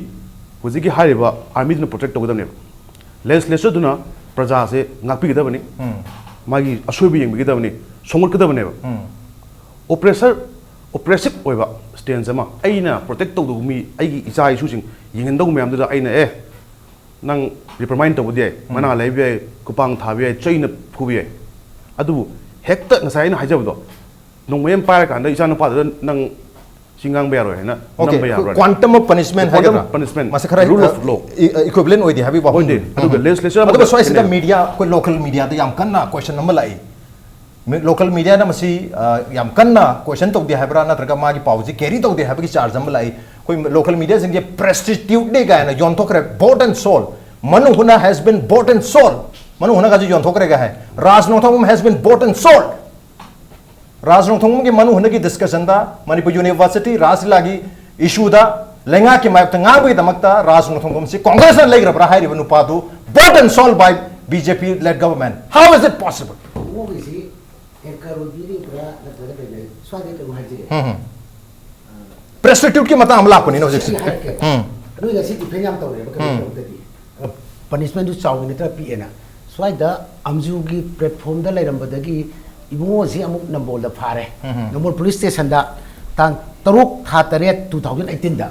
ꯍꯧꯖꯤꯛꯀꯤ ꯍꯥꯏꯔꯤꯕ army ꯗꯨꯅ protect ꯇꯧꯒꯗꯕꯅꯦꯕ꯫ Legislature ꯗꯨꯅ ꯄ꯭ꯔꯖꯥꯁꯦ ꯉꯥꯛꯄꯤꯒꯗꯕꯅꯤ, ꯃꯥꯒꯤ ꯑꯁꯣꯏꯕ ꯌꯦꯡꯕꯤꯒꯗꯕꯅꯤ, ꯁꯣꯝꯒꯠꯀꯗꯕꯅꯦꯕ꯫ Oppressor, oppressive ꯑꯣꯏꯕ stance ꯑꯃ, ꯑꯩꯅ protect ꯇꯧꯗꯧꯕ ꯃꯤ, ꯑꯩꯒꯤ ꯏꯆꯥ ꯏꯁꯨꯁꯤꯡ ꯌꯦꯡꯍꯟꯗꯧꯕ ꯃꯌꯥꯝꯗꯨꯗ ꯑꯩꯅ, "ꯑꯦ, ꯅꯪ reprimand ꯇꯧꯕꯗꯤ ꯌꯥꯏ, ꯃꯅꯥ ꯂꯩꯕ ꯌꯥꯏ, ꯈꯨꯄꯥꯡ ꯊꯥꯕ ꯌꯥꯏ, ꯆꯩꯅ ꯐꯨꯕ ꯌꯥꯏ"꯫ ꯑꯗꯨꯕꯨ ꯍꯦꯛꯇ ꯉꯁꯥꯏ ꯑꯩꯅ ꯍꯥꯏꯖꯕꯗꯣ, ꯅꯣꯡꯃꯩ ꯑꯃ ꯄꯥꯏꯔꯀꯥꯟꯗ ꯏꯆꯥ ꯅꯨꯄꯥꯗꯨꯗ ꯅꯪ ꯁꯤ ꯉꯥꯡꯕ ꯌꯥꯔꯣꯏ ꯍꯥꯏꯅ Okay, ꯅꯝꯕ ꯌꯥꯕ꯭ꯔꯥ? quantum of punishment Quantum ꯍꯥꯏꯒꯗ꯭ꯔꯥ? of punishment, ꯃꯁꯤ ꯈꯔ, rule ꯑ, of law꯫ ꯏ-, ꯑ, equivalent ꯑꯣꯏꯗꯦ ꯍꯥꯏꯕꯒꯤ ꯋꯥꯐꯝ꯫ ꯑꯣꯏꯗꯦ꯫ ꯑꯗꯨꯒ legislature ꯑꯃ ꯑꯗꯨꯒ ꯁ꯭ꯋꯥꯏꯁꯤꯗ ꯈꯦꯠꯅꯩ꯫ Media, ꯑꯩꯈꯣꯏ local media ꯗ ꯌꯥꯝ ꯀꯟꯅ question ꯑꯃ ꯂꯥꯛꯏ꯫ ꯃꯤ-, ꯂꯣꯀꯦꯜ ꯃꯤꯗꯤꯌꯥꯅ ꯃꯁꯤ, ꯑ, ꯌꯥꯝ ꯀꯟꯅ ꯀꯣꯏꯁꯟ ꯇꯧꯗꯦ ꯍꯥꯏꯕ꯭ꯔꯥ, ꯅꯠꯇ꯭ꯔꯒ ꯃꯥꯒꯤ ꯄꯥꯎꯁꯤ ꯀꯦꯔꯤ ꯇꯧꯗꯦ ꯍꯥꯏꯕꯒꯤ ꯆꯥꯔꯖ ꯑꯃ ꯂꯥꯛꯏ꯫ ꯑꯩꯈꯣꯏ ꯂꯣꯀꯦꯜ ꯃꯤꯗꯤꯌꯥꯁꯤꯡꯁꯦ ꯄ꯭ꯔꯦꯁꯇꯤꯇ꯭ꯌꯨꯠꯅꯦ ꯀꯥꯏꯅ ꯌꯣꯟꯊꯣꯛꯈ꯭ꯔꯦ, bought and sold. Manu Huna has been bought and sold. Manu ꯍꯨꯅꯥꯒꯁꯤ ꯌꯣꯟꯊꯣꯛꯈ꯭ꯔꯦꯒ ꯍꯥꯏ꯫ Raj Nongthombam has been bought and sold. Raj ꯅꯣꯡꯊꯣꯡꯕꯝꯒꯤ ꯃꯅꯨ ꯍꯨꯅꯥꯒꯤ ꯗꯤꯁꯀꯁꯟꯗ ꯃꯅꯤꯄꯨꯔ ꯌꯨꯅꯤꯚꯔꯁꯤꯇꯤ ꯔꯥꯖ ꯂꯤꯂꯥꯒꯤ ꯏꯁꯨꯗ ꯂꯩꯉꯥꯛꯀꯤ ꯃꯥꯌꯣꯛꯇ ꯉꯥꯡꯕꯒꯤꯗꯃꯛꯇ ꯔꯥꯖ ꯅꯣꯡꯊꯣꯡꯕꯝꯁꯤ ꯀꯣꯡꯒ꯭ꯔꯦꯁꯅ ꯂꯩꯈ꯭ꯔꯕ꯭ꯔꯥ ꯍꯥꯏꯔꯤꯕ ꯅꯨꯄꯥꯗꯨ, bought and sold by B J P led government, how is it possible? ꯃꯣꯏꯒꯤꯁꯤ ꯑꯦꯡꯀꯔ ꯑꯣꯏꯕꯤꯔꯤꯕ꯭ꯔꯥ ꯅꯠꯇ꯭ꯔꯒ ꯀꯩꯅꯣ? ꯁ꯭ꯋꯥꯏꯗ ꯀꯩꯅꯣ ꯍꯥꯏꯖꯒꯦ꯫ ꯎꯝ, ꯎꯝ꯫ ꯄ꯭ꯔꯦꯁꯇꯤꯇ꯭ꯌꯨꯠꯀꯤ ꯃꯇꯥꯡ ꯑꯃ ꯂꯥꯛꯄꯅꯤꯅ ꯍꯧꯖꯤꯛꯁꯦ꯫ ꯁꯤ ꯍꯥꯏꯔꯛꯀꯦ꯫ ꯎꯝ꯫ ꯅꯣꯏ ꯉꯁꯤ ꯗꯤꯐꯦꯟ ꯌꯥꯝ ꯇꯧꯔꯦꯕ ꯎꯝ꯫ ꯀꯩꯅꯣꯗꯗꯤ꯫ ꯄꯅꯤꯁꯃꯦꯟꯗꯨ ꯆꯥꯎꯅ ꯅꯠꯇ꯭ꯔ ꯄꯤꯛꯑꯦꯅ꯫ ꯁ꯭ꯋꯥꯏꯗ ꯑꯝꯖꯨꯒꯤ ꯄ꯭ꯂꯦꯠꯐꯣꯝꯗ ꯂꯩꯔꯝꯕꯗꯒꯤ ꯏꯕꯨꯡꯉꯣꯁꯤ ꯑꯃꯨꯛ ꯅꯝꯕꯣꯜꯗ ꯐꯥꯔꯦ꯫ ꯎꯝ꯫ ꯅꯝꯕꯣꯜ ꯄꯨꯂꯤꯁ ꯁ꯭ꯇꯦꯁꯟꯗ ꯇꯥꯡ ꯇꯔꯨꯛ ꯊꯥ ꯇꯔꯦꯠ two thousand eighteen ꯗ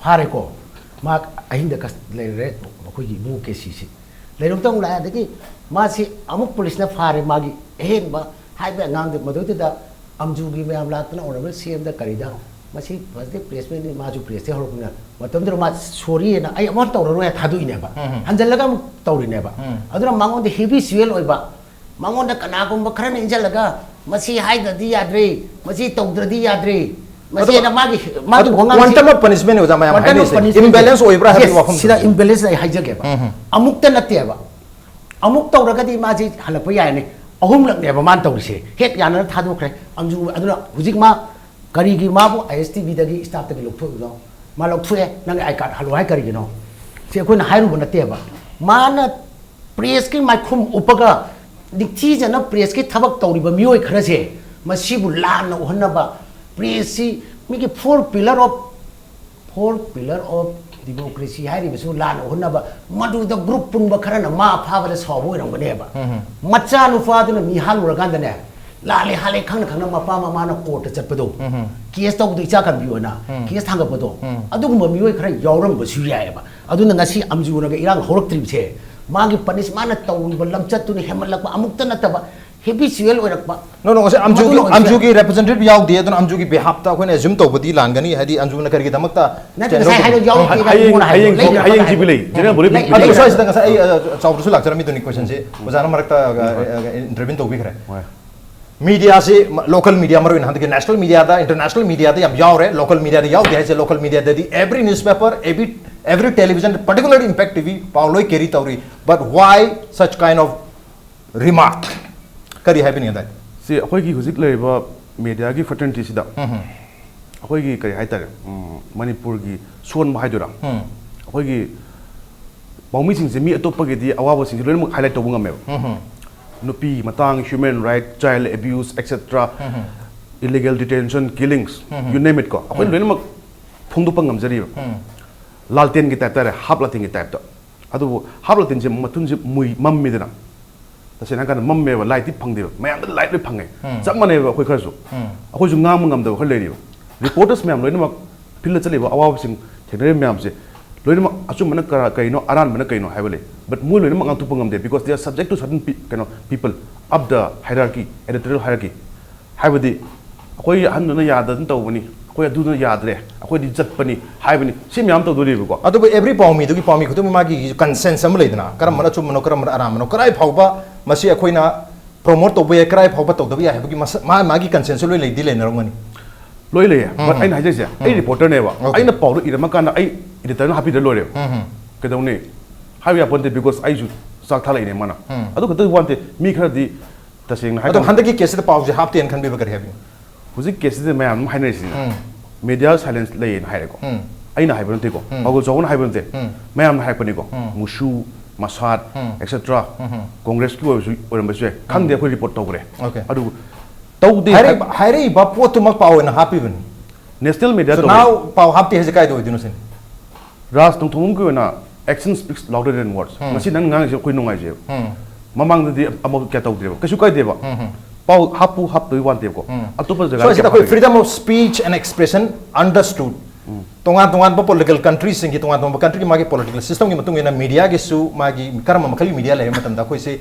ꯐꯥꯔꯦꯀꯣ꯫ ꯃꯥ ꯑꯍꯤꯡꯗ ꯀꯁ-, ꯂꯩꯔꯦ ꯑꯩꯈꯣꯏꯒꯤ ꯏꯕꯨꯡꯉꯣ ꯀꯦ ꯁꯤꯁꯤ꯫ ꯂꯩꯔꯨꯕꯗ ꯑꯃꯨꯛ ꯂꯥꯛꯑꯦ꯫ ꯑꯗꯒꯤ ꯃꯥꯁꯤ ꯑꯃꯨꯛ ꯄꯨꯂꯤꯁꯅ ꯐꯥꯔꯦ꯫ ꯃꯥꯒꯤ ꯑꯍꯦꯟꯕ ꯍꯥꯏꯕ ꯑꯉꯥꯡꯗꯨ ꯃꯗꯨꯗꯨꯗ ꯑꯝꯖꯨꯒꯤ ꯃꯌꯥꯝ ꯂꯥꯛꯇꯅ ꯑꯣꯅꯔꯦꯕꯜ ꯁꯤ ꯑꯦꯝꯗ ꯀꯔꯤꯗ, ꯃꯁꯤ ꯐꯖꯗꯦ, ꯄ꯭ꯂꯦꯁꯃꯦꯟꯅꯤ, ꯃꯥꯁꯨ ꯄ꯭ꯔꯦꯁꯇꯩ ꯍꯧꯔꯛꯄꯅꯤꯅ꯫ ꯃꯇꯝꯗꯨꯗ ꯃꯥ ꯁꯣꯔꯤꯅ ꯑꯩ ꯑꯃꯨꯛ ꯇꯧꯔꯔꯣꯏ ꯍꯥꯏꯅ ꯊꯥꯗꯣꯛꯏꯅꯦꯕ꯫ ꯎꯝ꯫ ꯍꯟꯖꯜꯂꯒ ꯑꯃꯨꯛ ꯇꯧꯔꯤꯅꯦꯕ꯫ ꯎꯝ꯫ ꯑꯗꯨꯅ ꯃꯉꯣꯟꯗ ꯍꯦꯕꯤꯆꯨꯋꯦꯜ ꯑꯣꯏꯕ, ꯃꯉꯣꯟꯗ ꯀꯅꯥꯒꯨꯝꯕ ꯈꯔꯅ ꯏꯟꯁꯤꯜꯂꯒ ꯃꯁꯤ ꯍꯥꯏꯗ꯭ꯔꯗꯤ ꯌꯥꯗ꯭ꯔꯦ, ꯃꯁꯤ ꯇꯧꯗ꯭ꯔꯗꯤ ꯌꯥꯗ꯭ꯔꯦ, ꯃꯁꯤ ꯑꯗꯨ ꯑꯅ ꯃꯥꯒꯤ ꯑꯗꯨ ꯃꯥꯒꯤ ꯋꯥꯉꯥꯡꯁꯤ quantum of punishment ꯑꯣꯖꯥ ꯃꯌꯥꯝ quantum of ꯍꯥꯏꯅꯔꯤꯁꯦ꯫ punishment. Imbalance ꯑꯣꯏꯕ꯭ꯔꯥ ꯍꯥꯏꯕꯒꯤ Yes, ꯋꯥꯐꯝꯗꯣ꯫ ꯁꯤꯗ imbalance ꯑꯩ ꯍꯥꯏꯖꯒꯦꯕ꯫ ꯎꯝ, ꯎꯝ꯫ ꯑꯃꯨꯛꯇ ꯅꯠꯇꯦꯕ꯫ ꯑꯃꯨꯛ ꯇꯧꯔꯒꯗꯤ ꯃꯥꯁꯤ ꯍꯜꯂꯛꯄ ꯌꯥꯏꯅꯦ꯫ ꯑꯍꯨꯝꯂꯛꯅꯦꯕ ꯃꯥꯅ ꯇꯧꯔꯤꯁꯦ꯫ ꯍꯦꯛ ꯌꯥꯅꯅ ꯊꯥꯗꯣꯛꯈ꯭ꯔꯦ꯫ ꯑꯝꯖꯨ ꯑꯗꯨꯅ ꯍꯧꯖꯤꯛ ꯃꯥ ꯀꯔꯤꯒꯤ ꯃꯥꯕꯨ I S T V ꯗꯒꯤ staff ꯇꯒꯤ ꯂꯧꯊꯣꯛꯏꯅꯣ? ꯃꯥ ꯂꯧꯊꯣꯛꯑꯦ, ꯅꯪꯒꯤ I card ꯍꯜꯂꯣ ꯍꯥꯏ ꯀꯔꯤꯒꯤꯅꯣ? ꯁꯤ ꯑꯩꯈꯣꯏꯅ ꯍꯥꯏꯔꯨꯕ ꯅꯠꯇꯦꯕ꯫ ꯃꯥꯅ ꯄ꯭ꯔꯦꯁꯀꯤ ꯃꯥꯏꯈꯨꯝ ꯎꯞꯄꯒ ꯅꯤꯡꯊꯤꯖꯅ ꯄ꯭ꯔꯦꯁꯀꯤ ꯊꯕꯛ ꯇꯧꯔꯤꯕ ꯃꯤꯑꯣꯏ ꯈꯔꯁꯦ ꯃꯁꯤꯕꯨ ꯂꯥꯟꯅ ꯎꯍꯟꯅꯕ, ꯄ꯭ꯔꯦꯁꯁꯤ ꯃꯤꯒꯤ four pillar of four pillar of democracy ꯍꯥꯏꯔꯤꯕꯁꯨ ꯂꯥꯟꯅ ꯎꯍꯟꯅꯕ, ꯃꯗꯨꯗ ꯒ꯭ꯔꯨꯞ ꯄꯨꯟꯕ ꯈꯔꯅ ꯃꯥ ꯐꯥꯕꯗ ꯁꯥꯎꯕ ꯑꯣꯏꯔꯝꯒꯅꯦꯕ꯫ ꯃꯆꯥꯅꯨꯄꯥꯗꯨꯅ ꯃꯤ ꯍꯥꯠꯂꯨꯔꯀꯥꯟꯗꯅꯦ, ꯂꯥꯜꯂꯦ ꯍꯥꯠꯂꯦ ꯈꯪꯅ ꯈꯪꯅ ꯃꯄꯥ ꯃꯃꯥꯅ ꯀꯣꯔꯠꯇ ꯆꯠꯄꯗꯣ, ꯀꯦꯁ ꯇꯧꯕꯗꯣ ꯏꯆꯥ ꯀꯟꯕꯤ ꯑꯣꯏꯅ ꯀꯦꯁ ꯊꯥꯡꯒꯠꯄꯗꯣ, ꯑꯗꯨꯒꯨꯝꯕ ꯃꯤꯑꯣꯏ ꯈꯔ ꯌꯥꯎꯔꯝꯕꯁꯨ ꯌꯥꯏꯑꯕ꯫ ꯑꯗꯨꯅ ꯉꯁꯤ ꯑꯝꯖꯨꯅꯒ ꯏꯔꯥꯡ ꯍꯧꯔꯛꯇ꯭ꯔꯤꯕꯁꯦ ꯃꯥꯒꯤ ꯄꯅꯤꯁ ꯃꯥꯅ ꯇꯧꯔꯤꯕ ꯂꯝꯆꯠꯇꯨꯅ ꯍꯦꯟꯃꯠꯂꯛꯄ, ꯑꯃꯨꯛꯇ ꯅꯠꯇꯕ ꯍꯦꯕꯤꯆꯨꯋꯦꯜ ꯑꯣꯏꯔꯛꯄ꯫ No, no, ꯉꯁꯥꯏ ꯑꯝꯖꯨꯒꯤ, ꯃꯗꯨꯅ ꯑꯣꯏꯕꯁꯦ ꯑꯝꯖꯨꯒꯤ ꯔꯤꯄ꯭ꯔꯦꯖꯦꯟꯇꯦꯇꯤꯚ ꯌꯥꯎꯗꯦ, ꯑꯗꯨꯅ ꯑꯝꯖꯨꯒꯤ ꯕꯤꯍꯥꯞꯇ ꯑꯩꯈꯣꯏꯅ ꯑꯦꯖ꯭ꯌꯨꯝ ꯇꯧꯕꯗꯤ ꯂꯥꯟꯒꯅꯤ, ꯍꯥꯏꯗꯤ ꯑꯝꯖꯨꯅ ꯀꯔꯤꯒꯤꯗꯃꯛꯇ ꯅꯠꯇꯦ, stand ꯉꯁꯥꯏ ꯇꯧꯕ-, ꯍꯥꯏꯗꯣ ꯌꯥꯎꯗꯦ, ꯍꯌꯦꯡ ꯃꯉꯣꯟꯗ ꯍꯌꯦꯡ ꯍꯥꯏꯗꯣ ꯂꯩ, ꯍꯌꯦꯡ ꯍꯥꯏꯗꯣ ꯖꯨꯕꯤꯂꯤ ꯖꯦꯅꯔꯦꯜ ꯂꯩ, ꯕꯣꯗꯤ ꯂꯩ, ꯑꯗꯨ ꯂꯩ꯫ ꯁ꯭ꯋꯥꯏꯁꯤꯗ ꯉꯁꯥꯏ ꯑꯩ, ꯑ, ꯆꯥꯎꯗ꯭ꯔꯁꯨ ꯂꯥꯛꯆꯔꯝꯃꯤ, ꯑꯗꯨꯅꯤ ꯀꯣꯏꯁꯟꯁꯦ ꯑꯣꯖꯥꯅ ꯃꯔꯛꯇ, ꯑ, ꯑ, ꯏꯟꯇꯔꯚꯤꯌꯨ ꯇꯧꯕꯤꯈ꯭ꯔꯦ꯫ ꯍꯣꯏ꯫ ꯃꯤꯗꯤꯌꯥꯁꯤ ꯂꯣꯀꯦꯜ ꯃꯤꯗꯤꯌꯥ, ꯃꯔꯨꯑꯣꯏꯅ ꯍꯟꯗꯛꯀꯤ ꯅꯦꯁꯅꯦꯜ ꯃꯤꯗꯤꯌꯥꯗ, ꯏꯟꯇꯔꯅꯦꯁꯅꯦꯜ ꯃꯤꯗꯤꯌꯥꯗ ꯌꯥꯝ ꯌꯥꯎꯔꯦ꯫ ꯂꯣꯀꯦꯜ ꯃꯤꯗꯤꯌꯥꯗ ꯌꯥꯎꯗꯦ ꯍꯥꯏꯁꯦ, local ꯃꯤꯗꯤꯌꯥꯗꯗꯤ every newspaper, every every television, particularly Impact T V, ꯄꯥꯎ ꯂꯣꯏ ꯀꯦꯔꯤ ꯇꯧꯔꯤ꯫ But why such kind of remark? ꯀꯔꯤ ꯍꯥꯏꯕꯤꯅꯤꯡꯉꯦ ꯑꯗꯥꯏ? ꯁꯤ ꯑꯩꯈꯣꯏꯒꯤ ꯍꯧꯖꯤꯛ ꯂꯩꯔꯤꯕ ꯃꯦꯗꯤꯌꯥꯒꯤ ꯐ꯭ꯔꯇꯔꯅꯤꯇꯤꯁꯤꯗ ꯑꯩꯈꯣꯏꯒꯤ ꯀꯔꯤ ꯍꯥꯏꯇꯥꯔꯦ, ꯎꯝ, ꯃꯅꯤꯄꯨꯔꯒꯤ ꯁꯣꯟꯕ ꯍꯥꯏꯗꯣꯏꯔꯥ, ꯑꯩꯈꯣꯏꯒꯤ ꯄꯥꯎꯃꯤꯁꯤꯡꯁꯦ ꯃꯤ ꯑꯇꯣꯞꯄꯒꯤꯗꯤ ꯑꯋꯥꯕꯁꯤꯡꯁꯦ ꯂꯣꯏꯅꯃꯛ ꯍꯥꯏꯂꯥꯏꯠ ꯇꯧꯕ ꯉꯝꯃꯦꯕ꯫ ꯅꯨꯄꯤ ꯃꯇꯥꯡ, human right, child abuse, et cetera, illegal detention, killings, you name it ꯀꯣ, ꯑꯩꯈꯣꯏꯅ ꯂꯣꯏꯅꯃꯛ ꯐꯣꯡꯗꯣꯛꯄ ꯉꯝꯖꯔꯤꯕ꯫ ꯂꯥꯜꯇꯦꯟꯒꯤ ꯇꯥꯏꯞꯇ ꯍꯥꯏꯔꯦ, ꯍꯥꯞ ꯂꯥꯜꯇꯦꯟꯒꯤ ꯇꯥꯏꯞꯇ꯫ ꯑꯗꯨꯕꯨ ꯍꯥꯞ ꯂꯥꯜꯇꯦꯟꯁꯦ ꯃꯊꯨꯟꯁꯦ ꯃꯨꯏ ꯃꯝꯃꯤꯗꯅ, ꯇꯁꯦꯡꯅ ꯍꯥꯏꯔꯀꯥꯟꯗ ꯃꯝꯃꯦꯕ, ꯂꯥꯏꯠꯇꯤ ꯐꯪꯗꯦꯕ, ꯃꯌꯥꯝꯗ ꯂꯥꯏꯠ ꯂꯣꯏ ꯐꯪꯉꯦ꯫ ꯆꯞ ꯃꯥꯟꯅꯩꯕ ꯑꯩꯈꯣꯏ ꯈꯔꯁꯨ꯫ ꯑꯩꯈꯣꯏꯁꯨ ꯉꯥꯡꯕ ꯉꯝꯗꯕ ꯈꯔ ꯂꯩꯔꯤꯕ꯫ ꯔꯤꯄꯣꯔꯇꯔꯁ ꯃꯌꯥꯝ ꯂꯣꯏꯅꯃꯛ ꯐꯤꯜꯗ ꯆꯠꯂꯤꯕ ꯑꯋꯥꯕꯁꯤꯡ ꯊꯦꯡꯅꯔꯤꯕ ꯃꯌꯥꯝꯁꯦ ꯂꯣꯏꯅꯃꯛ ꯑꯆꯨꯝꯕꯅ ꯀꯔ- ꯀꯩꯅꯣ, ꯑꯔꯥꯟꯕꯅ ꯀꯩꯅꯣ ꯍꯥꯏꯕ ꯂꯩ꯫ But ꯃꯣꯏ ꯂꯣꯏꯅꯃꯛ ꯉꯥꯡꯊꯣꯛꯄ ꯉꯝꯗꯦ, because they are subject to certain pe- ꯀꯩꯅꯣ, people of the hierarchy, editorial hierarchy꯫ ꯍꯥꯏꯕꯗꯤ ꯑꯩꯈꯣꯏ ꯑꯍꯟꯗꯨꯅ ꯌꯥꯗꯗꯅ ꯇꯧꯕꯅꯤ, ꯑꯩꯈꯣꯏ ꯑꯗꯨꯅ ꯌꯥꯗ꯭ꯔꯦ, ꯑꯩꯈꯣꯏꯗꯤ ꯆꯠꯄꯅꯤ ꯍꯥꯏꯕꯅꯤ, ꯁꯤ ꯃꯌꯥꯝ ꯇꯧꯗꯣꯔꯤꯕꯀꯣ꯫ ꯑꯗꯨꯕꯨ every ꯄꯥꯎꯃꯤꯗꯨꯒꯤ, ꯄꯥꯎꯃꯤ ꯈꯨꯗꯤꯡꯃꯛ ꯃꯥꯒꯤ ꯀꯟꯁꯦꯟꯁ ꯑꯃ ꯂꯩꯗꯅ, ꯀꯔꯝꯕꯅ ꯑꯆꯨꯝꯕꯅꯣ, ꯀꯔꯝꯕꯅ ꯑꯔꯥꯟꯕꯅꯣ, ꯀꯗꯥꯏ ꯐꯥꯎꯕ ꯃꯁꯤ ꯑꯩꯈꯣꯏꯅ ꯄ꯭ꯔꯣꯃꯣꯠ ꯇꯧꯕ ꯌꯥꯏ, ꯀꯗꯥꯏ ꯐꯥꯎꯕ ꯇꯧꯗꯕ ꯌꯥꯏ ꯍꯥꯏꯕꯒꯤ ꯃꯁ- ꯃꯥ ꯃꯥꯒꯤ ꯀꯟꯁꯦꯟꯁꯁꯨ ꯂꯣꯏ ꯂꯩꯗꯤ ꯂꯩꯅꯔꯝꯒꯅꯤ꯫ ꯂꯣꯏ ꯂꯩꯌꯦ꯫ But ꯑꯩꯅ ꯍꯥꯏꯖꯩꯁꯦ, ꯑꯩ ꯔꯤꯄꯣꯔꯇꯔꯅꯦꯕ꯫ ꯑꯩꯅ ꯄꯥꯎꯗꯣ ꯏꯔꯝꯃꯀꯥꯟꯗ ꯑꯩ ꯏꯗꯤꯇꯔꯅ ꯍꯥꯞꯄꯤꯗ꯭ꯔ ꯂꯣꯏꯔꯦꯕ꯫ ꯀꯩꯗꯧꯅꯤ? ꯍꯥꯏꯕ ꯌꯥꯄꯣꯟꯇꯦ, because ꯑꯩꯁꯨ ꯆꯥꯛ ꯊꯥꯂꯛꯏꯅꯦ ꯃꯥꯅ꯫ ꯑꯗꯨ ꯈꯛꯇꯒꯤ ꯋꯥ ꯅꯠꯇꯦ, ꯃꯤ ꯈꯔꯗꯤ ꯇꯁꯦꯡꯅ ꯑꯗꯣ ꯍꯥꯏꯔꯀꯥꯟꯗ ꯍꯟꯗꯛꯀꯤ ꯀꯦꯁꯁꯤꯗ ꯄꯥꯎꯁꯦ ꯍꯥꯞꯇꯦꯅ ꯈꯟꯕꯤꯕ ꯀꯔꯤ ꯍꯥꯏꯕꯤꯅꯣ? ꯍꯧꯖꯤꯛ ꯀꯦꯁꯁꯤꯗ ꯃꯌꯥꯝ ꯑꯃ ꯍꯥꯏꯅꯔꯤꯁꯤꯅ, ꯃꯦꯗꯤꯌꯥ ꯁꯥꯏꯂꯦꯟꯁ ꯂꯩꯌꯦꯅ ꯍꯥꯏꯔꯦꯀꯣ꯫ ꯑꯩꯅ ꯍꯥꯏꯕ ꯅꯠꯇꯦꯀꯣ, ꯄꯥꯎꯒꯜ ꯆꯥꯎꯕꯅ ꯍꯥꯏꯕ ꯅꯠꯇꯦ, ꯃꯌꯥꯝꯅ ꯍꯥꯏꯔꯛꯄꯅꯤꯀꯣ꯫ ꯃꯨꯁꯨ, ꯃꯁꯥꯠ, ꯑꯦꯛꯁꯦꯇ꯭ꯔꯥ, ꯀꯣꯡꯒ꯭ꯔꯦꯁꯀꯤ ꯑꯣꯏꯔꯁꯨ, ꯑꯣꯏꯔꯝꯕꯁꯨ ꯌꯥꯏ, ꯈꯪꯗꯦ, ꯑꯩꯈꯣꯏ ꯔꯤꯄꯣꯔꯠ ꯇꯧꯈ꯭ꯔꯦ꯫ Okay. ꯑꯗꯨꯕꯨ ꯇꯧꯗꯦ꯫ ꯍꯥꯏꯔꯛꯏꯕ ꯍꯥꯏꯔꯛꯏꯕ ꯄꯣꯠꯇꯨꯃꯛ ꯄꯥꯎ ꯑꯣꯏꯅ ꯍꯥꯞꯄꯤꯕꯅꯤ꯫ ꯅꯦꯁꯅꯦꯜ ꯃꯦꯗꯤꯌꯥ So ꯇꯧꯔꯦ꯫ Now ꯄꯥꯎ ꯍꯥꯞꯇꯦ ꯍꯥꯏꯁꯦ ꯀꯥꯏꯗ ꯑꯣꯏꯗꯣꯏꯅꯣ ꯁꯤꯅꯤ? ꯔꯥꯖ ꯅꯣꯡꯊꯣꯝꯕꯝꯒꯤ ꯑꯣꯏꯅ action speaks louder than words꯫ ꯉꯁꯤ ꯅꯪ ꯉꯥꯡꯉꯤꯁꯦ ꯑꯩꯈꯣꯏ ꯅꯨꯡꯉꯥꯏꯖꯩꯕ꯫ ꯃꯃꯥꯡꯗꯗꯤ ꯑꯃꯨꯛ ꯀꯌꯥ ꯇꯧꯗꯦꯕ, ꯀꯩꯁꯨ ꯀꯥꯏꯗꯦꯕ꯫ ꯄꯥꯎ ꯍꯥꯞꯄꯨ ꯍꯥꯞꯇꯣꯏ ꯋꯥꯟꯗꯦꯕꯀꯣ꯫ ꯑꯇꯣꯞꯄ ꯖꯒꯥ ꯁ꯭ꯋꯥꯏꯁꯤꯗ ꯑꯩꯈꯣꯏ freedom of speech and expression understood꯫ ꯇꯣꯉꯥꯟ ꯇꯣꯉꯥꯟꯕ ꯄꯣꯂꯤꯇꯤꯀꯦꯜ ꯀꯟꯇ꯭ꯔꯤꯁꯤꯡꯒꯤ ꯇꯣꯉꯥꯟ ꯇꯣꯉꯥꯟꯕ ꯀꯟꯇ꯭ꯔꯤꯒꯤ ꯃꯥꯒꯤ ꯄꯣꯂꯤꯇꯤꯀꯦꯜ ꯁꯤꯁꯇꯝꯒꯤ ꯃꯇꯨꯡ ꯏꯟꯅ ꯃꯤꯗꯤꯌꯥꯒꯤꯁꯨ ꯃꯥꯒꯤ ꯀꯔꯝꯕ ꯃꯈꯜꯒꯤ ꯃꯤꯗꯤꯌꯥ ꯂꯩ ꯍꯥꯏꯕ ꯃꯇꯝꯗ ꯑꯩꯈꯣꯏꯁꯤ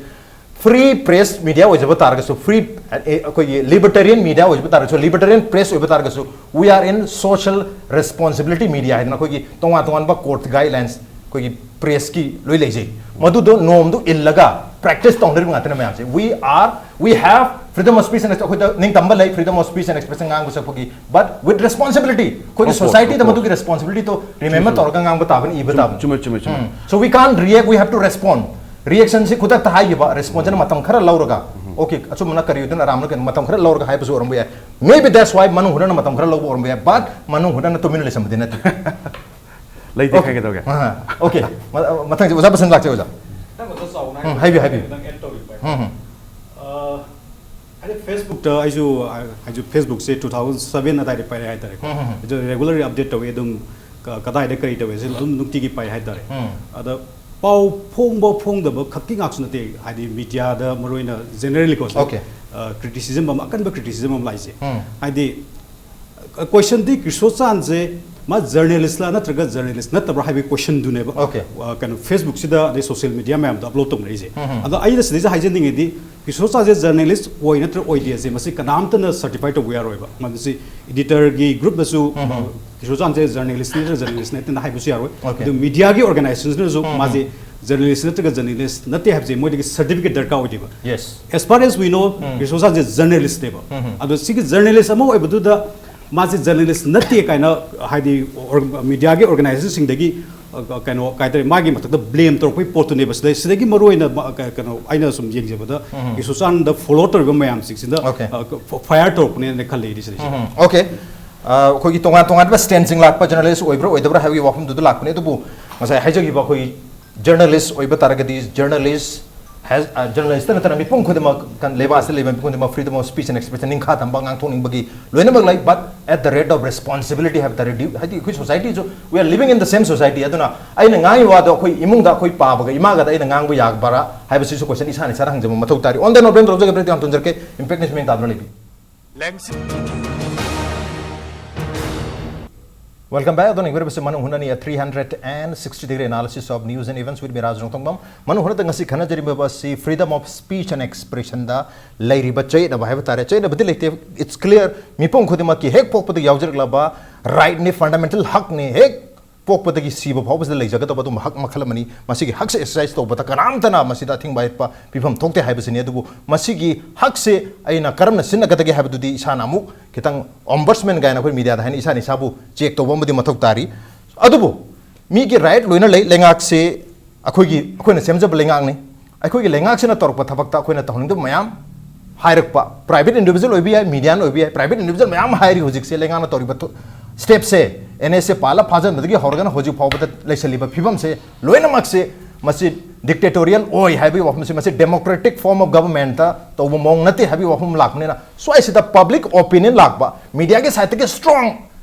free press media ꯑꯣꯏꯖꯕ ꯇꯥꯔꯒꯁꯨ, free ꯑꯩꯈꯣꯏꯒꯤ libertarian media ꯑꯣꯏꯖꯕ ꯇꯥꯔꯒꯁꯨ, libertarian press ꯑꯣꯏꯕ ꯇꯥꯔꯒꯁꯨ, we are in social responsibility media ꯍꯥꯏꯗꯅ ꯑꯩꯈꯣꯏꯒꯤ ꯇꯣꯉꯥꯟ ꯇꯣꯉꯥꯟꯕ ꯀꯣꯔꯠ ꯒꯥꯏꯗꯂꯥꯏꯟꯁ ꯑꯩꯈꯣꯏꯒꯤ ꯄ꯭ꯔꯦꯁꯀꯤ ꯂꯣꯏ ꯂꯩꯖꯩ꯫ ꯃꯗꯨꯗꯣ ꯅꯣꯝꯗꯣ ꯏꯜꯂꯒ ꯄ꯭ꯔꯦꯛꯇꯤꯁ ꯇꯧꯅꯔꯤꯕ ꯉꯥꯛꯇꯅꯦ ꯃꯌꯥꯝꯁꯦ꯫ We are, we have freedom of speech and expression, ꯑꯩꯈꯣꯏꯗ ꯅꯤꯡꯇꯝꯕ ꯂꯩ, freedom of speech and expression ꯉꯥꯡꯕ ꯁꯛꯄꯒꯤ, but with responsibility. ꯑꯩꯈꯣꯏꯒꯤ Of course, ꯁꯣꯁꯥꯏꯇꯤꯗ of course. ꯃꯗꯨꯒꯤ ꯔꯦꯁꯄꯣꯟꯁꯤꯕꯤꯂꯤꯇꯤꯗꯣ ꯔꯤꯃꯦꯝꯕꯔ ꯇꯧꯔꯒ ꯉꯥꯡꯕ ꯇꯥꯕꯅꯤ, ꯏꯕ ꯇꯥꯕꯅꯤ꯫ ꯆꯨꯝꯃꯦ, ꯆꯨꯝꯃꯦ, ꯆꯨꯝꯃꯦ꯫ So we can't react, we have to respond. ꯔꯤꯌꯦꯛꯁꯟꯁꯤ ꯈꯨꯗꯛꯇ ꯍꯥꯏꯈꯤꯕ, ꯔꯦꯁꯄꯣꯟꯁꯤꯅ ꯃꯇꯝ ꯈꯔ ꯂꯧꯔꯒ, "ꯑꯣꯀꯦ, ꯑꯆꯨꯝꯕꯅ ꯀꯔꯤ ꯑꯣꯏꯗꯣꯏꯅꯣ, ꯑꯔꯥꯟꯕꯅ ꯀꯔꯤ?" ꯃꯇꯝ ꯈꯔ ꯂꯧꯔꯒ ꯍꯥꯏꯕꯁꯨ ꯑꯣꯏꯔꯝꯕ ꯌꯥꯏ꯫ Maybe that's why ꯃꯅꯨꯡ ꯍꯨꯠꯅꯅ ꯃꯇꯝ ꯈꯔ ꯂꯧꯕ ꯑꯣꯏꯔꯝꯕ ꯌꯥꯏ, but ꯃꯅꯨꯡ ꯍꯨꯠꯅꯅ ꯇꯨꯃꯤꯟꯅ ꯂꯩꯁꯟꯕꯗꯤ ꯅꯠꯇꯦ꯫ ꯂꯩꯇꯦ, Okay. ꯈꯪꯒꯦ ꯇꯧꯒꯦ꯫ ꯑꯥ, okay. ꯃ-, ꯃꯊꯪꯁꯦ ꯑꯣꯖꯥ ꯕꯁꯟ ꯂꯥꯛꯆꯦ, ꯑꯣꯖꯥ꯫ ꯈꯤꯇꯪ ꯈꯛꯇ ꯆꯥꯎꯅ ꯎꯝ, ꯍꯥꯏꯕꯤꯌꯨ, ꯍꯥꯏꯕꯤꯌꯨ꯫ ꯈꯤꯇꯪ add ꯇꯧꯕꯤꯕ ꯍꯥꯏ꯫ ꯎꯝ, ꯎꯝ꯫ ꯑ, ꯍꯥꯏꯗꯤ Facebookꯇ ꯑꯩꯁꯨ, ꯑ, ꯑꯩꯁꯨ Facebookꯁꯦ two thousand seven ꯑꯗꯥꯏꯗ ꯄꯥꯏꯔꯛꯑꯦ ꯍꯥꯏꯇꯥꯔꯦꯀꯣ꯫ ꯎꯝ, ꯎꯝ, ꯎꯝ꯫ ꯑꯩꯁꯨ regularly update ꯇꯧꯋꯤ ꯑꯗꯨꯝ꯫ ꯀ-, ꯀꯗꯥꯏꯗ ꯀꯔꯤ ꯇꯧꯋꯦ ꯁꯤ ꯑꯗꯨꯝ ꯅꯨꯡꯇꯤꯒꯤ ꯄꯥꯏ ꯍꯥꯏꯇꯥꯔꯦ꯫ ꯎꯝ꯫ ꯑꯗ ꯄꯥꯎ ꯐꯣꯡꯕ ꯐꯣꯡꯗꯕ ꯈꯛꯀꯤ ꯉꯥꯛꯁꯨ ꯅꯠꯇꯦ, ꯍꯥꯏꯗꯤ ꯃꯤꯗꯤꯌꯥꯗ ꯃꯔꯨ ꯑꯣꯏꯅ generally ꯀꯣ, Okay. ꯑ, criticism ꯑꯃ, ꯑꯀꯟꯕ criticism ꯑꯃ ꯂꯥꯛꯏꯁꯦ꯫ ꯎꯝ꯫ ꯍꯥꯏꯗꯤ, ꯑ, questionꯗꯤ ꯀ꯭ꯔꯤꯁꯣꯆꯥꯟꯁꯦ ꯃꯥ journalistꯂ ꯅꯠꯇ꯭ꯔꯒ journalist ꯅꯠꯇꯕ꯭ꯔꯥ ꯍꯥꯏꯕꯒꯤ questionꯗꯨꯅꯦꯕ꯫ Okay. ꯑ, ꯀꯩꯅꯣ Facebookꯁꯤꯗ ꯑꯗꯩ social media ꯃꯌꯥꯝꯗ upload ꯇꯧꯅꯔꯤꯁꯦ꯫ ꯎꯝ, ꯎꯝ꯫ ꯑꯗꯣ ꯑꯩꯅ ꯁꯤꯗꯩꯁꯤꯗ ꯍꯥꯏꯖꯅꯤꯡꯉꯤꯗꯤ ꯀ꯭ꯔꯤꯁꯣꯆꯥꯟꯁꯦ journalist ꯑꯣꯏ ꯅꯠꯇ꯭ꯔ ꯑꯣꯏꯗꯦꯁꯦ ꯃꯁꯤ ꯀꯅꯥꯝꯇꯅ certify ꯇꯧꯕ ꯌꯥꯔꯣꯏꯕ꯫ ꯃꯁꯤ editorꯒꯤ groupꯅꯁꯨ, ꯎꯝ, ꯎꯝ꯫ ꯑ, ꯀ꯭ꯔꯤꯁꯣꯆꯥꯟꯁꯦ journalist ꯅꯠꯇ꯭ꯔ journalist ꯅꯠꯇꯦꯅ ꯍꯥꯏꯕꯁꯨ ꯌꯥꯔꯣꯏ꯫ Okay. ꯑꯗꯨ mediaꯒꯤ organizationꯅꯁꯨ ꯎꯝ, ꯎꯝ꯫ ꯃꯥꯁꯦ journalist ꯅꯠꯇ꯭ꯔꯒ journalist ꯅꯠꯇꯦ ꯍꯥꯏꯕꯁꯦ ꯃꯣꯏꯗꯒꯤ certificate ꯗꯔꯀꯥꯔ ꯑꯣꯏꯗꯦꯕ꯫ Yes. As far as we know, ꯎꯝ꯫ ꯀ꯭ꯔꯤꯁꯣꯆꯥꯟꯁꯦ journalistꯅꯦꯕ꯫ ꯎꯝ, ꯎꯝ꯫ ꯑꯗꯣ ꯁꯤꯒꯤ journalist ꯑꯃ ꯑꯣꯏꯕꯗꯨꯗ ꯃꯥꯁꯦ journalist ꯅꯠꯇꯦ ꯀꯥꯏꯅ ꯍꯥꯏꯗꯤ or-, mediaꯒꯤ organizationꯁꯤꯡꯗꯒꯤ, ꯑ, ꯀꯩꯅꯣ, ꯀꯩ ꯍꯥꯏꯇꯥꯔꯦ, ꯃꯥꯒꯤ ꯃꯊꯛꯇ blame ꯇꯧꯔꯛꯄꯒꯤ ꯄꯣꯠꯇꯨꯅꯦꯕ꯫ ꯁꯤꯗꯩ, ꯁꯤꯗꯒꯤ ꯃꯔꯨ ꯑꯣꯏꯅ ꯃ-, ꯀ-, ꯀꯩꯅꯣ, ꯑꯩꯅ ꯁꯨꯝ ꯌꯦꯡꯖꯕꯗ ꯎꯝ꯫ ꯀ꯭ꯔꯤꯁꯣꯆꯥꯟꯗ follow ꯇꯧꯔꯤꯕ ꯃꯌꯥꯝꯁꯤꯡꯁꯤꯗ, Okay. ꯑ, ꯐ-, fire ꯇꯧꯔꯛꯄꯅꯦꯅ ꯈꯜꯂꯦ ꯑꯩꯗꯤ ꯁꯤꯗꯩꯁꯤꯗ꯫ ꯎꯝ, ꯎꯝ꯫ Okay. ꯑ, ꯑꯩꯈꯣꯏꯒꯤ ꯇꯣꯉꯥꯟ ꯇꯣꯉꯥꯟꯕ standꯁꯤꯡ ꯂꯥꯛꯄ, journalist ꯑꯣꯏꯕ꯭ꯔꯥ ꯑꯣꯏꯗꯕ꯭ꯔꯥ ꯍꯥꯏꯕꯒꯤ ꯋꯥꯐꯝꯗꯨꯗ ꯂꯥꯛꯄꯅꯦ꯫ ꯑꯗꯨꯕꯨ ꯉꯁꯥꯏ ꯍꯥꯏꯖꯈꯤꯕ ꯑꯩꯈꯣꯏ journalist ꯑꯣꯏꯕ ꯇꯥꯔꯒꯗꯤ journalist has, ꯑ, journalist ꯅꯠꯇꯅ ꯃꯤꯄꯨꯝ ꯈꯨꯗꯤꯡꯃꯛ, ꯀꯟ-, ꯂꯩꯕꯥꯛ ꯑꯁꯤꯗ ꯂꯩꯕ ꯃꯤꯄꯨꯝ ꯈꯨꯗꯤꯡꯃꯛ freedom of speech and expression, ꯅꯤꯡꯈꯥ ꯇꯝꯕ, ꯉꯥꯡꯊꯣꯛꯅꯤꯡꯕꯒꯤ ꯂꯣꯏꯅꯃꯛ ꯂꯩ, but at the rate of responsibility ꯍꯥꯏꯕ ꯇꯥꯔꯦ, ꯗ꯭ꯌꯨ-, ꯍꯥꯏꯗꯤ ꯑꯩꯈꯣꯏ societyꯁꯨ, we are living in the same society꯫ ꯑꯗꯨꯅ ꯑꯩꯅ ꯉꯥꯡꯉꯤ ꯋꯥꯗꯣ ꯑꯩꯈꯣꯏ ꯏꯃꯨꯡꯗ ꯑꯩꯈꯣꯏ ꯄꯥꯕꯒ ꯏꯃꯥꯒꯗ ꯑꯩꯅ ꯉꯥꯡꯕ ꯌꯥꯕ꯭ꯔꯥ ꯍꯥꯏꯕꯁꯤꯁꯨ question ꯏꯁꯥꯅ ꯏꯁꯥꯗ ꯍꯪꯖꯕ ꯃꯊꯧ ꯇꯥꯔꯤ꯫ On that note, ꯕ꯭ꯔꯦꯛ ꯇꯧꯖꯒꯦ, ꯕ꯭ꯔꯦꯛꯇ ꯍꯥꯟꯅ ꯇꯨꯝꯖꯔꯛꯀꯦ꯫ Impact News ꯃꯤꯡ ꯇꯥꯗꯨꯅ ꯂꯩꯕꯤꯌꯨ꯫ ꯂꯦꯡꯁꯤ- Welcome back. ꯑꯗꯣ ꯌꯦꯡꯕꯤꯔꯤꯕꯁꯤ ꯃꯅꯨꯡ ꯍꯨꯠꯅꯅꯤ, a three hundred and sixty degree analysis of news and events with me, ꯔꯥꯖ ꯔꯣꯡꯊꯣꯡꯕꯝ꯫ ꯃꯅꯨꯡ ꯍꯨꯠꯅꯗ ꯉꯁꯤ ꯈꯟꯅꯖꯔꯤꯕ ꯑꯁꯤ freedom of speech and expressionꯗ ꯂꯩꯔꯤꯕ ꯆꯌꯦꯠꯅꯕ ꯍꯥꯏꯕ ꯇꯥꯔꯦ꯫ ꯆꯌꯦꯠꯅꯕꯗꯤ ꯂꯩꯇꯦ, it's clear꯫ ꯃꯤꯄꯨꯝ ꯈꯨꯗꯤꯡꯃꯛꯀꯤ ꯍꯦꯛ ꯄꯣꯛꯄꯗ ꯌꯥꯎꯖꯔꯛꯂꯕ rightꯅꯤ, fundamental ꯍꯛꯅꯤ꯫ ꯍꯦꯛ ꯄꯣꯛꯄꯗꯒꯤ ꯁꯤꯕ ꯐꯥꯎꯕꯁꯤꯗ ꯂꯩꯖꯒꯗꯕ ꯑꯗꯨꯝꯕ ꯍꯛ ꯃꯈꯜ ꯑꯃꯅꯤ꯫ ꯃꯁꯤꯒꯤ ꯍꯛꯁꯦ ꯑꯦꯛꯁꯔꯁꯥꯏꯁ ꯇꯧꯕꯗ ꯀꯅꯥꯝꯇꯅ ꯃꯁꯤꯗ ꯑꯊꯤꯡꯕ ꯍꯦꯛꯄ ꯄꯤꯐꯝ ꯊꯣꯛꯇꯦ ꯍꯥꯏꯕꯁꯤꯅꯤ꯫ ꯑꯗꯨꯕꯨ ꯃꯁꯤꯒꯤ ꯍꯛꯁꯦ ꯑꯩꯅ ꯀꯔꯝꯅ ꯁꯤꯖꯤꯟꯅꯒꯗꯒꯦ ꯍꯥꯏꯕꯗꯨꯗꯤ ꯏꯁꯥꯅ ꯑꯃꯨꯛ ꯈꯤꯇꯪ ꯑꯣꯝꯕꯔꯁꯃꯦꯟ ꯀꯥꯏꯅ ꯑꯩꯈꯣꯏ ꯃꯤꯗꯤꯌꯥꯗ ꯍꯥꯏꯅ ꯏꯁꯥꯅ ꯏꯁꯥꯕꯨ ꯆꯦꯛ ꯇꯧꯕ ꯑꯃꯗꯤ ꯃꯊꯧ ꯇꯥꯔꯤ꯫ ꯑꯗꯨꯕꯨ ꯃꯤꯒꯤ ꯔꯥꯏꯠ ꯂꯣꯏꯅ ꯂꯩ꯫ ꯂꯩꯉꯥꯛꯁꯦ ꯑꯩꯈꯣꯏꯒꯤ, ꯑꯩꯈꯣꯏꯅ ꯁꯦꯝꯖꯕ ꯂꯩꯉꯥꯛꯅꯤ꯫ ꯑꯩꯈꯣꯏꯒꯤ ꯂꯩꯉꯥꯛꯁꯤꯅ ꯇꯧꯔꯛꯄ ꯊꯕꯛꯇ ꯑꯩꯈꯣꯏꯅ ꯇꯧꯍꯟꯅꯤꯡꯗꯕ ꯃꯌꯥꯝ ꯍꯥꯏꯔꯛꯄ, ꯄ꯭ꯔꯥꯏꯚꯦꯠ ꯏꯟꯗꯤꯚꯤꯖꯨꯋꯦꯜ ꯑꯣꯏꯕ ꯌꯥꯏ, ꯃꯤꯗꯤꯌꯥꯅ ꯑꯣꯏꯕ ꯌꯥꯏ, ꯄ꯭ꯔꯥꯏꯚꯦꯠ ꯏꯟꯗꯤꯚꯤꯖꯨꯋꯦꯜ ꯃꯌꯥꯝ ꯍꯥꯏꯔꯤ ꯍꯧꯖꯤꯛꯁꯦ꯫ ꯂꯩꯉꯥꯛꯅ ꯇꯧꯔꯤꯕ ꯊꯨ-, ꯁ꯭ꯇꯦꯞꯁꯦ, ꯑꯦꯟ ꯑꯦꯁ ꯑꯦ ꯄꯥꯜꯂ ꯐꯥꯖꯤꯟꯕꯗꯒꯤ ꯍꯧꯔꯒꯅ ꯍꯧꯖꯤꯛ ꯐꯥꯎꯕꯗ ꯂꯩꯁꯜꯂꯤꯕ ꯐꯤꯕꯝꯁꯦ ꯂꯣꯏꯅꯃꯛꯁꯦ, ꯃꯁꯤ ꯗꯤꯛꯇꯦꯇꯣꯔꯤꯌꯦꯜ ꯑꯣꯏ ꯍꯥꯏꯕꯒꯤ ꯋꯥꯐꯝꯁꯦ, ꯃꯁꯤ ꯗꯦꯃꯣꯀ꯭ꯔꯦꯇꯤꯛ ꯐꯣꯔꯝ ꯑꯣꯐ ꯒꯚꯔꯟꯃꯦꯟꯠꯇ ꯇꯧꯕ ꯃꯑꯣꯡ ꯅꯠꯇꯦ ꯍꯥꯏꯕꯒꯤ ꯋꯥꯐꯝ ꯂꯥꯛꯄꯅꯤꯅ, ꯁ꯭ꯋꯥꯏꯁꯤꯗ ꯄꯕ꯭ꯂꯤꯛ ꯑꯣꯄꯤꯅꯤꯌꯟ ꯂꯥꯛꯄ, ꯃꯤꯗꯤꯌꯥꯒꯤ ꯁꯥꯏꯠꯇꯒꯤ ꯁ꯭ꯇ꯭ꯔꯣꯡ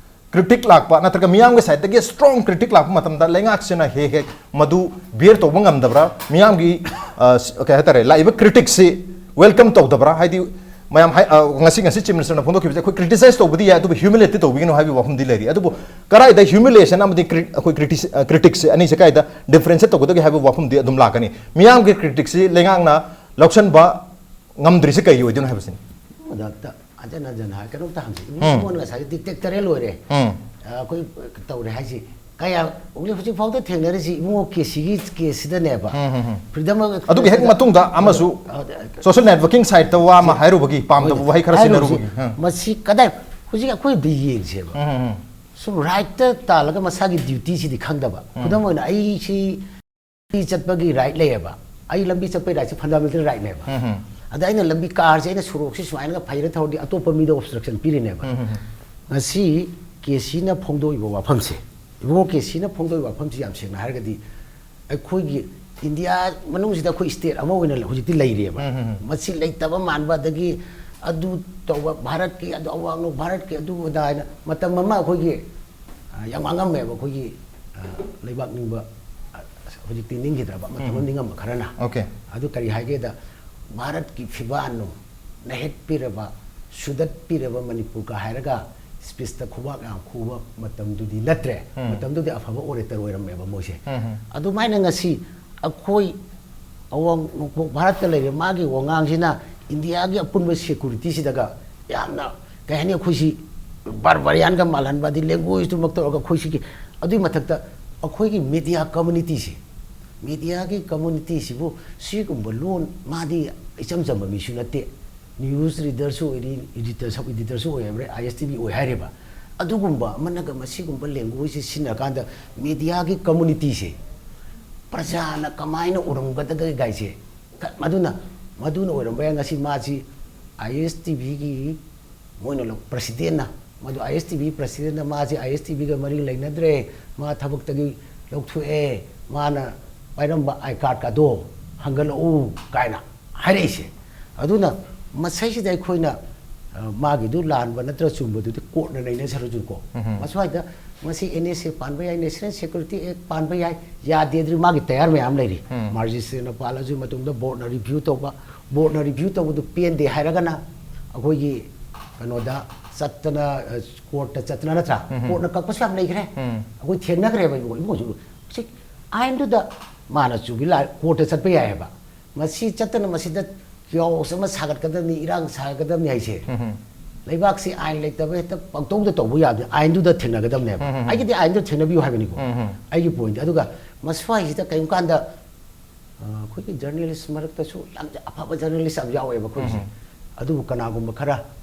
ꯀ꯭ꯔꯤꯇꯤꯛ ꯂꯥꯛꯄ ꯅꯠꯇ꯭ꯔꯒ ꯃꯤꯌꯥꯝꯒꯤ ꯁꯥꯏꯠꯇꯒꯤ ꯁ꯭ꯇ꯭ꯔꯣꯡ ꯀ꯭ꯔꯤꯇꯤꯛ ꯂꯥꯛꯄ ꯃꯇꯝꯗ ꯂꯩꯉꯥꯛꯁꯤꯅ ꯍꯦꯛ ꯍꯦꯛ ꯃꯗꯨ ꯕꯤꯌꯔ ꯇꯧꯕ ꯉꯝꯗꯕ꯭ꯔꯥ? ꯃꯤꯌꯥꯝꯒꯤ, ꯑ, ꯁ-, ꯀꯩ ꯍꯥꯏꯇꯥꯔꯦ, ꯂꯥꯛꯏꯕ ꯀ꯭ꯔꯤꯇꯤꯛꯁꯤ ꯋꯦꯜꯀꯝ ꯇꯧꯗꯕ꯭ꯔꯥ? ꯍꯥꯏꯗꯤ ꯃꯌꯥꯝ ꯍꯥꯏ-, ꯑ, ꯉꯁꯤ, ꯉꯁꯤ ꯆꯤꯐ ꯃꯤꯅꯤꯁꯇꯔꯅ ꯐꯣꯡꯗꯣꯛꯈꯤꯕꯁꯦ ꯑꯩꯈꯣꯏ ꯀ꯭ꯔꯤꯇꯤꯁꯥꯏꯖ ꯇꯧꯕꯗꯤ ꯌꯥꯏ, ꯑꯗꯨꯕꯨ ꯍ꯭ꯌꯨꯃꯤꯂꯦꯠꯇꯤ ꯇꯧꯕꯤꯒꯅꯨ ꯍꯥꯏꯕꯒꯤ ꯋꯥꯐꯝꯗꯤ ꯂꯩꯔꯤ꯫ ꯑꯗꯨꯕꯨ ꯀꯗꯥꯏꯗ ꯍ꯭ꯌꯨꯃꯤꯂꯤꯌꯦꯁꯟ ꯑꯃꯗꯤ ꯀ꯭ꯔꯤ-, ꯑꯩꯈꯣꯏ ꯀ꯭ꯔꯤꯇꯤꯁ-, ꯑ, ꯀ꯭ꯔꯤꯇꯤꯛꯁꯦ ꯑꯅꯤꯁꯦ ꯀꯗꯥꯏꯗ ꯗꯤꯐ꯭ꯔꯦꯟꯁꯤꯌꯦꯠ ꯇꯧꯒꯗꯒꯦ ꯍꯥꯏꯕꯒꯤ ꯋꯥꯐꯝꯗꯤ ꯑꯗꯨꯝ ꯂꯥꯛꯀꯅꯤ꯫ ꯃꯤꯌꯥꯝꯒꯤ ꯀ꯭ꯔꯤꯇꯤꯛꯁꯤ ꯂꯩꯉꯥꯛꯅ ꯂꯧꯁꯤꯟꯕ ꯉꯝꯗ꯭ꯔꯤꯁꯦ ꯀꯩꯒꯤ ꯑꯣꯏꯗꯣꯏꯅꯣ ꯍꯥꯏꯕꯁꯤꯅꯤ꯫ ꯈꯨꯗꯛꯇ ꯍꯟꯖꯟ ꯍꯟꯖꯟ ꯍꯥꯏ, ꯀꯩꯅꯣꯝꯇ ꯍꯪꯁꯤ꯫ ꯎꯝ꯫ ꯏꯕꯨꯡꯉꯣꯅ ꯉꯁꯥꯏꯒꯤ ꯗꯤꯛꯇꯦꯛꯇꯔꯦꯜ ꯑꯣꯏꯔꯦ꯫ ꯎꯝ꯫ ꯑ, ꯑꯩꯈꯣꯏ ꯇꯧꯔꯦ ꯍꯥꯏꯁꯤ꯫ ꯀꯌꯥ, ꯍꯧꯖꯤꯛ, ꯍꯧꯖꯤꯛ ꯐꯥꯎꯗ ꯊꯦꯡꯅꯔꯤꯁꯤ ꯏꯕꯨꯡꯉꯣ ꯀꯦ ꯁꯤꯒꯤ ꯀꯦꯁꯁꯤꯗꯅꯦꯕ꯫ ꯎꯝ, ꯎꯝ, ꯎꯝ꯫ Freedom of ꯑꯗꯨꯒꯤ ꯍꯦꯛ expression ꯃꯇꯨꯡꯗ ꯑꯃꯁꯨ ꯑ, ꯑ, social networking site ꯋꯥ ꯑꯃ ꯁꯤ-, ꯍꯥꯏꯔꯨꯕꯒꯤ ꯄꯥꯝꯗꯕ ꯍꯣꯏꯅꯦ꯫ ꯋꯥꯍꯩ ꯈꯔ ꯍꯥꯏꯔꯨꯕꯁꯤ ꯁꯤꯖꯤꯟꯅꯔꯨꯕꯒꯤ꯫ ꯎꯝ꯫ ꯃꯁꯤ ꯀꯗꯥꯏ, ꯍꯧꯖꯤꯛ ꯑꯩꯈꯣꯏꯗꯤ ꯌꯦꯡꯁꯦꯕ꯫ ꯎꯝ, ꯎꯝ, ꯎꯝ꯫ ꯁꯨꯝ ꯔꯥꯏꯠꯇ ꯇꯥꯜꯂꯒ ꯃꯁꯥꯒꯤ ꯗ꯭ꯌꯨꯇꯤꯁꯤꯗꯤ ꯈꯪꯗꯕ꯫ ꯎꯝ꯫ ꯈꯨꯗꯝ ꯑꯣꯏꯅ ꯑꯩꯁꯤ ꯂꯝꯕꯤ ꯆꯠꯄꯒꯤ ꯔꯥꯏꯠ ꯂꯩꯌꯦꯕ꯫ ꯑꯩ ꯂꯝꯕꯤ ꯆꯠꯄꯒꯤ ꯔꯥꯏꯠꯁꯦ ꯐꯟꯗꯥꯃꯦꯟꯇꯦꯜ ꯔꯥꯏꯠꯅꯦꯕ꯫ ꯎꯝ, ꯎꯝ꯫ ꯑꯗ ꯑꯩꯅ ꯂꯝꯕꯤ, ꯀꯥꯔꯁꯦ ꯑꯩꯅ ꯁꯣꯔꯣꯛꯁꯦ ꯁꯨꯃꯥꯏꯅꯒ ꯐꯩꯔ ꯊꯧꯔꯗꯤ ꯑꯇꯣꯞꯄ ꯃꯤꯗ ꯑꯣꯕꯁꯇ꯭ꯔꯛꯁꯟ ꯄꯤꯔꯤꯅꯦꯕ꯫ ꯎꯝ, ꯎꯝ, ꯎꯝ꯫ ꯉꯁꯤ ꯀꯦ ꯁꯤꯅ ꯐꯣꯡꯗꯣꯛꯏꯕ ꯋꯥꯐꯝꯁꯦ, ꯏꯕꯨꯡꯉꯣ ꯀꯦ ꯁꯤꯅ ꯐꯣꯡꯗꯣꯛꯏꯕ ꯋꯥꯐꯝꯁꯤ ꯌꯥꯝ ꯁꯦꯡꯅ ꯍꯥꯏꯔꯒꯗꯤ ꯑꯩꯈꯣꯏꯒꯤ ꯏꯟꯗꯤꯌꯥ ꯃꯅꯨꯡꯁꯤꯗ ꯑꯩꯈꯣꯏ ꯁ꯭ꯇꯦꯠ ꯑꯃ ꯑꯣꯏꯅ ꯍꯧꯖꯤꯛꯇꯤ ꯂꯩꯔꯤꯑꯕ꯫ ꯎꯝ, ꯎꯝ, ꯎꯝ꯫ ꯃꯁꯤ ꯂꯩꯇꯕ ꯃꯥꯟꯕ, ꯑꯗꯒꯤ ꯑꯗꯨ ꯇꯧꯕ, ꯚꯥꯔꯠꯀꯤ ꯑꯗꯨ, ꯑꯋꯥꯡꯂꯣꯝ ꯚꯥꯔꯠꯀꯤ ꯑꯗꯨ ꯑꯗꯥ ꯍꯥꯏꯅ ꯃꯇꯝ ꯑꯃ ꯑꯩꯈꯣꯏꯒꯤ, ꯑ, ꯌꯥꯝ ꯉꯥꯡꯉꯝꯃꯦꯕ ꯑꯩꯈꯣꯏꯒꯤ, ꯑ, ꯂꯩꯕꯥꯛ ꯅꯤꯡꯕ, ꯑ, ꯍꯧꯖꯤꯛꯇꯤ ꯅꯤꯡꯈꯤꯗ꯭ꯔꯕ, ꯃꯇꯝ ꯑꯃ ꯎꯝ꯫ ꯅꯤꯡꯉꯝꯕ ꯈꯔꯅ꯫ ꯑꯣꯀꯦ꯫ ꯑꯗꯨ ꯀꯔꯤ ꯍꯥꯏꯒꯦꯗ, ꯚꯥꯔꯠꯀꯤ ꯐꯤꯕꯥꯟꯅꯨ ꯅꯩꯍꯠꯄꯤꯔꯕ, ꯁꯨꯗꯠꯄꯤꯔꯕ ꯃꯅꯤꯄꯨꯔꯒ ꯍꯥꯏꯔꯒ ꯁ꯭ꯄꯤꯁꯇ ꯈꯨꯕꯥꯛ ꯌꯥꯝ ꯈꯨꯕ ꯃꯇꯝꯗꯨꯗꯤ ꯅꯠꯇ꯭ꯔꯦ꯫ ꯎꯝ꯫ ꯃꯇꯝꯗꯨꯗꯤ ꯑꯐꯕ ꯑꯣꯔꯦꯇꯔ ꯑꯣꯏꯔꯝꯃꯦꯕ ꯃꯣꯏꯁꯦ꯫ ꯎꯝ, ꯎꯝ꯫ ꯑꯗꯨꯃꯥꯏꯅ ꯉꯁꯤ ꯑꯩꯈꯣꯏ ꯑꯋꯥꯡ ꯅꯣꯡꯄꯣꯛ ꯚꯥꯔꯠꯇ ꯂꯩꯔꯤꯕ ꯃꯥꯒꯤ ꯋꯥꯉꯥꯡꯁꯤꯅ ꯏꯟꯗꯤꯌꯥꯒꯤ ꯑꯄꯨꯟꯕ ꯁꯦꯀꯨꯔꯤꯇꯤꯁꯤꯗꯒ ꯌꯥꯝꯅ, ꯀꯩ ꯍꯥꯏꯅꯤ, ꯑꯩꯈꯣꯏꯁꯤ ꯕꯥꯔꯕꯥꯔꯤꯌꯥꯟꯒ ꯃꯥꯜꯍꯟꯕ, ꯑꯗꯩ ꯂꯦꯡꯒ꯭ꯋꯦꯖꯇꯨꯃꯛꯇ ꯑꯣꯏꯔꯒ ꯑꯩꯈꯣꯏ ꯁꯤꯒꯤ, ꯑꯗꯨꯒꯤ ꯃꯊꯛꯇ ꯑꯩꯈꯣꯏꯒꯤ ꯃꯦꯗꯤꯌꯥ ꯀꯝꯃꯨꯅꯤꯇꯤꯁꯦ, ꯃꯦꯗꯤꯌꯥꯒꯤ ꯀꯝꯃꯨꯅꯤꯇꯤꯁꯤꯕꯨ ꯁꯤꯒꯨꯝꯕ ꯂꯣꯟ, ꯃꯥꯗꯤ ꯏꯆꯝ ꯆꯝꯕ ꯃꯤꯁꯨ ꯅꯠꯇꯦ, ꯅ꯭ꯌꯨꯁ ꯔꯤꯗꯔꯁꯨ ꯑꯣꯏꯔꯤ, ꯏꯗꯤꯇꯔ, ꯁꯕ ꯏꯗꯤꯇꯔꯁꯨ ꯑꯣꯏ ꯍꯥꯏꯕ꯭ꯔꯥ, ꯑꯥꯏ ꯑꯦꯁ ꯇꯤ ꯚꯤ ꯑꯣꯏ ꯍꯥꯏꯔꯤꯕ, ꯑꯗꯨꯒꯨꯝꯕ ꯑꯃꯅꯒ ꯃꯁꯤꯒꯨꯝꯕ ꯂꯦꯡꯒ꯭ꯋꯦꯖꯁꯤ ꯁꯤꯖꯤꯟꯅꯔꯀꯥꯟꯗ ꯃꯦꯗꯤꯌꯥꯒꯤ ꯀꯝꯃꯨꯅꯤꯇꯤꯁꯦ ꯄ꯭ꯔꯖꯥꯅ ꯀꯃꯥꯏꯅ ꯎꯔꯝꯒꯗꯒꯦ ꯒꯥꯏꯁꯦ, ꯃꯗꯨꯅ, ꯃꯗꯨꯅ ꯑꯣꯏꯔꯝꯕ ꯌꯥꯏ꯫ ꯉꯁꯤ ꯃꯥꯁꯤ ꯑꯥꯏ ꯑꯦꯁ ꯇꯤ ꯚꯤꯒꯤ ꯃꯣꯏꯅ ꯂꯧ-, ꯄ꯭ꯔꯁꯤꯗꯦꯟꯅ, ꯃꯗꯨ ꯑꯥꯏ ꯑꯦꯁ ꯇꯤ ꯚꯤ ꯄ꯭ꯔꯁꯤꯗꯦꯟꯅ ꯃꯥꯁꯤ ꯑꯥꯏ ꯑꯦꯁ ꯇꯤ ꯚꯤꯒ ꯃꯔꯤ ꯂꯩꯅꯗ꯭ꯔꯦ, ꯃꯥ ꯊꯕꯛꯇꯒꯤ ꯂꯧꯊꯣꯛꯑꯦ, ꯃꯥꯅ ꯄꯥꯏꯔꯝꯕ ꯑꯥꯏ ꯀꯥꯔꯗꯀꯗꯣ ꯍꯟꯒꯠꯂꯛꯎ ꯀꯥꯏꯅ ꯍꯥꯏꯔꯛꯏꯁꯦ꯫ ꯑꯗꯨꯅ ꯃꯁꯩꯁꯤꯗ ꯑꯩꯈꯣꯏꯅ, ꯑ, ꯃꯥꯒꯤꯗꯨ ꯂꯥꯟꯕ ꯅꯠꯇ꯭ꯔ ꯆꯨꯝꯕꯗꯨꯗꯤ ꯀꯣꯔꯠꯅ ꯅꯩꯅꯖꯔꯁꯨꯀꯣ, ꯎꯝꯍꯨꯝ꯫ ꯃꯁ꯭ꯋꯥꯏꯗ ꯃꯁꯤ ꯑꯦꯟ ꯑꯦꯁ ꯑꯦ ꯄꯥꯟꯕ ꯌꯥꯏ, ꯅꯦꯁꯅꯦꯜ ꯁꯦꯀ꯭ꯌꯨꯔꯤꯇꯤ ꯑꯦꯛ ꯄꯥꯟꯕ ꯌꯥꯏ, ꯌꯥꯗꯦ ꯑꯗꯨꯗꯤ ꯃꯥꯒꯤ ꯇꯌꯥꯔ ꯃꯌꯥꯝ ꯂꯩꯔꯤ꯫ ꯎꯝ꯫ ꯃꯥꯖꯤꯁꯇ꯭ꯔꯦꯠꯅ ꯄꯥꯜꯂꯁꯨ ꯃꯇꯨꯡꯗ ꯕꯣꯔꯗꯅ ꯔꯤꯚ꯭ꯌꯨ ꯇꯧꯕ, ꯕꯣꯔꯗꯅ ꯔꯤꯚ꯭ꯌꯨ ꯇꯧꯕꯗꯨ ꯄꯦꯟꯗꯦ ꯍꯥꯏꯔꯒꯅ ꯑꯩꯈꯣꯏꯒꯤ ꯀꯩꯅꯣꯗ ꯆꯠꯇꯅ, ꯑ, ꯀꯣꯔꯠꯇ ꯆꯠꯇꯅ ꯅꯠꯇ꯭ꯔꯥ? ꯎꯝ꯫ ꯀꯣꯔꯠꯅ ꯀꯛꯄꯁꯨ ꯌꯥꯝ ꯂꯩꯈ꯭ꯔꯦ꯫ ꯎꯝ꯫ ꯑꯩꯈꯣꯏ ꯊꯦꯡꯅꯈ꯭ꯔꯦꯕ ꯏꯕꯨꯡꯉꯣ, ꯏꯕꯨꯡꯉꯣꯁꯨ꯫ ꯁꯤ ꯑꯥꯏꯟꯗꯨꯗ ꯃꯥꯅ ꯆꯨꯝꯃꯤ ꯂꯥ-, ꯀꯣꯔꯠꯇ ꯆꯠꯄ ꯌꯥꯏ ꯍꯥꯏꯕ꯫ ꯃꯁꯤ ꯆꯠꯇꯅ ꯃꯁꯤꯗ ꯀꯤꯌꯥꯎꯁ ꯑꯃ ꯁꯥꯒꯠꯀꯗꯕꯅꯤ, ꯏꯔꯥꯡ ꯁꯥꯒꯠꯀꯗꯕꯅꯤ ꯍꯥꯏꯁꯦ꯫ ꯎꯝ꯫ ꯂꯩꯕꯥꯛꯁꯤ ꯑꯥꯏꯟ ꯂꯩꯇꯕ ꯍꯦꯛꯇ ꯄꯪꯇꯧꯗ ꯇꯧꯕ ꯌꯥꯗꯦ, ꯑꯥꯏꯟꯗꯨꯗ ꯊꯦꯡꯅꯒꯗꯕꯅꯦꯕ꯫ ꯎꯝ, ꯎꯝ, ꯎꯝ꯫ ꯑꯩꯒꯤꯗꯤ ꯑꯥꯏꯟꯗꯨ ꯊꯦꯡꯅꯕꯤꯌꯨ ꯍꯥꯏꯕꯅꯤꯀꯣ꯫ ꯎꯝ, ꯎꯝ꯫ ꯑꯩꯒꯤ ꯄꯣꯏꯟꯗꯤ꯫ ꯑꯗꯨꯒ ꯃꯁ꯭ꯋꯥꯏꯁꯤꯗ ꯀꯔꯤꯒꯨꯝꯕ ꯀꯥꯟꯗ, ꯑ, ꯑꯩꯈꯣꯏꯒꯤ ꯖꯔꯅꯦꯂꯤꯁ ꯃꯔꯛꯇꯁꯨ ꯌꯥꯝ ꯑꯐꯕ ꯖꯔꯅꯦꯂꯤꯁ ꯌꯥꯝ ꯌꯥꯎꯋꯦꯕ ꯑꯩꯈꯣꯏꯒꯤꯁꯦ꯫ ꯎꯝ, ꯎꯝ꯫ ꯑꯗꯨꯕꯨ ꯀꯅꯥꯒꯨꯝꯕ ꯈꯔ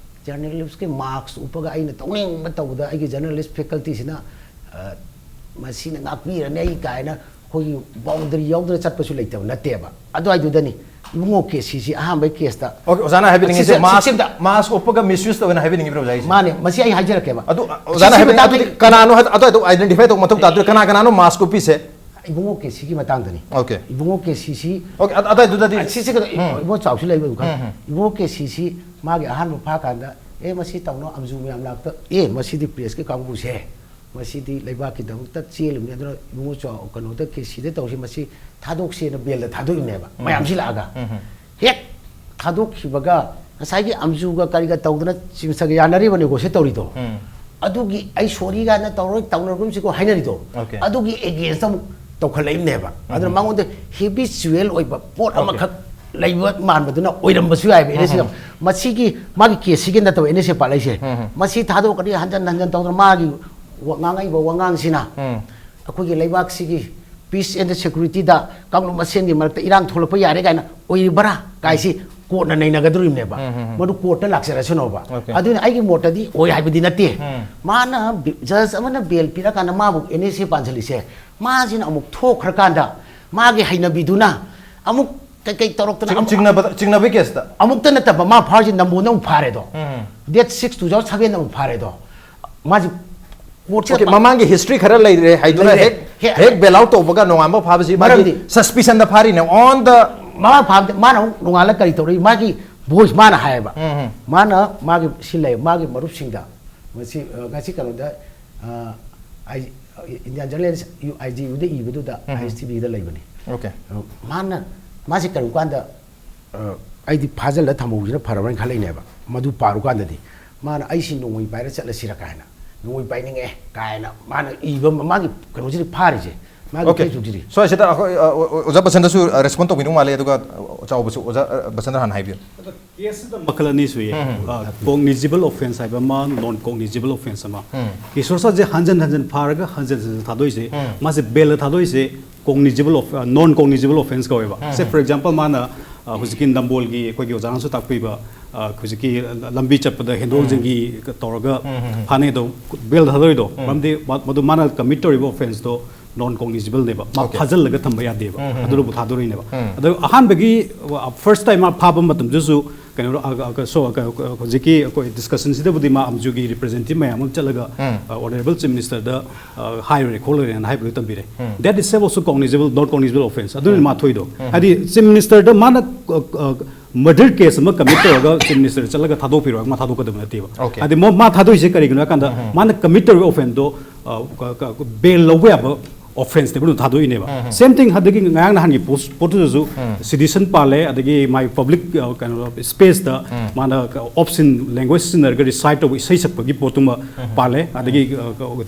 ꯖꯔꯅꯦꯂꯤꯁꯀꯤ ꯃꯥꯁꯛ ꯎꯞꯄꯒ ꯑꯩꯅ ꯇꯧꯅꯤꯡꯕ ꯇꯧꯕꯗ ꯑꯩꯒꯤ ꯖꯔꯅꯦꯂꯤꯁ ꯐꯦꯀꯜꯇꯤꯁꯤꯅ, ꯑ, ꯃꯁꯤꯅ ꯉꯥꯛꯄꯤꯔꯅꯤ ꯑꯩ ꯀꯥꯏꯅ ꯑꯩꯈꯣꯏꯒꯤ ꯕꯥꯎꯟꯗꯔꯤ ꯌꯥꯎꯗꯅ ꯆꯠꯄꯁꯨ ꯂꯩꯇꯕ ꯅꯠꯇꯦꯕ꯫ ꯑꯗꯨꯋꯥꯏꯗꯨꯗꯅꯤ ꯏꯕꯨꯡꯉꯣ ꯀꯦ ꯁꯤꯁꯤ ꯑꯍꯥꯟꯕꯒꯤ ꯀꯦꯁꯇ꯫ ꯑꯣꯀꯦ, ꯑꯣꯖꯥꯅ ꯍꯥꯏꯕꯤꯅꯤꯡꯉꯤꯁꯦ ꯁꯤꯁꯦ, ꯃꯥꯁ, ꯁꯤꯁꯦ ꯃꯥꯁ ꯎꯞꯄꯒ ꯃꯤꯁꯌꯨꯁ ꯇꯧꯋꯦꯅ ꯍꯥꯏꯕꯤꯅꯤꯡꯉꯤꯕ꯭ꯔꯣ ꯑꯣꯖꯥ ꯍꯥꯏꯁꯦ? ꯃꯥꯅꯦ, ꯃꯁꯤ ꯑꯩ ꯍꯥꯏꯖꯔꯛꯀꯦꯕ꯫ ꯑꯗꯨ, ꯑꯣꯖꯥꯅ ꯁꯤꯁꯤ ꯍꯥꯏꯕꯗꯤ ꯃꯇꯥꯡꯗ ꯑꯗꯨꯗꯤ ꯀꯅꯥꯅꯣ ꯍꯥꯏ-, ꯑꯗꯨꯋꯥꯏꯗꯣ ꯑꯥꯏꯗꯦꯟꯇꯤꯐꯥꯏ ꯇꯧꯕ ꯃꯊꯧ ꯇꯥꯗꯣꯏꯔꯥ? ꯀꯅꯥ ꯀꯅꯥꯅꯣ ꯃꯥꯁ ꯎꯞꯄꯤꯁꯦ? ꯏꯕꯨꯡꯉꯣ ꯀꯦ ꯁꯤꯒꯤ ꯃꯇꯥꯡꯗꯅꯤ꯫ ꯑꯣꯀꯦ꯫ ꯏꯕꯨꯡꯉꯣ ꯀꯦ ꯁꯤꯁꯤ ꯑꯣꯀꯦ, ꯑꯗ-, ꯑꯗ-, ꯑꯗꯨꯗꯗꯤ ꯑ, ꯁꯤꯁꯦ ꯀꯩꯅꯣ, ꯎꯝ꯫ ꯏꯕꯨꯡꯉꯣ ꯆꯥꯎꯁꯤ ꯂꯩꯕ ꯈꯪ-, ꯎꯝ, ꯎꯝ꯫ ꯏꯕꯨꯡꯉꯣ ꯀꯦ ꯁꯤꯁꯤ ꯃꯥꯒꯤ ꯑꯍꯥꯟꯕ ꯐꯥꯀꯥꯟꯗ, "ꯑꯦ, ꯃꯁꯤ ꯇꯧꯅꯣ, ꯑꯝꯖꯨ ꯃꯌꯥꯝ ꯂꯥꯛꯇ, ꯑꯦ, ꯃꯁꯤꯗꯤ ꯄ꯭ꯔꯦꯁꯀꯤ ꯀꯥꯡꯕꯨꯁꯦ, ꯃꯁꯤꯗꯤ ꯂꯩꯕꯥꯛꯀꯤꯗꯃꯛꯇ ꯆꯦꯜꯂꯤꯕꯅꯤ, ꯑꯗꯨꯅ ꯏꯕꯨꯡꯉꯣ ꯆꯥꯎ-, ꯀꯩꯅꯣꯗ ꯀꯦ ꯁꯤꯗ ꯇꯧꯁꯤ, ꯃꯁꯤ ꯊꯥꯗꯣꯛꯁꯦꯅ ꯕꯦꯜꯗ ꯊꯥꯗꯣꯛꯏꯕꯅꯦꯕ", ꯎꯝ꯫ ꯃꯌꯥꯝꯁꯤ ꯂꯥꯛꯑꯒ꯫ ꯎꯝ, ꯎꯝ꯫ ꯍꯦꯛ ꯊꯥꯗꯣꯛꯈꯤꯕꯒ ꯉꯁꯥꯏꯒꯤ ꯑꯝꯖꯨꯒ ꯀꯔꯤꯒ ꯇꯧꯗꯅ ꯆꯤꯞꯁꯒ ꯌꯥꯅꯔꯤꯕ ꯅꯦꯒꯣꯁꯤꯌꯦꯠ ꯇꯧꯔꯤꯗꯣ, ꯎꯝ꯫ ꯑꯗꯨꯒꯤ "ꯑꯩ ꯁꯣꯔꯤ" ꯀꯥꯏꯅ ꯇꯧꯔꯣꯏ, ꯇꯧꯅꯔꯒꯨꯝꯁꯤꯀꯣ ꯍꯥꯏꯅꯔꯤꯗꯣ, ꯑꯣꯀꯦ꯫ ꯑꯗꯨꯒꯤ ꯑꯦꯒꯦꯟꯁꯇ ꯑꯃꯨꯛ ꯇꯧꯈꯠꯂꯛꯏꯕꯅꯦꯕ꯫ ꯑꯗꯨꯅ ꯎꯝ꯫ ꯃꯉꯣꯟꯗ ꯍꯦꯕꯤꯆꯨꯋꯦꯜ ꯑꯣꯏꯕ ꯄꯣꯠ ꯑꯣꯀꯦ꯫ ꯑꯃꯈꯛ ꯂꯩꯕ ꯃꯥꯟꯕꯗꯨꯅ ꯑꯣꯏꯔꯝꯕꯁꯨ ꯌꯥꯏꯕ ꯑꯦꯟ ꯑꯦꯁ ꯑꯦ꯫ ꯃꯁꯤꯒꯤ ꯃꯥꯒꯤ ꯀꯦꯁꯁꯤꯒꯤ ꯅꯠꯇꯕ ꯑꯦꯟ ꯑꯦꯁ ꯑꯦ ꯄꯥꯠꯂꯛꯏꯁꯦ꯫ ꯃꯁꯤ ꯊꯥꯗꯣꯛꯀꯅꯤ ꯍꯟꯖꯟ ꯍꯟꯖꯟ ꯇꯧꯗꯅ ꯃꯥꯒꯤ ꯋꯥ-, ꯉꯥꯡꯉꯛꯏꯕ ꯋꯥꯉꯥꯡꯁꯤꯅ ꯑꯩꯈꯣꯏꯒꯤ ꯂꯩꯕꯥꯛꯁꯤꯒꯤ peace and security ꯗ ꯀꯥꯡꯂꯨꯞ ꯃꯁꯦꯟꯒꯤ ꯃꯔꯛꯇ ꯏꯔꯥꯡ ꯊꯣꯛꯂꯛꯄ ꯌꯥꯔꯦ ꯀꯥꯏꯅ ꯑꯣꯏꯔꯤꯕ꯭ꯔꯥ ꯀꯥꯏꯁꯤ ꯀꯣꯔꯠꯅ ꯅꯩꯅꯒꯗꯧꯔꯤꯕꯅꯦꯕ꯫ ꯃꯗꯨ ꯀꯣꯔꯠꯇ ꯂꯥꯛꯆꯔꯁꯅꯣꯕ꯫ ꯑꯗꯨꯅ ꯑꯩꯒꯤ ꯃꯣꯠꯇꯗꯤ ꯑꯣꯏ ꯍꯥꯏꯕꯗꯤ ꯅꯠꯇꯦ꯫ ꯃꯥꯅ ꯕꯤ-, ꯖꯖ ꯑꯃꯅ ꯕꯦꯜ ꯄꯤꯔꯀꯥꯟꯗ ꯃꯥꯕꯨ ꯑꯦꯟ ꯑꯦꯁ ꯑꯦ ꯄꯥꯟꯁꯤꯜꯂꯤꯁꯦ, ꯃꯥꯁꯤꯅ ꯑꯃꯨꯛ ꯊꯣꯛꯈ꯭ꯔꯀꯥꯟꯗ ꯃꯥꯒꯤ ꯍꯩꯅꯕꯤꯗꯨꯅ ꯑꯃꯨꯛ ꯀꯩꯀꯩ ꯇꯧꯔꯛꯇꯅ ꯆꯤꯡ-, ꯑꯃꯨꯛ ꯆꯤꯡꯅꯕꯗ-, ꯆꯤꯡꯅꯕꯒꯤ ꯀꯦꯁꯇ꯫ ꯑꯃꯨꯛꯇ ꯅꯠꯇꯕ, ꯃꯥ ꯐꯥꯔꯁꯤ ꯅꯝꯕꯣꯜꯗ ꯑꯃꯨꯛ ꯐꯥꯔꯦꯗꯣ꯫ ꯗꯦꯠ ꯁꯤꯛꯁ ꯇꯨ ꯊꯥꯎꯖꯟ ꯁꯚꯦꯟꯗ ꯑꯃꯨꯛ ꯐꯥꯔꯦꯗꯣ꯫ ꯃꯥꯁꯤ ꯀꯣꯔꯠꯁꯤꯗ ꯑꯣꯀꯦ, ꯃꯃꯥꯡꯒꯤ ꯍꯤꯁꯇ꯭ꯔꯤ ꯈꯔ ꯂꯩꯔꯦ ꯍꯥꯏꯗꯨꯅ ꯂꯩꯔꯦ꯫ ꯍꯦꯛ, ꯍꯦ-, ꯍꯦꯛ ꯕꯦꯜ ꯑꯥꯎꯠ ꯇꯧꯕꯒ ꯅꯣꯡꯉꯥꯟꯕ ꯐꯥꯕꯁꯤ ꯃꯥꯒꯤ ꯃꯔꯝꯗꯤ ꯁꯁꯄꯤꯁꯟꯗ ꯐꯥꯔꯤꯅꯦ ꯑꯣꯟ ꯗ ꯃꯃꯥ ꯐꯥꯕꯗ ꯃꯥꯅ ꯑꯃꯨꯛ ꯅꯣꯡꯉꯥꯜꯂ ꯀꯔꯤ ꯇꯧꯔꯛꯏ? ꯃꯥꯒꯤ ꯚꯣꯏꯁ ꯃꯥꯅ ꯍꯥꯏꯌꯦꯕ꯫ ꯃꯥꯅ ꯃꯥꯒꯤ ꯁꯤ ꯂꯩ, ꯃꯥꯒꯤ ꯃꯔꯨꯞꯁꯤꯡꯗ ꯃꯁꯤ, ꯑ, ꯉꯁꯤ ꯀꯩꯅꯣꯗ, ꯑ, ꯑꯥꯏ-, ꯏꯟꯗꯤꯌꯥꯟ ꯖꯔꯅꯦꯂꯤꯁ ꯌꯨ-, ꯑꯥꯏ ꯖꯤ ꯌꯨꯗ ꯏꯕꯗꯨꯗ, ꯑꯥꯏ ꯑꯦꯁ ꯇꯤ ꯚꯤꯗ ꯂꯩꯕꯅꯤ꯫ ꯑꯣꯀꯦ꯫ ꯑ, ꯃꯥꯅ, ꯃꯥꯁꯤ ꯀꯔꯤꯒꯨꯝꯕ ꯀꯥꯟꯗ, ꯑ, ꯑꯩꯗꯤ ꯐꯥꯖꯤꯜꯂ ꯊꯝꯍꯧꯕꯁꯤꯅ ꯐꯔꯕ꯭ꯔꯥ ꯍꯥꯏꯅ ꯈꯜꯂꯛꯏꯅꯦꯕ꯫ ꯃꯗꯨ ꯄꯥꯔꯨꯀꯥꯟꯗꯗꯤ ꯃꯥꯅ "ꯑꯩꯁꯤ ꯅꯣꯡꯃꯩ ꯄꯥꯏꯔ ꯆꯠꯂꯁꯤꯔ" ꯀꯥꯏꯅ, "ꯅꯣꯡꯃꯩ ꯄꯥꯏꯅꯤꯡꯉꯦ" ꯀꯥꯏꯅ ꯃꯥꯅ ꯏꯕ ꯃꯥꯒꯤ ꯀꯩꯅꯣꯁꯤꯗꯤ ꯐꯥꯔꯤꯁꯦ꯫ ꯃꯥꯒꯤ ꯑꯣꯀꯦ꯫ ꯐꯦꯁꯕꯨꯛꯁꯤꯗꯤ꯫ ꯁ꯭ꯋꯥꯏꯁꯤꯗ ꯑꯩꯈꯣꯏ, ꯑ, ꯑꯣ-, ꯑꯣ-, ꯑꯣꯖꯥ ꯕꯁꯟꯇꯁꯨ, ꯑ, ꯔꯦꯁꯄꯣꯟ ꯇꯧꯕꯤꯗꯧ ꯃꯥꯜꯂꯦ, ꯑꯗꯨꯒ, ꯑ, ꯆꯥꯎꯕꯁꯨ ꯑꯣꯖꯥ, ꯑ, ꯕꯁꯟꯇ ꯍꯥꯟꯅ ꯍꯥꯏꯕꯤꯌꯨ꯫ ꯑꯗꯣ ꯀꯦꯁꯁꯤꯗ ꯃꯈꯜ ꯑꯅꯤ ꯁꯨꯏꯌꯦ꯫ ꯎꯝ, ꯎꯝ꯫ ꯑ, ꯀꯣꯒꯅꯤꯖꯤꯕꯜ ꯑꯣꯐꯦꯟꯁ ꯍꯥꯏꯕ ꯑꯃ, ꯅꯣꯟ ꯀꯣꯒꯅꯤꯖꯤꯕꯜ ꯑꯣꯐꯦꯟꯁ ꯑꯃ꯫ ꯎꯝ꯫ ꯀꯦꯁ ꯁꯣꯔꯁꯥꯁꯦ ꯍꯟꯖꯟ ꯍꯟꯖꯟ ꯐꯥꯔꯒ ꯍꯟꯖꯟ ꯍꯟꯖꯟ ꯊꯥꯗꯣꯛꯏꯁꯦ, ꯎꯝ꯫ ꯃꯥꯁꯦ ꯕꯦꯜꯗ ꯊꯥꯗꯣꯛꯏꯁꯦ ꯀꯣꯒꯅꯤꯖꯤꯕꯜ ꯑꯣꯐ-, ꯑ, ꯅꯣꯟ ꯀꯣꯒꯅꯤꯖꯤꯕꯜ ꯑꯣꯐꯦꯟꯁ ꯀꯧꯋꯦꯕ꯫ ꯎꯝ, ꯁꯦ, ꯎꯝ꯫ ꯐꯣꯔ ꯑꯦꯛꯖꯥꯝꯄꯜ, ꯃꯥꯅ, ꯑ, ꯍꯧꯖꯤꯛꯀꯤ ꯅꯝꯕꯣꯜꯒꯤ ꯑꯩꯈꯣꯏꯒꯤ ꯑꯣꯖꯥꯅꯁꯨ ꯇꯥꯛꯄꯤꯕ, ꯑ, ꯍꯧꯖꯤꯛꯀꯤ ꯂꯝꯕꯤ ꯆꯠꯄꯗ ꯍꯦꯟꯗꯣꯛ ꯎꯝ꯫ ꯍꯦꯟꯖꯤꯟꯒꯤ ꯇꯧꯔꯒ ꯎꯝ, ꯎꯝ, ꯎꯝ꯫ ꯐꯥꯅꯩꯗꯣ, ꯕꯦꯜꯗ ꯊꯥꯗꯣꯛꯏꯗꯣ, ꯎꯝ꯫ ꯃꯔꯝꯗꯤ ꯃ-, ꯃꯗꯨ ꯃꯥꯅ ꯀꯃꯤꯠ ꯇꯧꯔꯤꯕ ꯑꯣꯐꯦꯟꯁꯇꯣ ꯅꯣꯟ ꯀꯣꯒꯅꯤꯖꯤꯕꯜꯅꯦꯕ, ꯃꯥ ꯑꯣꯀꯦ꯫ ꯐꯥꯖꯤꯜꯂꯒ ꯊꯝꯕ ꯌꯥꯗꯦꯕ꯫ ꯎꯝ, ꯎꯝ, ꯑꯗꯨꯅꯕꯨ ꯎꯝ꯫ ꯊꯥꯗꯣꯔꯛꯏꯅꯦꯕ꯫ ꯎꯝ꯫ ꯑꯗꯣ ꯑꯍꯥꯟꯕꯒꯤ, ꯑ, ꯐꯥꯔꯁ ꯇꯥꯏꯝ ꯃꯥ ꯐꯥꯕ ꯃꯇꯝꯗꯨꯁꯨ ꯀꯩꯅꯣ, ꯑ, ꯑ, ꯀ-, so, ꯑ, ꯀ-, ꯀ-, ꯍꯧꯖꯤꯛꯀꯤ ꯑꯩꯈꯣꯏ ꯗꯤꯁꯀꯁꯟꯁꯤꯗꯕꯨꯗꯤ ꯃꯥ ꯑꯃꯨꯛꯁꯨꯒꯤ ꯔꯤꯄ꯭ꯔꯦꯖꯦꯟꯇꯦꯇꯤꯚ ꯃꯌꯥꯝ ꯑꯃ ꯆꯠꯂꯒ, ꯎꯝ꯫ ꯑ, ꯑꯣꯅꯔꯦꯕꯜ ꯆꯤꯐ ꯃꯤꯅꯤꯁꯇꯔꯗ, ꯑ, ꯍꯥꯏꯔꯨꯔꯦ ꯈꯣꯠꯂꯨꯔꯦꯅ ꯍꯥꯏꯕꯗꯨ ꯇꯝꯕꯤꯔꯦ꯫ ꯎꯝ꯫ That itself also cognizable, not cognizable offense. ꯑꯗꯨꯅ ꯎꯝ꯫ ꯃꯥ ꯊꯣꯛꯏꯗꯣ꯫ ꯎꯝ꯫ ꯍꯥꯏꯗꯤ ꯆꯤꯐ ꯃꯤꯅꯤꯁꯇꯔꯗ ꯃꯥꯅ, ꯑ, ꯑ, ꯃꯔꯗꯔ ꯀꯦꯁ ꯑꯃ ꯀꯃꯤꯠ ꯇꯧꯔꯒ ꯆꯤꯐ ꯃꯤꯅꯤꯁꯇꯔ ꯆꯠꯂꯒ ꯊꯥꯗꯣꯛꯄꯤꯔꯣ, ꯃꯥ ꯊꯥꯗꯣꯛꯀꯗꯕ ꯅꯠꯇꯦꯕ꯫ ꯑꯣꯀꯦ꯫ ꯍꯥꯏꯗꯤ ꯃꯣ-, ꯃꯥ ꯊꯥꯗꯣꯛꯏꯁꯦ ꯀꯔꯤꯒꯤꯅꯣ ꯍꯥꯏ ꯀꯥꯟꯗ, ꯎꯝ꯫ ꯃꯥꯅ ꯀꯃꯤꯠ ꯇꯧꯔꯤꯕ ꯑꯣꯐꯦꯟꯁꯇꯣ, ꯑ, ꯀ-, ꯀ-, ꯕꯦꯜ ꯂꯧꯕ ꯌꯥꯕ ꯑꯣꯐꯦꯟꯁꯅꯦꯕ ꯑꯗꯨꯝ ꯊꯥꯗꯣꯛꯏꯅꯦꯕ꯫ ꯁꯦꯝ ꯊꯤꯡ ꯑꯗꯒꯤ ꯉꯔꯥꯡ ꯅꯍꯥꯟꯒꯤ ꯄꯣꯁ ꯄꯣꯠꯇꯨꯗꯁꯨ ꯁꯤꯗꯤꯁꯟ ꯄꯥꯜꯂꯦ, ꯑꯗꯒꯤ ꯃꯥꯏ ꯄꯕ꯭ꯂꯤꯛ ꯀꯩꯅꯣ ꯁ꯭ꯄꯦꯁꯇ ꯃꯥꯅ ꯑꯣꯞꯁꯤꯟ ꯂꯦꯡꯒ꯭ꯋꯦꯖ ꯁꯤꯖꯤꯟꯅꯔꯒ ꯔꯤꯁꯥꯏꯠ ꯇꯧꯕ ꯏꯁꯩ ꯁꯛꯄꯒꯤ ꯄꯣꯠꯇꯨꯃ ꯄꯥꯜꯂꯦ, ꯑꯗꯒꯤ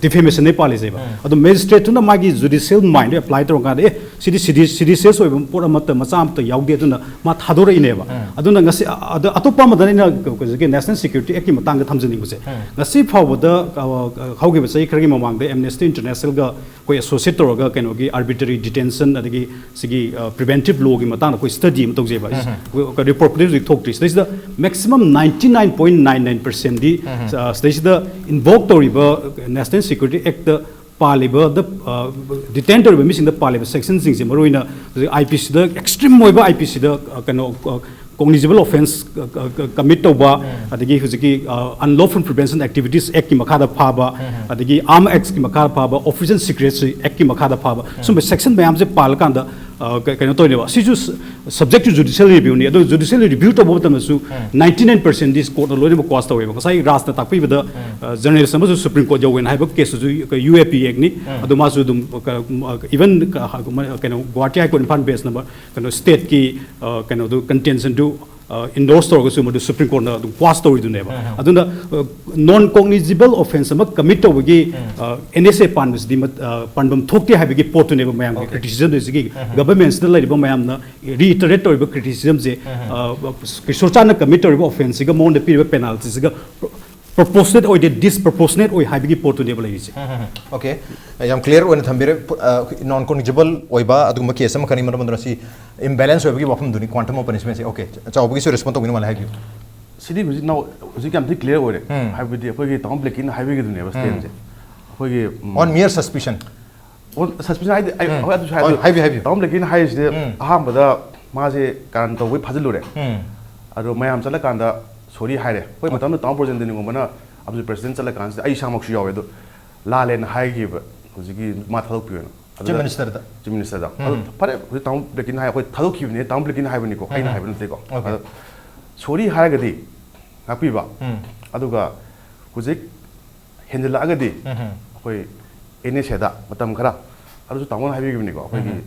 ꯗꯤꯐꯦꯃꯦꯁꯟꯅꯦ ꯄꯥꯜꯂꯤꯁꯦꯕ꯫ ꯑꯗꯣ ꯃꯦꯖꯤꯁꯇ꯭ꯔꯦꯠꯇꯨꯅ ꯃꯥꯒꯤ ꯖꯨꯗꯤꯁꯤꯌꯦꯜ ꯃꯥꯏꯟꯗꯣ ꯑꯦꯄ꯭ꯂꯥꯏ ꯇꯧꯔꯀꯥꯟꯗ, ꯑꯦ, ꯁꯤꯗꯤ ꯁꯤꯗꯤ ꯁꯤꯗꯤꯁꯤꯌꯁ ꯑꯣꯏꯕ ꯄꯣꯠ ꯑꯃꯠꯇ, ꯃꯆꯥ ꯑꯃꯠꯇ ꯌꯥꯎꯗꯦ, ꯑꯗꯨꯅ ꯃꯥ ꯊꯥꯗꯣꯔꯛꯏꯅꯦꯕ꯫ ꯑꯗꯨꯅ ꯉꯁꯤ ꯑ-, ꯑꯗ ꯑꯇꯣꯞꯄ ꯑꯃꯗꯅ ꯑꯩꯅ ꯍꯧꯖꯤꯛꯀꯤ ꯅꯦꯁꯅꯦꯜ ꯁꯦꯀ꯭ꯌꯨꯔꯤꯇꯤ ꯑꯦꯛꯀꯤ ꯃꯇꯥꯡꯗ ꯊꯝꯖꯅꯤꯡꯕꯁꯦ, ꯉꯁꯤ ꯐꯥꯎꯕꯗ ꯑ, ꯍꯧꯈꯤꯕ ꯆꯍꯤ ꯈꯔꯒꯤ ꯃꯃꯥꯡꯗ ꯑꯦꯝꯅꯦꯁꯇꯤ ꯏꯟꯇꯔꯅꯦꯁꯅꯦꯜꯒ ꯑꯩꯈꯣꯏ ꯑꯦꯁꯣꯁꯤꯌꯦꯠ ꯇꯧꯔꯒ ꯀꯩꯅꯣꯒꯤ ꯑꯥꯔꯕꯤꯇ꯭ꯔꯔꯤ ꯗꯤꯇꯦꯟꯁꯟ, ꯑꯗꯒꯤ ꯁꯤꯒꯤ ꯄ꯭ꯔꯤꯚꯦꯟꯇꯤꯞ ꯂꯣꯒꯤ ꯃꯇꯥꯡꯗ ꯑꯩꯈꯣꯏ ꯁ꯭ꯇꯗꯤ ꯑꯃ ꯇꯧꯖꯩꯕ꯫ ꯔꯤꯄꯣꯔꯠꯄꯨꯗꯤ ꯍꯧꯖꯤꯛ ꯊꯣꯛꯇ꯭ꯔꯤ꯫ ꯁꯤꯗꯩꯁꯤꯗ maximum ninety nine point nine nine ꯄꯔꯁꯦꯟꯗꯤ ꯁꯤꯗꯩꯁꯤꯗ ꯏꯟꯚꯣꯛ ꯇꯧꯔꯤꯕ ꯅꯦꯁꯅꯦꯜ ꯁꯦꯀ꯭ꯌꯨꯔꯤꯇꯤ ꯑꯦꯛꯇ ꯄꯥꯜꯂꯤꯕꯗ, ꯗꯤꯇꯦꯟ ꯇꯧꯔꯤꯕ ꯃꯤꯁꯤꯡꯗ ꯄꯥꯜꯂꯤꯕ ꯁꯦꯛꯁꯟꯁꯤꯡꯁꯦ, ꯃꯔꯨꯑꯣꯏꯅ ꯍꯧꯖꯤꯛ ꯑꯥꯏ ꯄꯤ ꯁꯤꯗ, ꯑꯦꯛꯁꯇ꯭ꯔꯤꯝ ꯑꯣꯏꯕ ꯑꯥꯏ ꯄꯤ ꯁꯤꯗ ꯀꯩꯅꯣ, ꯀꯣꯒꯅꯤꯖꯤꯕꯜ ꯑꯣꯐꯦꯟꯁ ꯀꯃꯤꯠ ꯇꯧꯕ, ꯑꯗꯒꯤ ꯍꯧꯖꯤꯛꯀꯤ ꯑꯟꯂꯣꯐꯨꯜ ꯄ꯭ꯔꯤꯚꯦꯟꯁꯟ ꯑꯦꯛꯇꯤꯚꯤꯇꯤꯁ ꯑꯦꯛꯀꯤ ꯃꯈꯥꯗ ꯐꯥꯕ, ꯑꯗꯒꯤ ꯑꯥꯔꯝ ꯑꯦꯛꯁꯀꯤ ꯃꯈꯥꯗ ꯐꯥꯕ, ꯑꯣꯐꯤꯁꯦꯜ ꯁꯤꯀ꯭ꯔꯦꯠꯁꯤ ꯑꯦꯛꯀꯤ ꯃꯈꯥꯗ ꯐꯥꯕ, ꯁꯨꯝꯕ ꯁꯦꯛꯁꯟ ꯃꯌꯥꯝꯁꯦ ꯄꯥꯜꯂꯀꯥꯟꯗ ꯑ, ꯀ-, ꯀꯩꯅꯣ ꯇꯧꯔꯤꯅꯦꯕ꯫ ꯁꯤꯁꯨ ꯁꯕꯖꯦꯛ ꯇꯨ ꯖꯨꯗꯤꯁꯤꯌꯦꯜ ꯔꯤꯚ꯭ꯌꯨꯅꯤ꯫ ꯑꯗꯣ ꯖꯨꯗꯤꯁꯤꯌꯦꯜ ꯔꯤꯚ꯭ꯌꯨ ꯇꯧꯕ ꯃꯇꯝꯗꯁꯨ ꯅꯥꯏꯟꯇꯤ ꯅꯥꯏꯟ ꯄꯔꯁꯦꯟꯗꯤ ꯀꯣꯔꯠꯅ ꯂꯣꯏꯅꯃꯛ ꯀ꯭ꯋꯥꯁ ꯇꯧꯋꯦꯕ꯫ ꯉꯁꯥꯏ ꯔꯥꯖꯅ ꯇꯥꯛꯄꯤꯕꯗ, ꯑ, ꯖꯔꯅꯦꯂꯤꯁ ꯑꯃꯁꯨ ꯁꯨꯄ꯭ꯔꯤꯝ ꯀꯣꯔꯠ ꯌꯧꯋꯦꯅ ꯍꯥꯏꯕ ꯀꯦꯁꯇꯨꯁꯨ ꯌꯨ ꯑꯦ ꯄꯤ ꯑꯦꯛꯅꯤ꯫ ꯑꯗꯣ ꯃꯥꯁꯨ ꯑꯗꯨꯝ, ꯀ-, ꯀꯩꯅꯣ, ꯒꯨꯋꯥꯍꯥꯇꯤ ꯍꯥꯏ ꯀꯣꯔꯠ ꯏꯝꯐꯥꯜ ꯕꯦꯟꯁꯅ ꯀꯩꯅꯣ, ꯁ꯭ꯇꯦꯠꯀꯤ, ꯑ, ꯀꯩꯅꯣꯗꯨ, ꯀꯟꯇꯦꯟꯁꯟꯗꯨ, ꯑ, ꯏꯟꯗꯣꯔꯁ ꯇꯧꯔꯒꯁꯨ ꯃꯗꯨ ꯁꯨꯄ꯭ꯔꯤꯝ ꯀꯣꯔꯠꯅ ꯑꯗꯨꯝ ꯀ꯭ꯋꯥꯁ ꯇꯧꯔꯤꯗꯨꯅꯦꯕ꯫ ꯑꯗꯨꯅ, ꯑ, ꯅꯣꯟ ꯀꯣꯒꯅꯤꯖꯤꯕꯜ ꯑꯣꯐꯦꯟꯁ ꯑꯃ ꯀꯃꯤꯠ ꯇꯧꯕꯒꯤ, ꯑ, ꯑꯦꯟ ꯑꯦꯁ ꯑꯦ ꯄꯥꯟꯕꯁꯤꯗꯤ ꯃꯠ-, ꯑ, ꯄꯥꯟꯐꯝ ꯊꯣꯛꯇꯦ ꯍꯥꯏꯕꯒꯤ ꯄꯣꯠꯇꯨꯅꯦꯕ ꯃꯌꯥꯝꯒꯤ ꯀ꯭ꯔꯤꯇꯤꯁꯤꯖꯝꯗ ꯍꯧꯖꯤꯛꯀꯤ ꯒꯚꯔꯟꯃꯦꯟꯁꯤꯗ ꯂꯩꯔꯤꯕ ꯃꯌꯥꯝꯅ ꯔꯤꯏꯇꯔꯦꯠ ꯇꯧꯔꯤꯕ ꯀ꯭ꯔꯤꯇꯤꯁꯤꯖꯝꯁꯦ꯫ ꯑ, ꯀꯤꯁꯣꯔ ꯆꯥꯟꯅ ꯀꯃꯤꯠ ꯇꯧꯔꯤꯕ ꯑꯣꯐꯦꯟꯁꯁꯤꯒ ꯃꯉꯣꯟꯗ ꯄꯤꯔꯤꯕ ꯄꯦꯅꯥꯜꯇꯤꯁꯤꯒ ꯄ꯭ꯔꯣꯄꯣꯔꯁꯅꯦꯠ ꯑꯣꯏꯗꯦ, ꯗꯤꯁꯄ꯭ꯔꯣꯄꯣꯔꯁꯅꯦꯠ ꯑꯣꯏ ꯍꯥꯏꯕꯒꯤ ꯄꯣꯠꯇꯨꯅꯦꯕ ꯂꯩꯔꯤꯁꯦ꯫ ꯑꯣꯀꯦ, ꯌꯥꯝ ꯀ꯭ꯂꯤꯌꯥꯔ ꯑꯣꯏꯅ ꯊꯝꯕꯤꯔꯦ꯫ ꯅꯣꯟ ꯀꯣꯒꯅꯤꯖꯤꯕꯜ ꯑꯣꯏꯕ ꯑꯗꯨꯒꯨꯝꯕ ꯀꯦꯁ ꯑꯃꯈꯛꯅꯤ, ꯃꯔꯝ ꯑꯗꯨꯅ ꯁꯤ ꯏꯝꯕꯦꯂꯦꯟꯁ ꯑꯣꯏꯕꯒꯤ ꯋꯥꯐꯝꯗꯨꯅꯤ, ꯀ꯭ꯋꯥꯟꯇꯝ ꯑꯣꯐ ꯄꯅꯤꯁꯃꯦꯟꯁꯦ꯫ ꯑꯣꯀꯦ, ꯆꯥꯎꯕꯒꯤꯁꯨ ꯔꯦꯁꯄꯣꯟ ꯇꯧꯕꯤꯅꯤꯡꯕ ꯃꯥꯜꯂꯦ, ꯍꯥꯏꯕꯤꯌꯨ꯫ ꯁꯤꯗꯤ ꯍꯧꯖꯤꯛ ꯅꯥꯎ ꯍꯧꯖꯤꯛ ꯌꯥꯝ ꯊꯤ ꯀ꯭ꯂꯤꯌꯥꯔ ꯑꯣꯏꯔꯦ꯫ ꯍꯥꯏꯕꯗꯤ ꯑꯩꯈꯣꯏꯒꯤ ꯇꯥꯃꯣ ꯕ꯭ꯂꯦꯀꯤꯅ ꯍꯥꯏꯕꯤꯈꯤꯗꯨꯅꯦꯕ ꯁ꯭ꯇꯦꯝꯁꯦ꯫ ꯑꯩꯈꯣꯏꯒꯤ ꯎꯝ, ꯑꯣꯟ ꯃꯤꯌꯔ ꯁꯁꯄꯤꯁꯟ꯫ ꯑꯣ, ꯁꯁꯄꯤꯁꯟ ꯍꯥꯏꯗꯤ ꯑꯩ, ꯍꯣꯏ, ꯑꯗꯨꯁꯨ ꯍꯣꯏ, ꯍꯥꯏꯕꯤꯌꯨ꯫ ꯍꯥꯏꯕꯤꯌꯨ, ꯍꯥꯏꯕꯤꯌꯨ꯫ ꯇꯥꯃꯣ ꯕ꯭ꯂꯦꯀꯤꯅ ꯍꯥꯏꯔꯤꯁꯤꯗꯤ ꯑꯍꯥꯟꯕꯗ ꯃꯥꯁꯦ ꯀꯥꯔꯟ ꯇꯧꯕꯩ ꯐꯥꯖꯤꯜꯂꯨꯔꯦ꯫ ꯑꯗꯣ ꯃꯌꯥꯝ ꯆꯠꯂꯀꯥꯟꯗ ꯁꯣꯔꯤ ꯍꯥꯏꯔꯦ꯫ ꯑꯩꯈꯣꯏ ꯃꯇꯝꯗ ꯇꯥꯃꯣ ꯕ꯭ꯔꯣꯖꯦꯟꯗ꯭ꯔꯅꯤꯡꯉꯣꯝꯕꯅ ꯑꯗꯨ ꯄ꯭ꯔꯁꯤꯗꯦꯟ ꯆꯠꯂꯀꯥꯟꯁꯤꯗ ꯑꯩ ꯏꯁꯥꯃꯛꯁꯨ ꯌꯥꯎꯋꯦ꯫ ꯑꯗꯣ ꯂꯥꯜꯂꯦꯅ ꯍꯥꯏꯈꯤꯕ ꯍꯧꯖꯤꯛꯀꯤ ꯃꯥ ꯊꯥꯗꯣꯛꯄꯤꯌꯣꯅ꯫ ꯆꯤꯐ ꯃꯤꯅꯤꯁꯇꯔꯗ꯫ ꯑꯗꯣ ꯐꯔꯦ, ꯍꯧꯖꯤꯛ ꯇꯥꯃꯣ ꯕ꯭ꯂꯦꯀꯤꯅ ꯍꯥꯏ, ꯑꯩꯈꯣꯏ ꯊꯥꯗꯣꯛꯈꯤꯕꯅꯦ, ꯇꯥꯃꯣ ꯕ꯭ꯂꯦꯀꯤꯅ ꯍꯥꯏꯕꯅꯤꯀꯣ, ꯑꯩꯅ ꯍꯥꯏꯕ ꯅꯠꯇꯦꯀꯣ꯫ ꯑꯗꯣ ꯁꯣꯔꯤ ꯍꯥꯏꯔꯒꯗꯤ ꯉꯥꯛꯄꯤꯕ꯫ ꯑꯗꯨꯒ ꯍꯧꯖꯤꯛ ꯍꯦꯟꯖꯜꯂꯛꯑꯒꯗꯤ ꯑꯩꯈꯣꯏ ꯑꯦꯟ ꯑꯦꯁ ꯑꯦꯗ ꯃꯇꯝ ꯈꯔ ꯑꯗꯨꯁꯨ ꯇꯥꯃꯣꯅ ꯍꯥꯏꯕꯤꯈꯤꯕꯅꯤꯀꯣ, ꯑꯩꯈꯣꯏꯒꯤ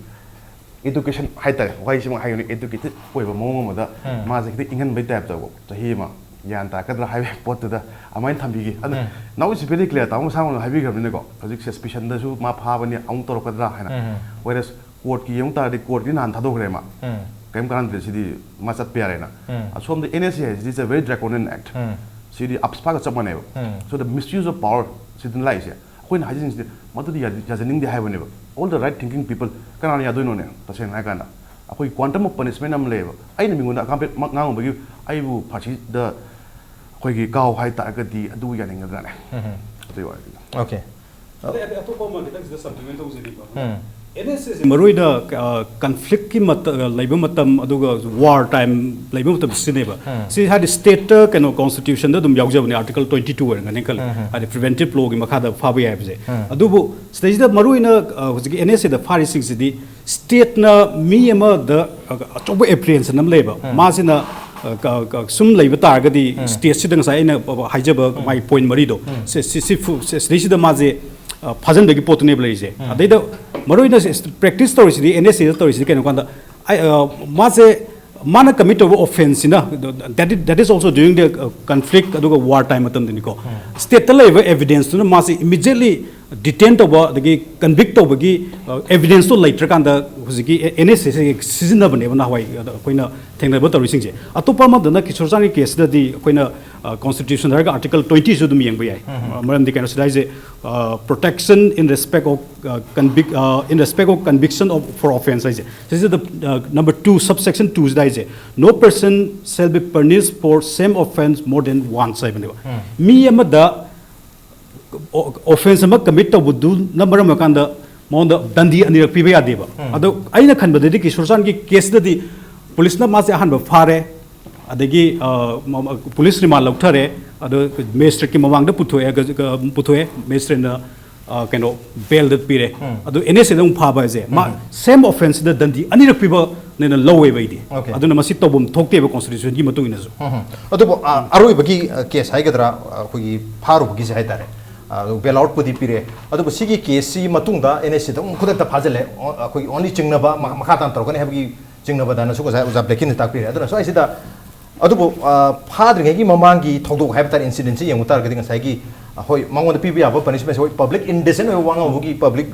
education ꯍꯥꯏꯇꯥꯔꯦ, ꯋꯥꯍꯩꯁꯤꯃꯛ ꯍꯥꯏꯒꯅꯤ, educated ꯑꯣꯏꯕ ꯃꯑꯣꯡ ꯑꯃꯗ ꯃꯥꯁꯦ ꯈꯤꯇꯪ ꯏꯪꯍꯟꯕꯩ type ꯇꯧꯕ, ꯆꯍꯤ ꯑꯃ ꯒ꯭ꯌꯥꯟ ꯇꯥꯔꯛꯀꯗ꯭ꯔꯥ ꯍꯥꯏꯕ ꯄꯣꯠꯇꯨꯗ ꯑꯗꯨꯃꯥꯏꯅ ꯊꯝꯕꯤꯈꯤ꯫ ꯑꯗꯨ now it's very clear, ꯇꯥꯃꯣ ꯃꯁꯥꯃꯛꯅ ꯍꯥꯏꯕꯤꯈ꯭ꯔꯕꯅꯤꯅꯀꯣ, ꯍꯧꯖꯤꯛ suspicion ꯗꯁꯨ ꯃꯥ ꯐꯥꯕꯅꯤ, ꯑꯃꯨꯛ ꯇꯧꯔꯛꯀꯗ꯭ꯔꯥ ꯍꯥꯏꯅ꯫ Whereas court ꯀꯤ ꯑꯃꯨꯛ ꯇꯥꯔꯗꯤ court ꯇꯤ ꯅꯍꯥꯟ ꯊꯥꯗꯣꯛꯈ꯭ꯔꯦ ꯃꯥ꯫ ꯀꯔꯤꯝ ꯀꯥꯟꯅꯗ꯭ꯔꯦ, ꯁꯤꯗꯤ ꯃꯥ ꯆꯠꯄ ꯌꯥꯔꯦꯅ꯫ ꯑꯁꯣꯝꯗ N S A ꯍꯥꯏꯁꯤꯗꯤ it's a very draconian act꯫ CD AFSPA ꯒ ꯆꯞ ꯃꯥꯟꯅꯩꯕ꯫ So the misuse of power ꯁꯤꯗꯅ ꯂꯥꯛꯏꯁꯦ꯫ ꯑꯩꯈꯣꯏꯅ ꯍꯥꯏꯖꯅꯤꯡꯁꯤꯗꯤ ꯃꯗꯨꯗꯤ ꯌꯥ-, ꯌꯥꯖꯅꯤꯡꯗꯦ ꯍꯥꯏꯕꯅꯦꯕ꯫ All the right thinking people, ꯀꯅꯥꯅ ꯌꯥꯗꯣꯏꯅꯣꯅꯦ? ꯇꯁꯦꯡꯅ ꯍꯥꯏ ꯀꯥꯟꯗ ꯑꯩꯈꯣꯏ quantum of punishment ꯑꯃ ꯂꯩꯌꯦꯕ꯫ ꯑꯩꯅ ꯃꯤꯉꯣꯟꯗ ꯑꯀꯥꯝꯄꯦꯠꯃꯛ ꯉꯥꯡꯉꯨꯕꯒꯤ ꯑꯩꯕꯨ ꯐꯥꯁꯤꯗ ꯑꯩꯈꯣꯏꯒꯤ ꯀꯥꯎ ꯍꯥꯏ ꯇꯥꯔꯒꯗꯤ ꯑꯗꯨ ꯌꯥꯅꯤꯡꯒꯗ꯭ꯔꯥꯅꯦ? ꯑꯗꯨꯒꯤ ꯋꯥꯔꯤꯅꯤ꯫ Okay꯫ ꯑꯗꯩ ꯑꯗꯩ ꯑꯇꯣꯞꯄ ꯑꯃ ꯈꯤꯇꯪ ꯁꯤꯗ supplement ꯇꯧꯖꯒꯦꯀꯣ꯫ N S A ꯁꯦ ꯃꯔꯨ ꯑꯣꯏꯅ ꯀꯟꯐ꯭ꯂꯤꯛꯀꯤ ꯂꯩꯕ ꯃꯇꯝ, ꯑꯗꯨꯒ war time ꯂꯩꯕ ꯃꯇꯝꯗ ꯁꯤꯖꯤꯟꯅꯩꯕ꯫ ꯁꯤ ꯍꯥꯏꯗꯤ state ꯇ ꯀꯩꯅꯣ constitution ꯗ ꯑꯗꯨꯝ ꯌꯥꯎꯖꯕꯅꯦ, article twenty two ꯑꯣꯏꯔꯝꯒꯅꯤ ꯈꯜꯂꯤ, ꯍꯥꯏꯗꯤ preventive law ꯒꯤ ꯃꯈꯥꯗ ꯐꯥꯕ ꯌꯥꯏ ꯍꯥꯏꯕꯁꯦ꯫ ꯑꯗꯨꯕꯨ ꯁꯤꯗꯩꯁꯤꯗ ꯃꯔꯨ ꯑꯣꯏꯅ ꯍꯧꯖꯤꯛꯀꯤ N S A the ꯐꯥꯔꯤꯁꯤꯡꯁꯤꯗꯤ state ꯅ ꯃꯤ ꯑꯃꯗ ꯑꯆꯧꯕ apprehension ꯑꯃ ꯂꯩꯌꯦꯕ꯫ ꯃꯥꯁꯤꯅ ꯁꯨꯝ ꯂꯩꯕ ꯇꯥꯔꯒꯗꯤ state ꯁꯤꯗ ꯉꯁꯥꯏ ꯑꯩꯅ ꯍꯥꯏꯖꯕ ꯃꯥꯒꯤ point ꯃꯔꯤꯗꯣ, ꯁꯤ- ꯁꯤ- ꯁꯤ ꯐꯨ- ꯁꯤ- ꯁꯤꯗꯩꯁꯤꯗ ꯃꯥꯁꯦ ꯐꯥꯖꯤꯟꯕꯒꯤ ꯄꯣꯠꯇꯨꯅꯦꯕ ꯂꯩꯔꯤꯁꯦ꯫ ꯑꯗꯩꯗ ꯃꯔꯨ ꯑꯣꯏꯅ practice ꯇꯧꯔꯤꯁꯤꯗꯤ, N S A ꯗ ꯇꯧꯔꯤꯁꯤꯗꯤ ꯀꯩꯅꯣ ꯀꯥꯟꯗ, ꯑꯩ- ꯃꯥꯁꯦ ꯃꯥꯅ commit ꯇꯧꯕ offence ꯁꯤꯅ, that is, that is also during the conflict ꯑꯗꯨꯒ war time ꯃꯇꯝꯗꯅꯤꯀꯣ, state ꯇ ꯂꯩꯔꯤꯕ evidence ꯇꯨꯅ ꯃꯥꯁꯦ immediately detain ꯇꯧꯕ ꯑꯗꯒꯤ convict ꯇꯧꯕꯒꯤ evidence ꯇꯣ ꯂꯩꯇ꯭ꯔꯀꯥꯟꯗ ꯍꯧꯖꯤꯛꯀꯤ N S A ꯁꯦ ꯁꯤꯖꯤꯟꯅꯕꯅꯦꯕ ꯅꯍꯥꯟꯋꯥꯏ ꯑꯩꯈꯣꯏꯅ ꯊꯦꯡꯅꯕ ꯇꯧꯔꯤꯁꯤꯡꯁꯦ꯫ ꯑꯇꯣꯞꯄ ꯑꯃꯗꯅ ꯀꯤꯁꯣꯔ ꯆꯥꯟꯒꯤ case ꯁꯤꯗꯗꯤ ꯑꯩꯈꯣꯏꯅ constitution ꯗ ꯍꯥꯏꯔꯒ article twenty ꯁꯨ ꯑꯗꯨꯝ ꯌꯦꯡꯕ ꯌꯥꯏ꯫ ꯃꯔꯝꯗꯤ ꯀꯩꯅꯣ ꯁꯤꯗ ꯍꯥꯏꯁꯦ, protection in respect of convict in respect of conviction of for offence ꯍꯥꯏꯁꯦ꯫ ꯁꯤꯁꯤꯗ number two, subsection two ꯁꯤꯗ ꯍꯥꯏꯁꯦ, "No person shall be punished for same offence more than once" ꯍꯥꯏꯕꯅꯦꯕ꯫ ꯃꯤ ꯑꯃꯗ offence ꯑꯃ commit ꯇꯧꯕꯗꯨꯅ ꯃꯔꯝ ꯑꯣꯏꯔꯀꯥꯟꯗ ꯃꯉꯣꯟꯗ ꯗꯟꯗꯤ ꯑꯅꯤꯔꯛ ꯄꯤꯕ ꯌꯥꯗꯦꯕ꯫ ꯑꯗꯣ ꯑꯩꯅ ꯈꯟꯕꯗꯗꯤ ꯀꯤꯁꯣꯔ ꯆꯥꯟꯒꯤ case ꯇꯗꯤ ꯄꯨꯂꯤꯁꯅ ꯃꯥꯁꯦ ꯑꯍꯥꯟꯕ ꯐꯥꯔꯦ, ꯑꯗꯒꯤ police remand ꯂꯧꯊꯔꯦ, ꯑꯗꯣ magistrate ꯀꯤ ꯃꯃꯥꯡꯗ ꯄꯨꯊꯣꯛꯑꯦ, ꯄꯨꯊꯣꯛꯑꯦ, magistrate ꯅ ꯀꯩꯅꯣ bail ꯗ ꯄꯤꯔꯦ꯫ ꯑꯗꯣ N S A ꯗ ꯑꯃꯨꯛ ꯐꯥꯕ ꯍꯥꯏꯁꯦ ꯃꯥ same offence ꯁꯤꯗ ꯗꯟꯗꯤ ꯑꯅꯤꯔꯛ ꯄꯤꯕꯅꯦꯅ ꯂꯧꯋꯦꯕ ꯑꯩꯗꯤ꯫ Okay. ꯑꯗꯨꯅ ꯃꯁꯤ ꯇꯧꯐꯝ ꯊꯣꯛꯇꯦꯕ constitution ꯒꯤ ꯃꯇꯨꯡ ꯏꯟꯅꯁꯨ꯫ ꯑꯗꯨꯕꯨ ꯑ, ꯑꯔꯣꯏꯕꯒꯤ case ꯍꯥꯏꯒꯗ꯭ꯔꯥ, ꯑꯩꯈꯣꯏꯒꯤ ꯐꯥꯔꯨꯕꯒꯤꯁꯦ ꯍꯥꯏꯇꯥꯔꯦ, ꯕꯦꯜ ꯑꯥꯎꯠꯄꯨꯗꯤ ꯄꯤꯔꯛꯑꯦ꯫ ꯑꯗꯨꯕꯨ ꯁꯤꯒꯤ ꯀꯦꯁꯁꯤ ꯃꯇꯨꯡꯗ ꯑꯦꯟ ꯑꯦꯁ ꯁꯤꯗ ꯑꯃꯨꯛ ꯈꯨꯗꯛꯇ ꯐꯥꯖꯤꯜꯂꯦ꯫ ꯑꯣ, ꯑꯩꯈꯣꯏꯒꯤ ꯑꯣꯟꯂꯤ ꯆꯤꯡꯅꯕ ꯃ- ꯃꯈꯥ ꯇꯥꯅ ꯇꯧꯔꯛꯀꯅꯤ ꯍꯥꯏꯕꯒꯤ ꯆꯤꯡꯅꯕꯗꯅꯁꯨ ꯉꯁꯥꯏ ꯑꯣꯖꯥ ꯕ꯭ꯂꯦꯀꯤꯟꯅ ꯇꯥꯛꯄꯤꯔꯦ꯫ ꯑꯗꯨꯅ ꯁ꯭ꯋꯥꯏꯁꯤꯗ ꯑꯗꯨꯕꯨ ꯑ, ꯐꯥꯗ꯭ꯔꯤꯉꯩꯒꯤ ꯃꯃꯥꯡꯒꯤ ꯊꯧꯗꯣꯛ ꯍꯥꯏꯕ ꯇꯥꯔꯦ, ꯏꯟꯁꯤꯗꯦꯟꯁꯤ ꯌꯦꯡꯕ ꯇꯥꯔꯒꯗꯤ ꯉꯁꯥꯏꯒꯤ ꯑ, ꯍꯣꯏ, ꯃꯉꯣꯟꯗ ꯄꯤꯕ ꯌꯥꯕ ꯄꯅꯤꯁꯃꯦꯟꯁꯤ ꯍꯣꯏ ꯄꯕ꯭ꯂꯤꯛ ꯏꯟꯗꯤꯁꯦꯟ ꯑꯣꯏꯕ ꯋꯥ ꯉꯥꯡꯕꯒꯤ ꯄꯕ꯭ꯂꯤꯛ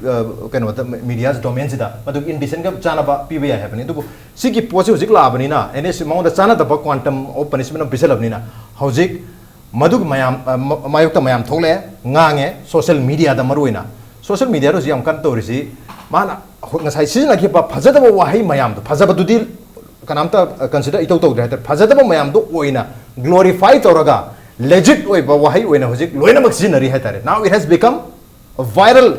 ꯀꯩꯅꯣꯗ ꯃꯤꯗꯤꯌꯥ ꯗꯣꯃꯦꯟꯁꯤꯗ ꯃꯗꯨꯒꯤ ꯏꯟꯗꯤꯁꯦꯟꯒ ꯆꯥꯟꯅꯕ ꯄꯤꯕ ꯌꯥꯏ ꯍꯥꯏꯕꯅꯤ꯫ ꯑꯗꯨꯕꯨ ꯁꯤꯒꯤ ꯄꯣꯠꯁꯤ ꯍꯧꯖꯤꯛ ꯂꯥꯛꯑꯕꯅꯤꯅ ꯑꯦꯟ ꯑꯦꯁ ꯃꯉꯣꯟꯗ ꯆꯥꯟꯅꯗꯕ ꯀ꯭ꯋꯥꯟꯇꯝ ꯑꯣꯐ ꯄꯅꯤꯁꯃꯦꯟ ꯑꯃ ꯄꯤꯁꯜꯂꯕꯅꯤꯅ ꯍꯧꯖꯤꯛ ꯃꯗꯨꯒꯤ ꯃꯌꯥꯝ ꯑ, ꯃ- ꯃꯥꯌꯣꯛꯇ ꯃꯌꯥꯝ ꯊꯣꯛꯂꯛꯑꯦ, ꯉꯥꯡꯉꯦ ꯁꯣꯁꯤꯌꯦꯜ ꯃꯤꯗꯤꯌꯥꯗ ꯃꯔꯨ ꯑꯣꯏꯅ꯫ ꯁꯣꯁꯤꯌꯦꯜ ꯃꯤꯗꯤꯌꯥꯗ ꯍꯧꯖꯤꯛ ꯌꯥꯝ ꯀꯟꯅ ꯇꯧꯔꯤꯁꯤ ꯃꯥꯅ ꯍꯣ- ꯉꯁꯥꯏ ꯁꯤꯖꯤꯟꯅꯈꯤꯕ ꯐꯖꯗꯕ ꯋꯥꯍꯩ ꯃꯌꯥꯝꯗꯣ, ꯐꯖꯕꯗꯨꯗꯤ ꯀꯅꯥꯝꯇ ꯀꯟꯁꯤꯗꯔ ꯏꯇꯧ ꯇꯧꯗ꯭ꯔꯦ ꯍꯥꯏꯇꯥꯔꯦ꯫ ꯐꯖꯗꯕ ꯃꯌꯥꯝꯗꯣ ꯑꯣꯏꯅ ꯒ꯭ꯂꯣꯔꯤꯐꯥꯏ ꯇꯧꯔꯒ ꯂꯦꯖꯤꯠ ꯑꯣꯏꯕ ꯋꯥꯍꯩ ꯑꯣꯏꯅ ꯍꯧꯖꯤꯛ ꯂꯣꯏꯅꯃꯛ ꯁꯤꯖꯤꯟꯅꯔꯤ ꯍꯥꯏꯇꯥꯔꯦ꯫ Now it has become a viral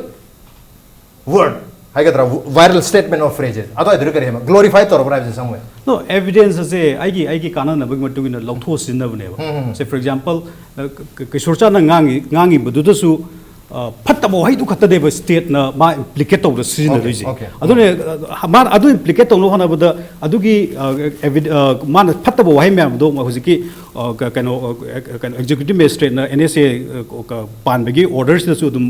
word ꯍꯥꯏꯒꯗ꯭ꯔꯥ, viral statement of phrases, ꯑꯗꯨꯋꯥꯏꯗꯨꯗꯤ ꯀꯔꯤ ꯍꯥꯏꯕ? ꯒ꯭ꯂꯣꯔꯤꯐꯥꯏ ꯇꯧꯔꯕ꯭ꯔꯥ ꯍꯥꯏꯕꯁꯦ ꯁꯝꯃꯦ꯫ ꯅꯣ, ꯑꯦꯚꯤꯗꯦꯟꯁ ꯑꯁꯦ ꯑꯩꯒꯤ ꯑꯩꯒꯤ ꯀꯥꯟꯅꯅꯕꯒꯤ ꯃꯇꯨꯡ ꯏꯟꯅ ꯂꯧꯊꯣꯛꯑ ꯁꯤꯖꯤꯟꯅꯕꯅꯦꯕ꯫ ꯎꯝ, ꯎꯝ꯫ ꯁꯦ, ꯐꯣꯔ ꯑꯦꯛꯖꯥꯝꯄꯜ, ꯀꯤꯁꯣꯔ ꯆꯥꯟꯅ ꯉꯥꯡꯉꯤ ꯉꯥꯡꯉꯤꯕꯗꯨꯗꯁꯨ ꯑ, ꯐꯠꯇꯕ ꯋꯥꯍꯩꯗꯨ ꯈꯛꯇꯅꯦꯕ ꯁ꯭ꯇꯦꯠꯅ ꯃꯥ ꯏꯝꯄ꯭ꯂꯤꯀꯦꯠ ꯇꯧꯕꯗ ꯁꯤꯖꯤꯟꯅꯗꯣꯏꯁꯦ꯫ Okay, okay. ꯑꯗꯨꯅ ꯑ, ꯃꯥꯅ ꯑꯗꯨ ꯏꯝꯄ꯭ꯂꯤꯀꯦꯠ ꯇꯧꯅꯕ ꯍꯣꯠꯅꯕꯗ ꯑꯗꯨꯒꯤ ꯑ, ꯑꯦꯚꯤ- ꯑ, ꯃꯥꯅ ꯐꯠꯇꯕ ꯋꯥꯍꯩ ꯃꯌꯥꯝꯗꯣ ꯍꯧꯖꯤꯛꯀꯤ ꯑ, ꯀ- ꯀꯩꯅꯣ ꯑ, ꯀꯩꯅꯣ ꯑꯦꯛꯖꯤꯀ꯭ꯌꯨꯇꯤꯚ ꯃꯦꯖꯤꯁꯇ꯭ꯔꯦꯠꯅ ꯑꯦꯟ ꯑꯦꯁ ꯑꯦ ꯄꯥꯟꯕꯒꯤ ꯑꯣꯔꯗꯔꯁꯤꯗꯁꯨ ꯑꯗꯨꯝ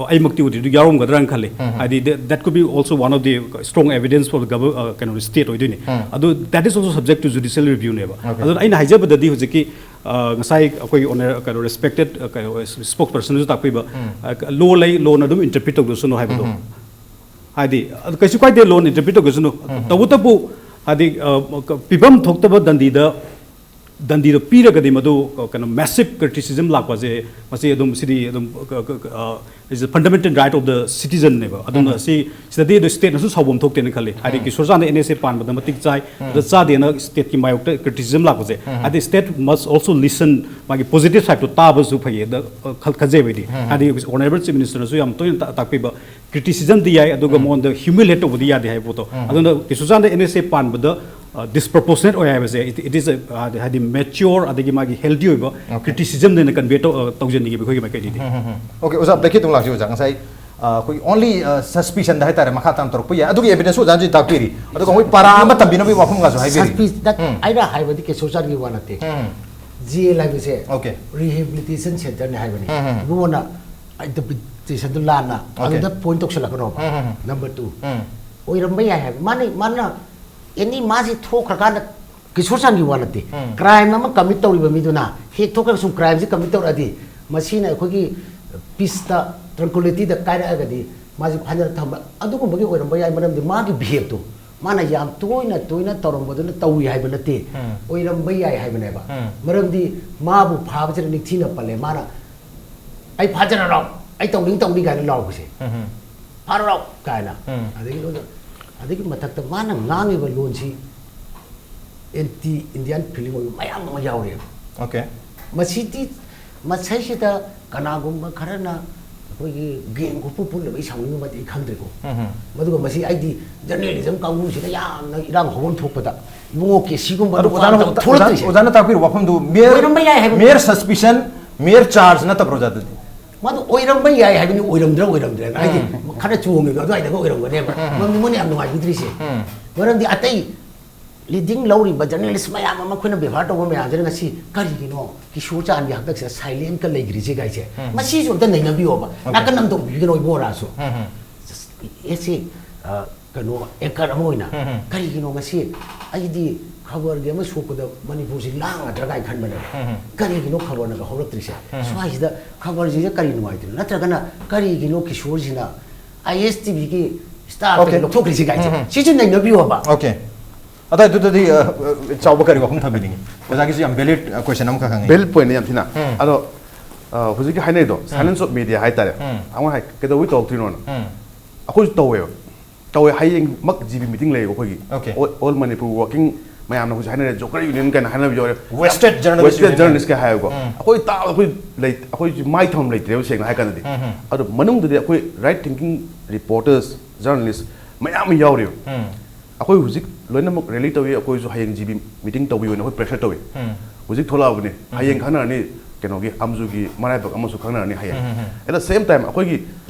ꯑꯩꯃꯛꯇꯤ ꯎꯗ꯭ꯔꯤ, ꯑꯗꯨ ꯌꯥꯎꯔꯝꯒꯗ꯭ꯔꯥꯅ ꯈꯜꯂꯤ꯫ ꯍꯥꯏꯗꯤ that could be also one of the strong evidence for the government, ꯀꯩꯅꯣ, ꯁ꯭ꯇꯦꯠ ꯑꯣꯏꯗꯣꯏꯅꯤ꯫ ꯑꯗꯨ that is also subject to judicial reviewꯅꯦꯕ꯫ Okay. ꯑꯗꯨꯅ ꯑꯩꯅ ꯍꯥꯏꯖꯕꯗꯗꯤ ꯍꯧꯖꯤꯛꯀꯤ ꯑ, ꯉꯁꯥꯏ ꯑꯩꯈꯣꯏꯒꯤ ꯑꯣꯅꯔ ꯀꯩꯅꯣ ꯔꯦꯁꯄꯦꯛꯇꯦꯠ ꯀꯩꯅꯣ ꯁ꯭ꯄꯣꯛꯁ ꯄꯔꯁꯟꯁꯨ ꯇꯥꯛꯄꯤꯕ, ꯂꯣ ꯂꯩ, ꯂꯣꯅ ꯑꯗꯨꯝ ꯏꯟꯇꯔꯄ꯭ꯔꯤꯠ ꯇꯧꯗꯁꯅꯨ ꯍꯥꯏꯕꯗꯣ꯫ ꯍꯥꯏꯗꯤ ꯑꯗꯨ ꯀꯩꯁꯨ ꯀꯥꯏꯗꯦ, ꯂꯣꯅ ꯏꯟꯇꯔꯄ꯭ꯔꯤꯠ ꯇꯧꯗꯁꯅꯨ꯫ ꯇꯧꯕꯇꯕꯨ ꯍꯥꯏꯗꯤ ꯑ, ꯄꯤꯐꯝ ꯊꯣꯛꯇꯕ ꯗꯟꯗꯤꯗ ꯗꯟꯗꯤꯗꯣ ꯄꯤꯔꯒꯗꯤ ꯃꯗꯨ ꯀꯩꯅꯣ ꯃꯦꯁꯤꯞ ꯀ꯭ꯔꯤꯇꯤꯁꯤꯖꯝ ꯂꯥꯛꯄꯁꯦ ꯃꯁꯤ ꯑꯗꯨꯝ ꯁꯤꯗꯤ ꯑꯗꯨꯝ ꯐꯟꯗꯥꯃꯦꯟꯇꯦꯜ ꯔꯥꯏꯠ ꯑꯣꯐ ꯗ ꯁꯤꯇꯤꯖꯟꯅꯦꯕ꯫ ꯑꯗꯨꯅ ꯁꯤ ꯁꯤꯗꯗꯤ ꯑꯗꯨ ꯁ꯭ꯇꯦꯠꯅꯁꯨ ꯁꯥꯎꯐꯝ ꯊꯣꯛꯇꯦꯅ ꯈꯜꯂꯤ꯫ ꯍꯥꯏꯗꯤ ꯀꯤꯁꯣꯔ ꯆꯥꯟꯗ ꯑꯦꯟ ꯑꯦꯁ ꯑꯦ ꯄꯥꯟꯕꯗ ꯃꯇꯤꯛ ꯆꯥꯏ, ꯑꯗ ꯆꯥꯗꯦꯅ ꯁ꯭ꯇꯦꯠꯀꯤ ꯃꯥꯌꯣꯛꯇ ꯀ꯭ꯔꯤꯇꯤꯁꯤꯖꯝ ꯂꯥꯛꯄꯁꯦ, ꯍꯥꯏꯗꯤ ꯁ꯭ꯇꯦꯠ ꯃꯁ ꯑꯣꯜꯁꯣ ꯂꯤꯁꯟ, ꯃꯥꯒꯤ ꯄꯣꯖꯤꯇꯤꯚ ꯁꯥꯏꯗꯇꯣ ꯇꯥꯕꯁꯨ ꯐꯩꯌꯦ ꯑꯗ, ꯑ, ꯈꯜ- ꯈꯟꯖꯩꯕ ꯑꯩꯗꯤ꯫ ꯍꯥꯏꯗꯤ ꯑꯣꯅꯔꯦꯕꯜ ꯆꯤꯐ ꯃꯤꯅꯤꯁꯇꯔꯅꯁꯨ ꯌꯥꯝ ꯇꯣꯏꯅ ꯇꯥ- ꯇꯥꯛꯄꯤꯕ, ꯀ꯭ꯔꯤꯇꯤꯁꯤꯖꯝꯗꯤ ꯌꯥꯏ ꯑꯗꯨꯒ ꯃꯉꯣꯟꯗ ꯍ꯭ꯌꯨꯃꯤꯂꯦꯠ ꯇꯧꯕꯗꯤ ꯌꯥꯗꯦ ꯍꯥꯏꯕ ꯄꯣꯠꯇꯣ꯫ ꯑꯗꯨꯅ ꯀꯤꯁꯣꯔ ꯆꯥꯟꯗ ꯑꯦꯟ ꯑꯦꯁ ꯑꯦ ꯄꯥꯟꯕꯗ ꯗꯤꯁꯄ꯭ꯔꯣꯄꯣꯔꯁꯅꯦꯠ ꯑꯣꯏ ꯍꯥꯏꯕꯁꯦ, it is a, ꯍꯥꯏꯗꯤ ꯃꯦꯆꯤꯌꯣꯔ ꯑꯗꯒꯤ ꯃꯥꯒꯤ ꯍꯦꯜꯗꯤ ꯑꯣꯏꯕ ꯀ꯭ꯔꯤꯇꯤꯁꯤꯖꯝꯅꯦꯅ ꯀꯟꯚꯦ ꯇꯧꯖꯅꯤꯡꯉꯦꯕ ꯑꯩꯈꯣꯏꯒꯤ ꯃꯥꯏꯀꯩꯗꯒꯤ꯫ ꯑꯣꯀꯦ, ꯑꯣꯖꯥ ꯕ꯭ꯂꯦꯛꯀꯤ ꯑꯗꯨꯝ ꯂꯥꯛꯁꯤ ꯑꯣꯖꯥ꯫ ꯉꯁꯥꯏ ꯑ, ꯑꯩꯈꯣꯏꯒꯤ ꯑꯣꯟꯂꯤ ꯁꯁꯄꯤꯁꯟꯗ ꯍꯥꯏꯇꯥꯔꯦ ꯃꯈꯥ ꯇꯥꯅ ꯇꯧꯔꯛꯄ ꯌꯥꯏ꯫ ꯑꯗꯨꯒꯤ ꯑꯦꯚꯤꯗꯦꯟꯁꯁꯨ ꯑꯣꯖꯥꯅꯁꯨ ꯇꯥꯛꯄꯤꯔꯤ꯫ ꯑꯗꯨꯒ ꯑꯩꯈꯣꯏ ꯄꯥꯔꯥ ꯑꯃ ꯇꯝꯕꯤꯅꯕꯒꯤ ꯋꯥꯐꯝꯒꯁꯨ ꯍꯥꯏꯕꯤꯔꯤ꯫ ꯁꯁꯄꯤꯁ ꯑꯩꯅ ꯍꯥꯏꯕꯗꯤ ꯀꯦꯁꯣꯆꯥꯟꯒꯤ ꯋꯥ ꯅꯠꯇꯦ꯫ ꯖꯦꯜ ꯍꯥꯏꯕꯁꯦ ꯑꯣꯀꯦ꯫ ꯔꯤꯍꯦꯕꯤꯂꯤꯇꯦꯁꯟ ꯁꯦꯟꯇꯔꯅꯤ ꯍꯥꯏꯕꯅꯤ꯫ ꯎꯝ, ꯎꯝ꯫ ꯏꯕꯨꯡꯉꯣꯅ ꯏꯟꯇꯔꯄ꯭ꯔꯤꯇꯦꯁꯟꯗꯨ ꯂꯥꯟꯅ Okay. ꯑꯗꯨꯗ ꯄꯣꯏꯟ ꯇꯧꯁꯜꯂꯛꯀꯅꯣꯕ꯫ ꯎꯝ, ꯎꯝ, ꯎꯝ꯫ ꯅꯝꯕꯔ ꯇꯨ, ꯎꯝ꯫ ꯑꯣꯏꯔꯝꯕ ꯌꯥꯏ ꯍꯥꯏꯕ꯫ ꯃꯥꯅ, ꯃꯥꯅ ꯑꯦꯅꯤ ꯃꯥꯁꯤ ꯊꯣꯛꯈ꯭ꯔꯀꯥꯟꯗ ꯀꯤꯁꯣꯔ ꯆꯥꯟꯒꯤ ꯋꯥ ꯅꯠꯇꯦ꯫ ꯎꯝ꯫ ꯀ꯭ꯔꯥꯏꯝ ꯑꯃ ꯀꯃꯤꯠ ꯇꯧꯔꯤꯕ ꯃꯤꯗꯨꯅ ꯍꯦꯛ ꯊꯣꯛꯈ꯭ꯔꯒ ꯁꯨꯝ ꯀ꯭ꯔꯥꯏꯝꯁꯤ ꯀꯃꯤꯠ ꯇꯧꯔꯛꯑꯗꯤ ꯃꯁꯤꯅ ꯑꯩꯈꯣꯏꯒꯤ ꯄꯤꯁꯇ, ꯇ꯭ꯔꯪꯀ꯭ꯋꯤꯂꯤꯇꯤꯗ ꯀꯥꯏꯔꯛꯑꯒꯗꯤ ꯃꯥꯁꯤ ꯐꯥꯖꯤꯜꯂ ꯊꯝꯕ ꯑꯗꯨꯒꯨꯝꯕꯒꯤ ꯑꯣꯏꯔꯝꯕ ꯌꯥꯏ꯫ ꯃꯔꯝꯗꯤ ꯃꯥꯒꯤ ꯕꯤꯍꯦꯞꯇꯣ ꯃꯥꯅ ꯌꯥꯝ ꯇꯣꯏꯅ ꯇꯣꯏꯅ ꯇꯧꯔꯝꯕꯗꯨꯅ ꯇꯧꯏ ꯍꯥꯏꯕ ꯅꯠꯇꯦ, ꯎꯝ꯫ ꯑꯣꯏꯔꯝꯕ ꯌꯥꯏ ꯍꯥꯏꯕꯅꯦꯕ꯫ ꯎꯝ꯫ ꯃꯔꯝꯗꯤ ꯃꯥꯕꯨ ꯐꯥꯕꯁꯤꯗ ꯅꯤꯡꯊꯤꯅ ꯄꯜꯂꯦ꯫ ꯃꯥꯅ "ꯑꯩ ꯐꯥꯖꯔꯔꯣ, ꯑꯩ ꯇꯧꯅꯤꯡ ꯇꯧꯅꯤ" ꯀꯥꯏꯅ ꯂꯥꯎꯕꯁꯦ, ꯎꯝ꯫ "ꯐꯥꯔꯔꯣ" ꯀꯥꯏꯅ꯫ ꯎꯝ꯫ ꯑꯗꯒꯤ ꯂꯣꯏꯅ, ꯑꯗꯒꯤ ꯃꯊꯛꯇ ꯃꯥꯅ ꯉꯥꯡꯉꯤꯕ ꯂꯣꯟꯁꯤ ꯑꯦꯟꯇꯤ ꯏꯟꯗꯤꯌꯥꯟ ꯐꯤꯂꯤꯡ ꯑꯣꯏꯕ ꯃꯌꯥꯝ ꯑꯃ ꯌꯥꯎꯔꯤꯑꯕ꯫ Okay꯫ ꯃꯁꯤꯗꯤ, ꯃꯁꯤꯁꯤꯗ ꯀꯅꯥꯒꯨꯝꯕ ꯈꯔꯅ ꯑꯩꯈꯣꯏꯒꯤ ꯒꯦꯡ ꯈꯣꯠꯄꯨ ꯄꯨꯜꯂꯕ ꯑꯩ ꯁꯥꯎꯅꯤꯡꯕꯃꯗꯤ ꯑꯩ ꯈꯪꯗ꯭ꯔꯦꯀꯣ꯫ ꯎꯝ꯫ ꯃꯗꯨꯒ ꯃꯁꯤ ꯑꯩꯗꯤ ꯖꯔꯅꯦꯂꯤꯖꯝ ꯀꯥꯡꯕꯨꯁꯤꯗ ꯌꯥꯝꯅ ꯏꯔꯥꯡ ꯍꯧꯐꯝ ꯊꯣꯛꯄꯗ ꯏꯕꯨꯡꯉꯣ ꯀꯦ ꯁꯤꯒꯨꯝꯕ ꯑꯗꯣ ꯅꯨꯄꯥ ꯑꯣꯖꯥꯅ ꯑꯃ ꯊꯣꯛꯂꯛꯇ꯭ꯔꯤꯁꯦ꯫ ꯑꯣꯖꯥꯅ ꯇꯥꯛꯄꯤꯔꯤꯕ ꯋꯥꯐꯝꯗꯨ ꯃꯤꯌꯔ ꯑꯣꯏꯔꯝꯕ ꯌꯥꯏ ꯍꯥꯏꯕ꯫ ꯃꯤꯌꯔ ꯁꯁꯄꯤꯁꯟ, ꯃꯤꯌꯔ ꯆꯥꯔꯖ ꯅꯠꯇꯕ꯭ꯔꯣ ꯑꯣꯖꯥ ꯑꯗꯨꯗꯤ? ꯃꯗꯨ ꯑꯣꯏꯔꯝꯕ ꯌꯥꯏ ꯍꯥꯏꯕꯅꯤ, ꯑꯣꯏꯔꯝꯗ꯭ꯔꯥ ꯑꯣꯏꯔꯝꯗ꯭ꯔꯦꯅ꯫ ꯍꯥꯏꯗꯤ ꯈꯔ ꯆꯣꯡꯉꯦꯕ ꯑꯗꯨꯋꯥꯏꯗꯒ ꯑꯣꯏꯔꯝꯒꯅꯦꯕ꯫ ꯎꯝ꯫ ꯃꯔꯝꯗꯤ ꯃꯣꯏꯅ ꯌꯥꯝ ꯅꯨꯡꯉꯥꯏꯕꯤꯗ꯭ꯔꯤꯁꯦ꯫ ꯎꯝ꯫ ꯃꯔꯝꯗꯤ ꯑꯇꯩ ꯂꯤꯗꯤꯡ ꯂꯧꯔꯤꯕ ꯖꯔꯅꯦꯂꯤꯁ ꯃꯌꯥꯝ ꯑꯃ ꯑꯩꯈꯣꯏꯅ ꯕꯦꯕꯥꯔ ꯇꯧꯕ ꯃꯌꯥꯝꯁꯤꯅ ꯉꯁꯤ ꯀꯔꯤꯒꯤꯅꯣ ꯀꯤꯁꯣꯔ ꯆꯥꯟꯒꯤ ꯍꯟꯗꯛꯁꯤꯗ ꯁꯥꯏꯂꯦꯟꯀ ꯂꯩꯈ꯭ꯔꯤꯁꯦ ꯀꯥꯏꯁꯦ, ꯎꯝ꯫ ꯃꯁꯤꯁꯨ ꯑꯝꯇ ꯅꯩꯅꯕꯤꯌꯣꯕ꯫ Okay꯫ ꯅꯥꯀꯟ ꯑꯃ ꯇꯧꯕꯤꯒꯅꯣ ꯏꯕꯣꯔꯥꯁꯨ꯫ ꯎꯝ, ꯎꯝ꯫ ꯑꯦꯁꯤ, ꯑ, ꯀꯩꯅꯣ, ꯑꯦꯡꯀꯔ ꯑꯃ ꯑꯣꯏꯅ ꯎꯝ, ꯎꯝ꯫ ꯀꯔꯤꯒꯤꯅꯣ ꯉꯁꯤ ꯑꯩꯗꯤ ꯈꯕꯔꯒꯤ ꯑꯃ ꯁꯣꯛꯄꯗ ꯃꯅꯤꯄꯨꯔꯁꯤ ꯂꯥꯡꯒꯗ꯭ꯔꯥ ꯀꯥꯏꯅ ꯈꯟꯕꯅꯦꯕ꯫ ꯎꯝ, ꯎꯝ꯫ ꯀꯔꯤꯒꯤꯅꯣ ꯈꯕꯔꯅꯒ ꯍꯧꯔꯛꯇ꯭ꯔꯤꯁꯦ? ꯎꯝ, ꯎꯝ꯫ ꯁ꯭ꯋꯥꯏꯁꯤꯗ ꯈꯕꯔꯁꯤꯗ ꯀꯔꯤ ꯅꯨꯡꯉꯥꯏꯇ꯭ꯔꯤꯅꯣ? ꯅꯠꯇ꯭ꯔꯒꯅ ꯀꯔꯤꯒꯤꯅꯣ ꯀꯤꯁꯣꯔꯁꯤꯅ ꯑꯥꯏ ꯑꯦꯁ ꯇꯤ ꯚꯤꯒꯤ ꯁ꯭ꯇꯥꯐꯇꯒꯤ Okay꯫ ꯂꯧꯊꯣꯛꯈ꯭ꯔꯤꯁꯦ ꯀꯥꯏꯁꯦ? ꯎꯝ, ꯎꯝ꯫ ꯁꯤꯁꯨ ꯅꯩꯅꯕꯤꯌꯣꯕ꯫ Okay꯫ ꯑꯗꯣ ꯑꯗꯨꯗꯗꯤ, ꯑ, ꯑ, ꯆꯥꯎꯕ ꯀꯔꯤ ꯋꯥꯐꯝ ꯊꯝꯕꯤꯅꯤꯡꯉꯤ? ꯑꯣꯖꯥꯒꯤꯁꯨ ꯌꯥꯝ valid, ꯑ, question ꯑꯃꯈꯛ ꯍꯪꯉꯤ꯫ Valid pointꯅꯤ ꯌꯥꯝ ꯊꯤꯅ꯫ ꯎꯝ꯫ ꯑꯗꯣ, ꯑ, ꯍꯧꯖꯤꯛꯀꯤ ꯍꯥꯏꯅꯔꯤꯗꯣ, silence of media ꯍꯥꯏꯇꯥꯔꯦ꯫ ꯎꯝ꯫ ꯑꯃ ꯍꯥꯏ, ꯀꯩꯗꯧꯕꯩ ꯇꯧꯔꯛꯇ꯭ꯔꯤꯅꯣꯅ? ꯎꯝ꯫ ꯑꯩꯈꯣꯏꯁꯨ ꯇꯧꯋꯦꯕ꯫ ꯇꯧꯋꯦ, ꯍꯌꯦꯡꯃꯛ ꯖꯤ ꯕꯤ meeting ꯂꯩꯌꯦꯕ ꯑꯩꯈꯣꯏꯒꯤ꯫ Okay꯫ All, All Manipur Working ꯃꯌꯥꯝꯅ ꯍꯧꯖꯤꯛ ꯍꯥꯏꯅꯔꯦ, Joker Union ꯀꯥꯏꯅ ꯍꯥꯏꯅꯕ ꯌꯥꯎꯔꯦ꯫ Vested Journalist Vested Union꯫ Journalist ꯀꯥꯏ ꯍꯥꯏꯕꯀꯣ꯫ ꯎꯝ꯫ ꯑꯩꯈꯣꯏ ꯇꯥꯕ, ꯑꯩꯈꯣꯏ ꯂꯩ-, ꯑꯩꯈꯣꯏꯁꯤ ꯃꯥꯏ ꯊꯝꯐꯝ ꯂꯩꯇ꯭ꯔꯦꯕ, ꯁꯦꯡꯅ ꯍꯥꯏ ꯀꯥꯟꯗꯗꯤ꯫ ꯎꯝ, ꯎꯝ꯫ ꯑꯗꯣ ꯃꯅꯨꯡꯗꯗꯤ ꯑꯩꯈꯣꯏ right thinking reporters, journalist ꯃꯌꯥꯝ ꯑꯃ ꯌꯥꯎꯔꯤꯕ꯫ ꯎꯝ꯫ ꯑꯩꯈꯣꯏ ꯍꯧꯖꯤꯛ ꯂꯣꯏꯅꯃꯛ rally ꯇꯧꯏ, ꯑꯩꯈꯣꯏꯁꯨ ꯍꯌꯦꯡ ꯖꯤ ꯕꯤ meeting ꯇꯧꯕꯤꯌꯣꯅ ꯑꯩꯈꯣꯏ pressure ꯇꯧꯏ꯫ ꯎꯝ꯫ ꯍꯧꯖꯤꯛ ꯊꯣꯛꯂꯛꯑꯕꯅꯤ, ꯎꯝ꯫ ꯍꯌꯦꯡ ꯈꯪꯅꯔꯅꯤ, ꯀꯩꯅꯣꯒꯤ ꯑꯝꯖꯨꯒꯤ ꯃꯔꯥꯏꯕꯛ ꯑꯃꯁꯨ ꯈꯪꯅꯔꯅꯤ ꯍꯌꯦꯡ꯫ ꯎꯝ, ꯎꯝ, ꯎꯝ꯫ At the same time ꯑꯩꯈꯣꯏꯒꯤ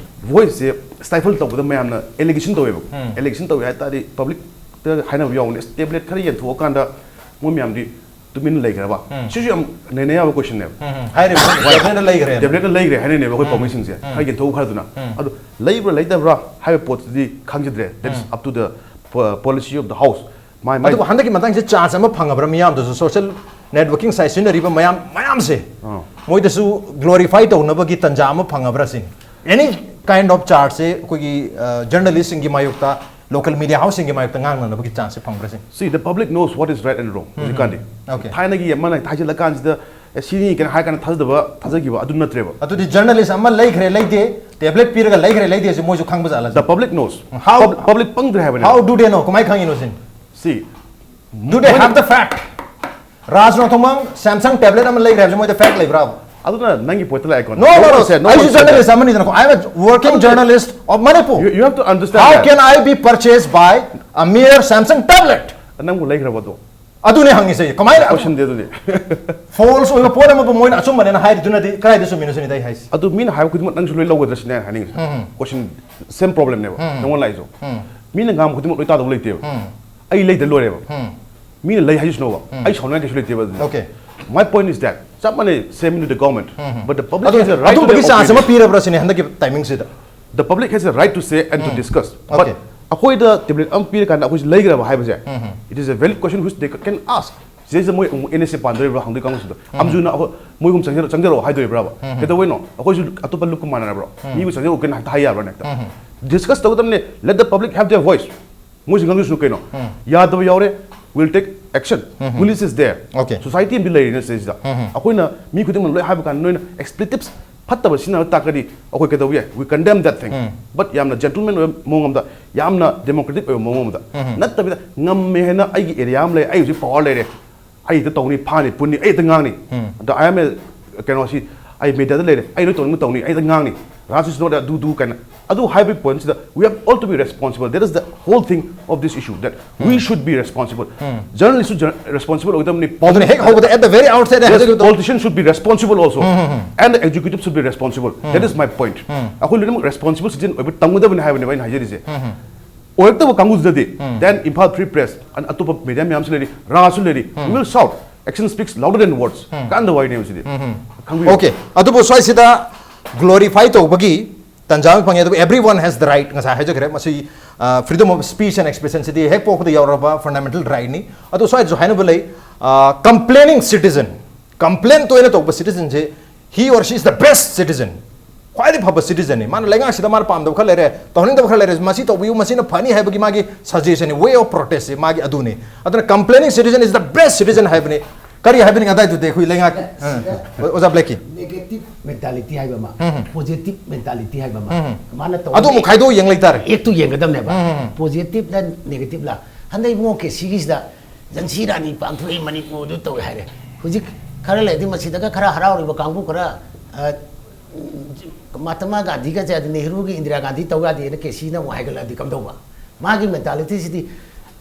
voiceꯁꯦ stifle ꯇꯧꯕꯗ ꯃꯌꯥꯝꯅ allegation ꯇꯧꯋꯦꯕ꯫ ꯎꯝ꯫ Allegation ꯇꯧꯋꯦ ꯍꯥꯏ ꯇꯥꯔꯗꯤ publicꯇ ꯍꯥꯏꯅꯕ ꯌꯥꯎꯕꯅꯤ, tablet ꯈꯔ ꯌꯦꯟꯊꯣꯛꯑꯀꯥꯟꯗ ꯃꯣꯏ ꯃꯌꯥꯝꯗꯤ ꯇꯨꯃꯤꯟꯅ ꯂꯩꯈ꯭ꯔꯕ? ꯁꯤꯁꯨ ꯌꯥꯝ ꯅꯩꯅ ꯌꯥꯕ ꯀꯣꯏꯁꯟꯅꯦꯕ꯫ ꯍꯥꯏꯔꯤꯕ ꯇꯦꯕ꯭ꯂꯦꯠꯅ ꯂꯩꯈ꯭ꯔꯦ꯫ ꯇꯦꯕ꯭ꯂꯦꯠꯅ ꯂꯩꯈ꯭ꯔꯦ ꯍꯥꯏꯅꯅꯦꯕ ꯑꯩꯈꯣꯏ ꯄꯥꯎꯃꯤꯁꯤꯡꯁꯦ, ꯈꯔ ꯌꯦꯟꯊꯣꯛꯎ ꯈꯔꯗꯨꯅ꯫ ꯑꯗꯣ ꯂꯩꯕ꯭ꯔꯥ ꯂꯩꯇꯕ꯭ꯔꯥ ꯍꯥꯏꯕ ꯄꯣꯠꯇꯨꯗꯤ ꯈꯪꯖꯗ꯭ꯔꯦ, that is up to the policy of the house. ꯃꯥꯏ ꯃꯥꯏ ꯑꯗꯨꯕꯨ ꯍꯟꯗꯛꯀꯤ ꯃꯇꯥꯡꯁꯦ ꯆꯥꯟꯁ ꯑꯃ ꯐꯪꯉꯕ꯭ꯔꯥ ꯃꯤꯌꯥꯝꯗꯁꯨ, ꯁꯣꯁꯤꯌꯦꯜ ꯅꯦꯠꯋꯔꯀꯤꯡ ꯁꯥꯏꯠ ꯁꯤꯖꯤꯟꯅꯔꯤꯕ ꯃꯌꯥꯝ ꯃꯌꯥꯝꯁꯦ ꯑꯥ꯫ ꯃꯣꯏꯗꯁꯨ ꯒ꯭ꯂꯣꯔꯤꯐꯥꯏ ꯇꯧꯅꯕꯒꯤ ꯇꯥꯟꯖꯥ ꯑꯃ ꯐꯪꯉꯕ꯭ꯔꯥ ꯁꯤꯅꯤ? Any kind of charge ꯁꯦ ꯑꯩꯈꯣꯏꯒꯤ ꯖꯔꯅꯦꯂꯤꯁꯁꯤꯡꯒꯤ ꯃꯥꯌꯣꯛꯇ, ꯂꯣꯀꯦꯜ ꯃꯤꯗꯤꯌꯥ ꯍꯥꯎꯁꯁꯤꯡꯒꯤ ꯃꯥꯌꯣꯛꯇ ꯉꯥꯡꯅꯅꯕꯒꯤ ꯆꯥꯟꯁꯁꯦ ꯐꯪꯕ꯭ꯔꯥ ꯁꯤꯅꯤ? See, the public knows what is right and wrong ꯍꯧꯖꯤꯛꯀꯥꯟꯗꯤ꯫ Okay. ꯊꯥꯏꯅꯒꯤ ꯑꯃꯅ ꯊꯥꯖꯤꯜꯂꯀꯥꯟꯁꯤꯗ, "ꯑꯦ, ꯁꯤꯅꯤ" ꯀꯩꯅꯣ ꯍꯥꯏ ꯀꯥꯟꯗ ꯊꯥꯖꯗꯕ, ꯊꯥꯖꯈꯤꯕ ꯑꯗꯨ ꯅꯠꯇ꯭ꯔꯦꯕ꯫ ꯑꯗꯨꯗꯤ ꯖꯔꯅꯦꯂꯤꯁ ꯑꯃ ꯂꯩꯈ꯭ꯔꯦ ꯂꯩꯗꯦ, ꯇꯦꯕ꯭ꯂꯦꯠ ꯄꯤꯔꯒ ꯂꯩꯈ꯭ꯔꯦ ꯂꯩꯗꯦ ꯁꯤ ꯃꯣꯏꯁꯨ ꯈꯪꯕ ꯖꯥꯠꯂ? The public knows. How? Pub- public ꯄꯪꯗ꯭ꯔꯦ ꯍꯥꯏꯕꯅꯦ꯫ How do they know? ꯀꯃꯥꯏꯅ ꯈꯪꯉꯤꯅꯣ ꯁꯤꯅꯤ? See, Do they have the fact? Raj Nongthombam Samsung tablet ꯑꯃ ꯂꯩꯈ꯭ꯔꯦ ꯍꯥꯏꯕꯁꯦ ꯃꯣꯏꯗ ꯐꯦꯛ ꯂꯩꯕ꯭ꯔꯥꯕ? ꯑꯗꯨꯅ ꯅꯪꯒꯤ ꯄꯣꯏꯟꯠꯇ ꯂꯥꯛꯑꯦꯀꯣ꯫ No, no, no. One said, no ꯑꯩꯁꯨ one said ꯖꯔꯅꯦꯂꯤꯁ that. ꯑꯃꯅꯤꯗꯅꯀꯣ, I am a working journalist of Manipur. You, you have to understand How that. Can I be purchased by a mere Samsung tablet? ꯅꯪꯕꯨ ꯂꯩꯈ꯭ꯔꯕ ꯑꯗꯣ? ꯑꯗꯨꯅꯦ ꯍꯪꯉꯤꯁꯦ꯫ ꯀꯃꯥꯏꯅ ꯀꯣꯏꯁꯟꯗꯤ ꯑꯗꯨꯗꯤ꯫ ꯐꯣꯜꯁ ꯑꯣꯏꯕ ꯄꯣꯠ ꯑꯃꯕꯨ ꯃꯣꯏꯅ ꯑꯆꯨꯝꯕꯅꯦꯅ ꯍꯥꯏꯔꯤꯗꯨꯅꯗꯤ ꯀꯗꯥꯏꯗ ꯆꯨꯝꯃꯤꯅꯣ ꯁꯤꯅꯤ ꯑꯩ ꯍꯥꯏꯁꯦ? ꯑꯗꯨ ꯃꯤꯅ ꯍꯥꯏꯕ ꯈꯨꯗꯤꯡꯃꯛ ꯅꯪꯁꯨ ꯂꯣꯏ ꯂꯧꯒꯗ꯭ꯔꯥ ꯁꯤꯅꯦ ꯑꯩꯅ ꯍꯥꯏꯅꯤꯡꯉꯤꯁꯦ꯫ ꯀꯣꯏꯁꯟ ꯁꯦꯝ ꯄ꯭ꯔꯣꯕ꯭ꯂꯦꯝꯅꯦꯕ ꯅꯪꯉꯣꯟꯗ ꯂꯥꯛꯏꯁꯨ꯫ ꯃꯤꯅ ꯉꯥꯡꯕ ꯈꯨꯗꯤꯡꯃꯛ ꯂꯣꯏ ꯇꯥꯗꯧꯕ ꯂꯩꯇꯦꯕ꯫ ꯑꯩ ꯂꯩꯗ ꯂꯣꯏꯔꯦꯕ꯫ ꯃꯤꯅ ꯂꯩ ꯍꯥꯏꯖꯁꯅꯣꯕ꯫ ꯑꯩ ꯁꯥꯎꯅꯤꯡꯉꯥꯏ ꯀꯩꯁꯨ ꯂꯩꯇꯦꯕ ꯑꯗꯨꯗꯤ꯫ Okay. My point is that, ꯆꯞ ꯃꯥꯟꯅꯩ, same to the government. But the public ꯑꯗꯨ has a right to their ꯑꯗꯨꯝꯕꯒꯤ ꯆꯥꯟꯁ ꯑꯃ opinion. ꯄꯤꯔꯕ꯭ꯔꯥ ꯁꯤꯅꯤ ꯍꯟꯗꯛꯀꯤ ꯇꯥꯏꯃꯤꯡꯁꯤꯗ? The public has a right to say and to discuss. But Okay. ꯑꯩꯈꯣꯏꯗ ꯇꯦꯕ꯭ꯂꯦꯠ ꯑꯃ ꯄꯤꯔꯀꯥꯟꯗ ꯑꯩꯈꯣꯏꯁꯦ ꯂꯩꯈ꯭ꯔꯕ ꯍꯥꯏꯕꯁꯦ, it is a valid question which they can ask. ꯁꯤꯗꯩꯁꯤꯗ ꯃꯣꯏ ꯑꯃꯨꯛ ꯑꯦꯟ ꯑꯦꯁ ꯑꯦ ꯄꯥꯟꯗꯣꯔꯤꯕ꯭ꯔꯥ ꯍꯪꯗꯣꯏ ꯀꯥꯡꯕꯨꯁꯤꯗ꯫ ꯑꯃꯁꯨꯅ ꯑꯩꯈꯣꯏ ꯃꯣꯏꯒꯨꯝ ꯆꯪꯖꯔꯛꯑꯣ, ꯆꯪꯖꯔꯛꯑꯣ ꯍꯥꯏꯗꯣꯔꯤꯕ꯭ꯔꯥꯕ? ꯀꯩꯗꯧꯕꯩꯅꯣ? ꯑꯩꯈꯣꯏꯁꯨ ꯑꯇꯣꯞꯄ ꯂꯨꯞꯀ ꯃꯥꯟꯅꯔꯕ꯭ꯔꯣ? ꯃꯤꯕꯨ ꯆꯪꯖꯔꯛꯑꯣ ꯀꯩꯅꯣ ꯍꯦꯛꯇ ꯍꯥꯏ ꯌꯥꯕ꯭ꯔꯥ ꯍꯦꯛꯇ? Discuss ꯇꯧꯒꯗꯕꯅꯦ, let the public have their voice. ꯃꯣꯏꯁꯨ ꯉꯥꯡꯖꯁꯅꯨ ꯀꯩꯅꯣ꯫ ꯌꯥꯗꯕ ꯌꯥꯎꯔꯦ, we'll take action. Police is there. Okay. Society ꯑꯃꯗꯤ ꯂꯩꯔꯤꯅꯦ ꯁꯤꯗꯩꯁꯤꯗ꯫ ꯑꯩꯈꯣꯏꯅ ꯃꯤ ꯈꯨꯗꯤꯡꯃꯛ ꯂꯣꯏ ꯍꯥꯏꯕ ꯀꯥꯟꯗ ꯅꯣꯏꯅ expletives ꯐꯠꯇꯕ ꯁꯤꯖꯤꯟꯅꯕ ꯇꯥꯔꯒꯗꯤ ꯑꯩꯈꯣꯏ ꯀꯩꯗꯧꯕ ꯌꯥꯏ? We condemn that thing. But ꯌꯥꯝꯅ gentleman ꯑꯣꯏꯕ ꯃꯑꯣꯡ ꯑꯃꯗ, ꯌꯥꯝꯅ democratic ꯑꯣꯏꯕ ꯃꯑꯣꯡ ꯑꯃꯗ ꯅꯠꯇꯕꯤꯗ, "ꯉꯝꯃꯦ ꯍꯥꯏꯅ ꯑꯩꯒꯤ ꯑꯦꯔꯤꯌꯥ ꯑꯃ ꯂꯩ, ꯑꯩ ꯍꯧꯖꯤꯛ ꯄꯋꯥꯔ ꯂꯩꯔꯦ, ꯑꯩ ꯍꯦꯛꯇ ꯇꯧꯅꯤ, ꯐꯥꯅꯤ, ꯄꯨꯟꯅꯤ, ꯑꯩ ꯍꯦꯛꯇ ꯉꯥꯡꯅꯤ꯫ ꯑꯗ I am a, ꯀꯩꯅꯣꯁꯤ, ꯑꯩ ꯃꯦꯗꯤꯌꯥꯗ ꯂꯩꯔꯦ, ꯑꯩ ꯂꯣꯏ ꯇꯧꯅꯤꯡꯕ ꯇꯧꯅꯤ, ꯑꯩ ꯍꯦꯛꯇ ꯉꯥꯡꯅꯤ, ꯔꯥꯖ ꯏꯁ ꯅꯣꯠ ꯑꯗꯨ ꯗꯨ ꯀꯥꯏꯅ"꯫ ꯑꯗꯨ ꯍꯥꯏꯕꯒꯤ ꯄꯣꯏꯟꯠꯁꯤꯗ, we have all to be responsible. That is the whole thing of this issue, that we should be responsible. Journalist ꯁꯨ ꯖꯔ-, responsible ꯑꯣꯏꯒꯗꯕꯅꯤ꯫ ꯑꯗꯨꯅ ꯍꯦꯛ ꯍꯧꯕꯗ, at the very outset, Yes, ꯍꯥꯏꯖꯒꯦ ꯇꯧꯕ꯫ Politicians should be responsible also. And the executive should be responsible. That is my point. ꯑꯩꯈꯣꯏ ꯂꯣꯏꯅꯃꯛ responsible citizen ꯑꯣꯏꯕ ꯇꯝꯒꯗꯕꯅꯤ ꯍꯥꯏꯕꯅꯦꯕ ꯑꯩꯅ ꯍꯥꯏꯖꯔꯤꯁꯦ꯫ ꯑꯣꯏꯔꯛꯇꯕ ꯀꯥꯡꯕꯨꯗꯨꯗꯗꯤ, then Imphal Free Press, and ꯑꯇꯣꯞꯄ ꯃꯦꯗꯤꯌꯥ ꯃꯌꯥꯝꯁꯨ ꯂꯩꯔꯤ, ꯔꯥꯁꯨ ꯂꯩꯔꯤ, we will shout. Action speaks louder than words. ꯀꯥꯟꯗ ꯋꯥꯔꯤꯅꯦꯕ ꯁꯤꯗꯤ꯫ ꯈꯪꯕꯤꯌꯨ꯫ Okay, ꯑꯗꯨꯕꯨ ꯁ꯭ꯋꯥꯏꯁꯤꯗ glorify ꯇꯧꯕꯒꯤ ꯇꯥꯟꯖꯥ ꯑꯃ ꯐꯪꯉꯦ꯫ ꯑꯗꯨꯕꯨ everyone has the right, ꯉꯁꯥꯏ ꯍꯥꯏꯖꯈ꯭ꯔꯦ, ꯃꯁꯤ freedom of speech and expression ꯁꯤꯗꯤ ꯍꯦꯛ ꯄꯣꯛꯄꯗ ꯌꯥꯎꯔꯕ fundamental right ꯅꯤ꯫ ꯑꯗꯨ ꯁ꯭ꯋꯥꯏꯗꯁꯨ ꯍꯥꯏꯅꯕ ꯂꯩ, complaining citizen, complain ꯇꯣꯏꯅ ꯇꯧꯕ citizen say, he or she is the best citizen, ꯈ꯭ꯋꯥꯏꯗꯒꯤ ꯐꯕ citizen ꯅꯤ꯫ ꯃꯥꯅ ꯂꯩꯉꯥꯛꯁꯤꯗ ꯃꯥꯅ ꯄꯥꯝꯗꯕ ꯈꯔ ꯂꯩꯔꯦ, ꯇꯧꯍꯟꯅꯤꯡꯗꯕ ꯈꯔ ꯂꯩꯔꯦ, ꯃꯁꯤ ꯇꯧꯕꯤꯌꯨ, ꯃꯁꯤꯅ ꯐꯅꯤ ꯍꯥꯏꯕꯒꯤ ꯃꯥꯒꯤ suggestion ꯅꯤ, way of protest ꯁꯦ ꯃꯥꯒꯤ ꯑꯗꯨꯅꯤ꯫ ꯑꯗꯨꯅ complaining citizen is the best citizen ꯍꯥꯏꯕꯅꯤ꯫ ꯀꯔꯤ ꯍꯥꯏꯕꯅꯤ ꯑꯗꯥꯏꯗꯨꯗꯤ ꯑꯩꯈꯣꯏ ꯂꯩꯉꯥꯛ, ꯑ, ꯑꯣꯖꯥ ꯕ꯭ꯂꯦꯛꯀꯤ꯫ Negative mentality ꯍꯥꯏꯕ ꯑꯃ, positive mentality ꯍꯥꯏꯕ ꯑꯃ, ꯃꯥꯅ ꯑꯗꯨ ꯑꯃꯨꯛ ꯈꯥꯏꯗꯣꯛꯑ ꯌꯦꯡ ꯂꯩꯇꯥꯔꯦ꯫ ꯑꯦꯛꯇꯨ ꯌꯦꯡꯒꯗꯕꯅꯦꯕ꯫ Positive ꯂ negative ꯂ꯫ ꯍꯟꯗꯛ ꯏꯕꯨꯡꯉꯣ ꯀꯦ ꯁꯤꯒꯤꯁꯤꯗ ꯖꯟꯁꯤ ꯔꯥꯅꯤ ꯄꯥꯡꯊꯣꯛꯏ, ꯃꯅꯤꯄꯨꯔꯗꯨ ꯇꯧꯏ ꯍꯥꯏꯔꯦ꯫ ꯍꯧꯖꯤꯛ ꯈꯔ ꯂꯩꯔꯗꯤ ꯃꯁꯤꯗꯒ ꯈꯔ ꯍꯔꯥꯎꯔꯤꯕ ꯀꯥꯡꯕꯨ ꯈꯔ, ꯑ, ꯃꯍꯥꯇꯃꯥ ꯒꯥꯟꯙꯤꯒꯁꯦ ꯑꯗ ꯅꯦꯍꯔꯨꯒꯤ ꯏꯟꯗꯤꯔꯥ ꯒꯥꯟꯙꯤ ꯇꯧ ꯌꯥꯗꯦꯅ ꯀꯦ ꯁꯤꯅ ꯑꯃꯨꯛ ꯍꯥꯏꯒꯠꯂꯛꯑꯗꯤ ꯀꯝꯗꯧꯕ? ꯃꯥꯒꯤ mentality ꯁꯤꯗꯤ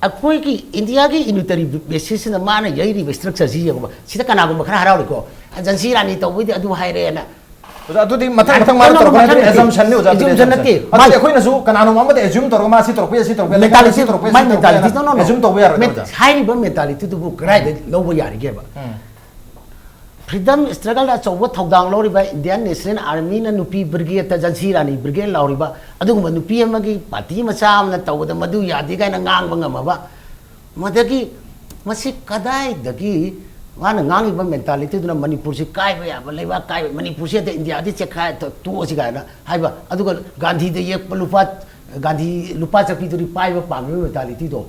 ꯑꯩꯈꯣꯏꯒꯤ ꯏꯟꯗꯤꯌꯥꯒꯤ unitary basis ꯁꯤꯅ ꯃꯥꯅ ꯌꯩꯔꯤꯕ structure ꯁꯤ ꯌꯦꯡꯉꯨꯕ꯫ ꯁꯤꯗ ꯀꯅꯥꯒꯨꯝꯕ ꯈꯔ ꯍꯔꯥꯎꯔꯤꯀꯣ, "ꯑ, ꯖꯟꯁꯤ ꯔꯥꯅꯤ ꯇꯧꯕꯩꯗꯤ ꯑꯗꯨ ꯍꯥꯏꯔꯦꯅ"꯫ ꯑꯣꯖꯥ, ꯑꯗꯨꯗꯤ ꯃꯊꯪ ꯃꯊꯪ ꯃꯥꯅ ꯃꯊꯪ ꯇꯧꯔꯛꯄ ꯃꯊꯪ ꯅꯠꯇ꯭ꯔꯦ, ꯅꯠꯇꯦ꯫ Assumption ꯅꯤ ꯑꯣꯖꯥ, ꯑꯗꯨꯗꯤ Assumption assumption꯫ ꯅꯠꯇꯦ꯫ ꯑꯗꯨꯗꯤ ꯑꯩꯈꯣꯏꯅꯁꯨ ꯀꯅꯥꯅꯣꯝ ꯑꯃꯗ assume ꯇꯧꯔꯒ ꯃꯥ ꯁꯤ ꯇꯧꯔꯛꯄ ꯌꯥꯏ, ꯁꯤ ꯇꯧꯔꯛꯄ ꯌꯥꯏ, Mentality, ꯁꯤ ꯇꯧꯔꯛꯄ ꯌꯥꯏ, my ꯁꯤ ꯇꯧꯔꯛꯄ ꯌꯥꯏ mentality, no, no, no. Assume ꯇꯧꯕ ꯌꯥꯔꯣꯏ Men-, ꯑꯣꯖꯥ꯫ ꯍꯥꯏꯔꯤꯕ mentalityꯗꯨꯕꯨ ꯀꯗꯥꯏꯗ ꯂꯧꯕ ꯌꯥꯔꯤꯒꯦꯕ? Freedom struggle ꯗ ꯑꯆꯧꯕ ꯊꯧꯗꯥꯡ ꯂꯧꯔꯤꯕ Indian National Army ꯅ ꯅꯨꯄꯤ brigade ꯇ ꯖꯟꯁꯤ ꯔꯥꯅꯤ brigade ꯂꯥꯎꯔꯤꯕ ꯑꯗꯨꯒꯨꯝꯕ ꯅꯨꯄꯤ ꯑꯃꯒꯤ party ꯃꯆꯥ ꯑꯃꯅ ꯇꯧꯕꯗ ꯃꯗꯨ ꯌꯥꯗꯦ ꯀꯥꯏꯅ ꯉꯥꯡꯕ ꯉꯝꯃꯕ, ꯃꯗꯒꯤ ꯃꯁꯤ ꯀꯗꯥꯏꯗꯒꯤ ꯃꯥꯅ ꯉꯥꯡꯉꯤꯕ mentalityꯗꯨꯅ ꯃꯅꯤꯄꯨꯔꯁꯤ ꯀꯥꯏꯕ ꯌꯥꯕ ꯂꯩꯕꯥꯛ ꯀꯥꯏꯕ, ꯃꯅꯤꯄꯨꯔꯁꯤ ꯑꯗ ꯏꯟꯗꯤꯌꯥꯗꯤ ꯆꯦꯛꯈꯥꯏ ꯇꯣꯛꯑꯁꯤ ꯀꯥꯏꯅ ꯍꯥꯏꯕ, ꯑꯗꯨꯒ ꯒꯥꯟꯙꯤꯗ ꯌꯦꯛꯄ ꯂꯨꯄꯥ, ꯒꯥꯟꯙꯤ ꯂꯨꯄꯥ ꯆꯠꯄꯤꯗꯨꯗꯤ ꯄꯥꯏꯕ ꯄꯥꯝꯃꯤꯕ mentalityꯗꯣ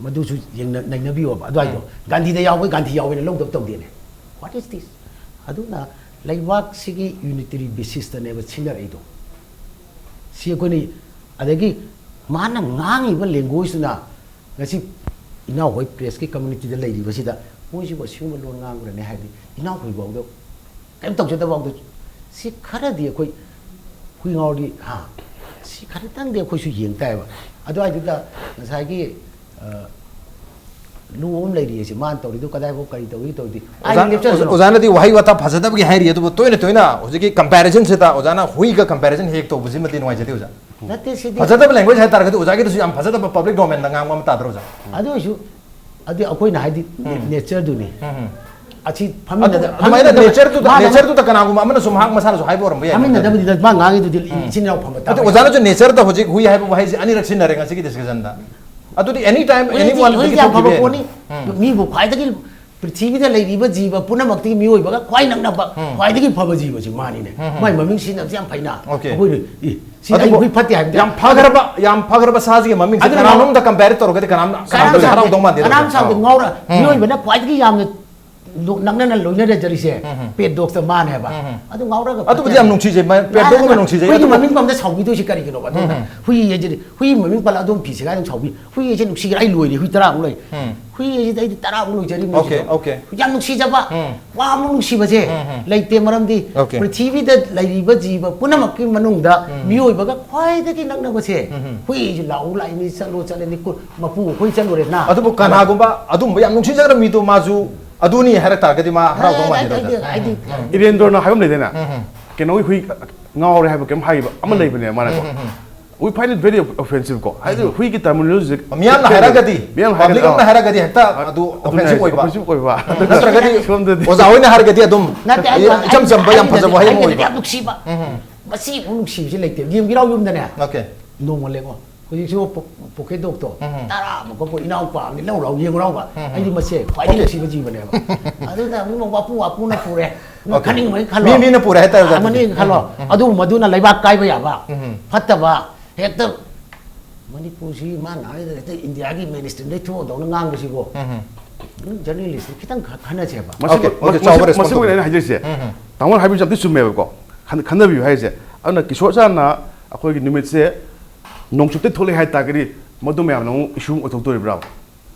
ꯃꯗꯨꯁꯨ ꯌꯦꯡꯅ-, ꯅꯩꯅꯕꯤꯌꯣꯕ꯫ ꯑꯗꯨꯋꯥꯏꯗꯣ ꯒꯥꯟꯙꯤꯗ ꯌꯥꯎꯕꯩ ꯒꯥꯟꯙꯤ ꯌꯥꯎꯋꯦꯅ ꯂꯧꯗꯕ ꯇꯧꯗꯦꯅꯦ꯫ What is this? ꯑꯗꯨꯅ ꯂꯩꯕꯥꯛꯁꯤꯒꯤ unitary basis ꯇꯅꯦꯕ ꯁꯤꯡꯅꯔꯛꯏꯗꯣ꯫ ꯁꯤ ꯑꯩꯈꯣꯏꯅ, ꯑꯗꯒꯤ ꯃꯥꯅ ꯉꯥꯡꯉꯤꯕ languageꯗꯨꯅ ꯉꯁꯤ ꯏꯅꯥꯎꯈꯣꯏ press ꯀꯤ community ꯗ ꯂꯩꯔꯤꯕꯁꯤꯗ ꯃꯣꯏꯁꯤꯕꯨ ꯑꯁꯤꯒꯨꯝꯕ ꯂꯣꯟ ꯉꯥꯡꯕ꯭ꯔꯅꯦ ꯍꯥꯏꯕꯗꯤ ꯏꯅꯥꯎꯈꯣꯏꯐꯥꯎꯗ ꯀꯔꯤꯝ ꯇꯧꯖꯗꯕꯐꯥꯎꯗ ꯁꯤ ꯈꯔꯗꯤ ꯑꯩꯈꯣꯏ ꯍꯨꯏ ꯉꯥꯎꯔꯗꯤ ꯍꯥ ꯁꯤ ꯈꯔꯇꯪꯗꯤ ꯑꯩꯈꯣꯏꯁꯨ ꯌꯦꯡ ꯇꯥꯏꯕ꯫ ꯑꯗꯨꯋꯥꯏꯗꯨꯗ ꯉꯁꯥꯏꯒꯤ, ꯑ, ꯂꯨ ꯑꯃ ꯂꯩꯔꯤꯌꯦ ꯁꯤ ꯃꯥꯅ ꯇꯧꯔꯤꯗꯨ ꯀꯗꯥꯏꯐꯥꯎ ꯀꯔꯤ ꯇꯧꯔꯤ ꯇꯧꯔꯤ꯫ ꯑꯩ ꯑꯣꯖꯥ-, lecture ꯁꯨꯔꯣ? ꯑꯣꯖꯥꯅꯗꯤ ꯋꯥꯍꯩ ꯋꯥꯇꯥ ꯐꯖꯗꯕꯒꯤ ꯍꯥꯏꯔꯤ, ꯑꯗꯨꯕꯨ ꯇꯣꯏꯅ ꯇꯣꯏꯅ ꯍꯧꯖꯤꯛꯀꯤ comparison ꯁꯤꯗ ꯑꯣꯖꯥꯅ ꯍꯨꯏꯒ comparison ꯍꯦꯛ ꯇꯧꯕꯁꯤꯃꯗꯤ ꯅꯨꯡꯉꯥꯏꯖꯗꯦ ꯑꯣꯖꯥ꯫ ꯅꯠꯇꯦ ꯁꯤꯗꯤ꯫ ꯐꯖꯗꯕ language ꯍꯥꯏꯇꯥꯔꯒꯗꯤ ꯑꯣꯖꯥꯒꯤꯗꯨꯁꯨ ꯌꯥꯝ ꯐꯖꯗꯕ public domain ꯗ ꯉꯥꯡꯕ ꯑꯃ ꯇꯥꯗ꯭ꯔꯣ ꯑꯣꯖꯥ? ꯑꯗꯨ ꯑꯣꯏꯁꯨ ꯑꯗꯨ ꯑꯩꯈꯣꯏꯅ ꯍꯥꯏꯗꯤ ꯅꯦꯆꯔꯗꯨꯅꯤ꯫ ꯑꯁꯤ ꯑꯗꯨ- ꯑꯗꯨꯃꯥꯏꯅ ꯅꯦꯆꯔꯗꯨꯗ ꯅꯦꯆꯔꯗꯨꯗ ꯀꯅꯥꯒꯨꯝꯕ ꯑꯃꯅꯁꯨ ꯃꯍꯥꯛ ꯃꯁꯥꯅꯁꯨ ꯍꯥꯏꯕ ꯑꯣꯏꯔꯝꯕ ꯌꯥꯏ꯫ ꯐꯝꯃꯤꯟꯅꯗꯕꯅꯤꯗ, ꯃꯥ ꯉꯥꯡꯉꯤꯗꯨꯗꯤ ꯏꯆꯤꯟ ꯏꯅꯥꯎ ꯐꯝꯕ ꯑꯗꯨ ꯇꯥꯕ ꯌꯥꯏ꯫ ꯑꯣꯖꯥꯅꯁꯨ ꯅꯦꯆꯔꯗ ꯍꯧꯖꯤꯛ ꯍꯨꯏ ꯍꯥꯏꯕ ꯋꯥꯍꯩꯁꯦ ꯑꯅꯤꯔꯛ ꯁꯤꯖꯤꯟꯅꯔꯦ ꯉꯁꯤꯒꯤ ꯗꯤꯁꯀꯁꯟꯗ꯫ ꯑꯗꯨꯗꯤ ꯑꯦꯅꯤ ꯇꯥꯏꯝ ꯑꯦꯅꯤ ꯍꯨꯏꯗꯤ ꯋꯥꯟ ꯍꯨꯏꯗꯤ ꯌꯥꯝ ꯐꯕ ꯄꯣꯠꯅꯤ꯫ ꯃꯤꯕꯨ ꯈ꯭ꯋꯥꯏꯗꯒꯤ ꯄ꯭ꯔꯤꯊꯤꯕꯤꯗ ꯂꯩꯔꯤꯕ ꯖꯤꯕ ꯄꯨꯝꯅꯃꯛꯇꯒꯤ ꯃꯤꯑꯣꯏꯕꯒ ꯈ꯭ꯋꯥꯏ ꯅꯛꯅꯕ, ꯎꯝ꯫ ꯈ꯭ꯋꯥꯏꯗꯒꯤ ꯐꯕ ꯖꯤꯕꯁꯤ ꯃꯥꯅꯤꯅꯦ꯫ ꯎꯝ, ꯎꯝ꯫ ꯃꯥꯏ ꯃꯃꯤꯡ ꯁꯤꯖꯤꯟꯅꯕꯁꯤ ꯌꯥꯝ ꯐꯩꯅ꯫ ꯑꯣꯀꯦ꯫ ꯑꯩꯈꯣꯏꯅ, "ꯏ, ꯁꯤ ꯑꯩ ꯑꯗꯨꯕꯨ ꯍꯨꯏ ꯐꯠꯇꯦ" ꯍꯥꯏꯕꯗꯤ ꯌꯥꯝ ꯐꯈ꯭ꯔꯕ ꯌꯥꯝ ꯐꯈ꯭ꯔꯕ ꯁꯥꯁꯤꯒꯤ ꯃꯃꯤꯡꯁꯦ ꯑꯗꯨꯅ ꯀꯅꯥꯅꯣꯝꯗ ꯀꯝꯄꯦꯌꯔ ꯇꯧꯔꯒꯗꯤ ꯀꯅꯥꯝ ꯀꯅꯥꯝ ꯁꯥꯎꯗꯣꯏ ꯁꯥꯎꯗꯦ꯫ ꯍꯔꯥꯎꯗꯧ ꯃꯥꯟꯗꯦ꯫ ꯀꯅꯥꯝ ꯁꯥꯎꯗꯦ꯫ ꯎꯝ꯫ ꯉꯥꯎꯔ-, ꯎꯝ꯫ ꯃꯤꯑꯣꯏꯕꯅ ꯈ꯭ꯋꯥꯏꯗꯒꯤ ꯌꯥꯝꯅ ꯅꯣ-, ꯅꯛꯅꯅ ꯂꯣꯏꯅꯔꯖꯔꯤꯁꯦ ꯎꯝ, ꯎꯝ꯫ ꯄꯦꯠ ꯗꯣꯛꯁꯇ ꯃꯥꯅꯦꯕ꯫ ꯎꯝ, ꯎꯝ꯫ ꯑꯗꯨ ꯉꯥꯎꯔꯒ ꯑꯗꯨꯕꯨꯗꯤ ꯐꯠꯇꯦ꯫ ꯌꯥꯝ ꯅꯨꯡꯁꯤꯖꯩ, ꯃꯥ-, ꯄꯦꯠ ꯃꯥꯅꯦ, ꯗꯣꯛ ꯑꯃ ꯃꯥꯅꯦ꯫ ꯅꯨꯡꯁꯤꯖꯩ꯫ ꯍꯨꯏꯒꯤ ꯑꯗꯨꯕꯨ ꯃꯃꯤꯡ ꯄꯝꯗ ꯁꯥꯎꯕꯤꯗꯣꯏꯁꯤ ꯀꯔꯤꯒꯤꯅꯣꯕ? ꯑꯗꯨꯅ ꯎꯝ, ꯎꯝ꯫ ꯍꯨꯏ ꯍꯥꯏꯁꯤꯗꯤ, ꯍꯨꯏ ꯃꯃꯤꯡ ꯄꯜꯂ ꯑꯗꯨꯝ ꯐꯤ ꯁꯦꯒꯥꯏ ꯑꯗꯨꯝ ꯁꯥꯎꯕꯤ꯫ ꯍꯨꯏ ꯍꯥꯏꯁꯦ ꯅꯨꯡꯁꯤꯈ꯭ꯔꯦ, ꯑꯩ ꯂꯣꯏꯔꯦ, ꯍꯨꯏ ꯇꯔꯥꯃꯨꯛ ꯂꯩ꯫ ꯎꯝ꯫ ꯍꯨꯏ ꯍꯥꯏꯁꯤꯗꯤ ꯑꯩꯗꯤ ꯇꯔꯥꯃꯨꯛ ꯂꯣꯏꯖꯔꯤꯕꯅꯤ ꯑꯣꯀꯦ, ꯁꯤꯗ꯫ ꯑꯣꯀꯦ꯫ ꯌꯥꯝ ꯅꯨꯡꯁꯤꯖꯕ, ꯎꯝ꯫ ꯋꯥ ꯑꯃꯨꯛ ꯅꯨꯡꯁꯤꯕꯁꯦ ꯎꯝ, ꯎꯝ꯫ ꯂꯩꯇꯦ꯫ ꯃꯔꯝꯗꯤ ꯑꯣꯀꯦ꯫ ꯄ꯭ꯔꯤꯊꯤꯕꯤꯗ ꯂꯩꯔꯤꯕ ꯖꯤꯕ ꯄꯨꯝꯅꯃꯛꯀꯤ ꯃꯅꯨꯡꯗ ꯎꯝ꯫ ꯃꯤꯑꯣꯏꯕꯒ ꯈ꯭ꯋꯥꯏꯗꯒꯤ ꯅꯛꯅꯕꯁꯦ ꯎꯝ, ꯎꯝ꯫ ꯍꯨꯏꯁꯤ ꯂꯥꯛꯎ ꯂꯥꯛꯏꯅꯤ, ꯆꯠꯂꯣ ꯆꯠꯂꯅꯤ, ꯀꯨ-, ꯃꯄꯨ ꯑꯩꯈꯣꯏ ꯆꯠꯂꯨꯔꯦꯅ꯫ ꯑꯗꯨꯕꯨ ꯀꯅꯥꯒꯨꯝꯕ ꯑꯗꯨꯝꯕ ꯌꯥꯝ ꯅꯨꯡꯁꯤꯖꯈ꯭ꯔꯕ ꯃꯤꯗꯣ ꯃꯥꯁꯨ ꯑꯗꯨꯅꯤ ꯍꯥꯏꯔꯛ ꯇꯥꯔꯒꯗꯤ ꯃꯥ ꯍꯔꯥꯎꯗꯧ ꯑꯩ, ꯃꯥꯟꯗꯦꯗ꯫ ꯑꯩ, ꯑꯩ, ꯑꯩꯗꯤ ꯎꯝ꯫ ꯏꯔꯦꯟꯗ꯭ꯔꯣꯅ ꯍꯥꯏꯕ ꯑꯃ ꯂꯩꯗꯥꯏꯅꯦ? ꯎꯝ, ꯎꯝ꯫ ꯀꯩꯅꯣꯒꯤ ꯍꯨꯏ ꯉꯥꯎꯔꯦ ꯍꯥꯏꯕ ꯀꯩꯝ ꯍꯥꯏꯈꯤꯕ ꯑꯃ ꯎꯝ꯫ ꯂꯩꯕꯅꯦ ꯃꯥꯅꯀꯣ꯫ ꯎꯝ, ꯎꯝ, ꯎꯝ꯫ We find it very offensive ꯀꯣ꯫ ꯍꯥꯏꯗꯤ ꯎꯝ꯫ ꯍꯨꯏꯒꯤ ꯇꯔꯃꯤꯅꯣꯂꯣꯖꯤꯁꯦ ꯃꯤꯌꯥꯝꯅ ꯍꯥꯏꯔꯒꯗꯤ, ꯃꯤꯌꯥꯝꯅ ꯄꯕ꯭ꯂꯤꯛ ꯍꯥꯏꯔꯒꯗꯤ ꯑꯃꯅ ꯍꯥꯏꯔꯒꯗꯤ ꯍꯦꯛꯇ ꯑ-, ꯑꯗꯨ ꯑꯗꯨꯅꯦ ꯑꯣꯐꯦꯟꯁꯤꯚ ꯍꯥꯏꯁꯦ, ꯑꯣꯏꯕ꯫ ꯑꯣꯐꯦꯟꯁꯤꯚ ꯑꯣꯏꯕ꯫ ꯅꯠꯇ꯭ꯔꯒꯗꯤ ꯁꯣꯝꯗꯗꯤ ꯑꯣꯖꯥ ꯍꯣꯏꯅ ꯍꯥꯏꯔꯒꯗꯤ ꯑꯗꯨꯝ ꯅꯠꯇꯦ, ꯑꯩ ꯏꯆꯝ ꯆꯝꯕ ꯌꯥꯝ ꯍꯥꯏꯒꯗ꯭ꯔꯗꯤ, ꯐꯖꯕ ꯋꯥꯍꯩ ꯑꯃ ꯍꯥꯏꯒꯗ꯭ꯔꯗꯤ ꯑꯣꯏꯕ꯫ ꯌꯥꯝ ꯅꯨꯡꯁꯤꯕ꯫ ꯎꯝ꯫ ꯃꯁꯤꯃꯨꯛ ꯅꯨꯡꯁꯤꯕꯁꯤ ꯂꯩꯇꯦ꯫ ꯌꯦꯡꯕꯤꯔꯥꯎ ꯌꯨꯝꯗꯅꯦ꯫ ꯑꯣꯀꯦ꯫ ꯅꯣꯡꯃ ꯂꯦꯡꯉꯣ꯫ ꯍꯧꯖꯤꯛꯁꯨ ꯄꯣ-, ꯄꯣꯀꯦꯠ ꯗꯣꯒꯇꯣ ꯎꯝ꯫ ꯇꯔꯥꯃꯨꯛ ꯀꯛꯄ ꯏꯅꯥꯎꯄꯥ ꯑꯃꯅꯤ ꯂꯧꯔꯥꯎ ꯌꯦꯡꯉꯨꯔꯥꯎꯕ꯫ ꯎꯝ꯫ ꯑꯩꯗꯤ ꯃꯁꯦ ꯈ꯭ꯋꯥꯏꯗꯒꯤ ꯑꯣꯀꯦ꯫ ꯅꯨꯡꯁꯤꯕ ꯖꯤꯕꯅꯦꯕ꯫ ꯑꯗꯨꯅ ꯑꯃꯨꯛ ꯋꯥꯄꯨ ꯋꯥꯄꯨꯅ ꯄꯨꯔꯦ꯫ ꯑꯣꯀꯦ꯫ ꯈꯟꯅꯤꯡꯕꯒꯤ ꯈꯜꯂꯣ꯫ ꯃꯤ ꯃꯤꯅ ꯄꯨꯔꯦ ꯍꯥꯏꯇꯥꯔꯦ, ꯑꯣꯖꯥ, ꯑꯃꯅꯤ ꯑꯗꯨꯗꯤ꯫ ꯈꯜꯂꯣ꯫ ꯎꯝ, ꯎꯝ꯫ ꯑꯗꯨꯒꯨꯝꯕꯗꯨꯅ ꯂꯩꯕꯥꯛ ꯀꯥꯏꯕ ꯌꯥꯕ, ꯎꯝ, ꯎꯝ꯫ ꯐꯠꯇꯕ, ꯍꯦꯛꯇ ꯃꯅꯤꯄꯨꯔꯁꯤ ꯃꯥꯅ ꯍꯥꯏꯗ ꯍꯦꯛꯇ ꯏꯟꯗꯤꯌꯥꯒꯤ ꯃꯦꯟ ꯁ꯭ꯇ꯭ꯔꯤꯝꯗꯩ ꯊꯣꯛꯑꯗꯧꯅ ꯉꯥꯡꯕꯁꯤꯕꯣ꯫ ꯎꯝ, ꯎꯝ꯫ ꯖꯔꯅꯦꯂꯤꯁ꯭ꯠꯇ ꯈꯤꯇꯪ ꯈ-, ꯈꯟꯅꯁꯦꯕ꯫ ꯃꯁꯤ-, ꯑꯣꯀꯦ, ꯑꯣꯀꯦ, ꯃꯁꯤ-, ꯆꯥꯎꯕ ꯃꯁꯤ-, ꯔꯦꯁꯄꯣꯟꯁ ꯃꯁꯤꯃꯛꯅꯦ ꯑꯩꯅ ꯍꯥꯏꯖꯔꯤꯁꯦ꯫ ꯎꯝ, ꯎꯝ꯫ ꯇꯥꯃꯣꯅ ꯍꯥꯏꯕꯤꯕꯁꯦ ꯌꯥꯝ ꯊꯤ ꯆꯨꯝꯃꯦꯕꯀꯣ꯫ ꯈꯟ-, ꯈꯟꯅꯕꯤꯌꯨ ꯍꯥꯏꯁꯦ꯫ ꯑꯗꯨꯅ ꯀꯤꯁꯣꯔ ꯁꯥꯔꯅ ꯑꯩꯈꯣꯏꯒꯤ ꯅꯨꯃꯤꯠꯁꯦ ꯅꯣꯡꯆꯨꯞꯇꯩ ꯊꯣꯛꯂꯛꯑꯦ ꯍꯥꯏ ꯇꯥꯔꯒꯗꯤ ꯃꯗꯨ ꯃꯌꯥꯝꯅ ꯑꯃꯨꯛ ꯏꯁꯨ ꯑꯃꯨꯛ ꯑꯣꯏꯊꯣꯛꯇꯣꯔꯤꯕ꯭ꯔꯥ?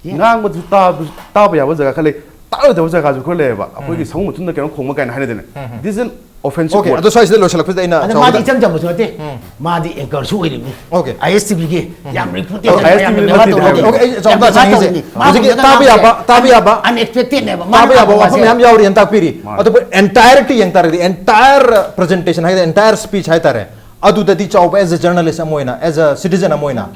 ꯌꯦ꯫ ꯉꯥꯡꯕꯗꯨ ꯇꯥꯕ, ꯇꯥꯕ ꯌꯥꯕ ꯖꯒꯥ ꯈꯔ ꯂꯩ, ꯇꯥꯔꯣꯏꯗꯕ ꯖꯒꯥꯁꯨ ꯈꯔ ꯂꯩꯌꯦꯕ꯫ ꯑꯩꯈꯣꯏꯒꯤ ꯎꯝ꯫ ꯁꯃꯨ ꯃꯊꯨꯟꯗ ꯀꯩꯅꯣꯝ ꯈꯣꯡꯕ ꯀꯥꯏꯅ ꯍꯥꯏꯅꯗꯅ꯫ ꯎꯝ꯫ This is an offensive okay, word꯫ ꯑꯗꯣ ꯁ꯭ꯋꯥꯏꯁꯤꯗ ꯂꯣꯏꯁꯤꯜꯂꯛꯄꯁꯤꯗ ꯑꯩꯅ ꯑꯗ ꯁꯥꯎꯒꯗ-, ꯃꯥꯗꯤ ꯏꯆꯝ ꯆꯝꯕꯁꯨ ꯅꯠꯇꯦ꯫ ꯎꯝ꯫ ꯃꯥꯗꯤ ꯑꯦꯡꯀꯔꯁꯨ ꯑꯣꯏꯔꯤꯕꯅꯤ꯫ ꯑꯣꯀꯦ꯫ ISTVꯒꯤ ꯎꯝ꯫ ꯌꯥꯝ reputation ꯑꯣꯀꯦ, ꯌꯥꯝ ISTVꯒꯤ ꯂꯩꯕ ꯅꯠꯇꯦ, ꯇꯧꯔꯤꯕꯅꯤ꯫ ꯑꯣꯀꯦ, ꯑꯣꯀꯦ, ꯑꯩ ꯆꯥꯎꯕ ꯌꯥꯝ ꯆꯥꯅꯤꯡꯉꯤꯁꯦ꯫ ꯃꯥ ꯍꯧꯖꯤꯛꯀꯤ ꯇꯧꯔꯤꯕꯅꯤ꯫ ꯇꯥꯕ ꯌꯥꯕ, ꯇꯥꯕ ꯌꯥꯕ꯫ Unexpected ꯅꯦꯕ꯫ ꯃꯥꯅ ꯇꯥꯕ ꯌꯥꯕ ꯉꯥꯡꯕ ꯋꯥꯐꯝ ꯋꯥꯁꯦ꯫ ꯃꯌꯥꯝ ꯌꯥꯎꯔꯤꯅ ꯇꯥꯛꯄꯤꯔꯤ꯫ ꯃꯥꯅꯦ꯫ ꯑꯗꯨꯕꯨ entirety ꯌꯦꯡ ꯇꯥꯔꯒꯗꯤ, entire presentation ꯍꯥꯏꯇꯥꯔꯦ, entire speech ꯍꯥꯏꯇꯥꯔꯦ, ꯑꯗꯨꯗꯗꯤ ꯆꯥꯎꯕ as a journalist ꯑꯃ ꯑꯣꯏꯅ, as a citizen ꯑꯃ ꯑꯣꯏꯅ,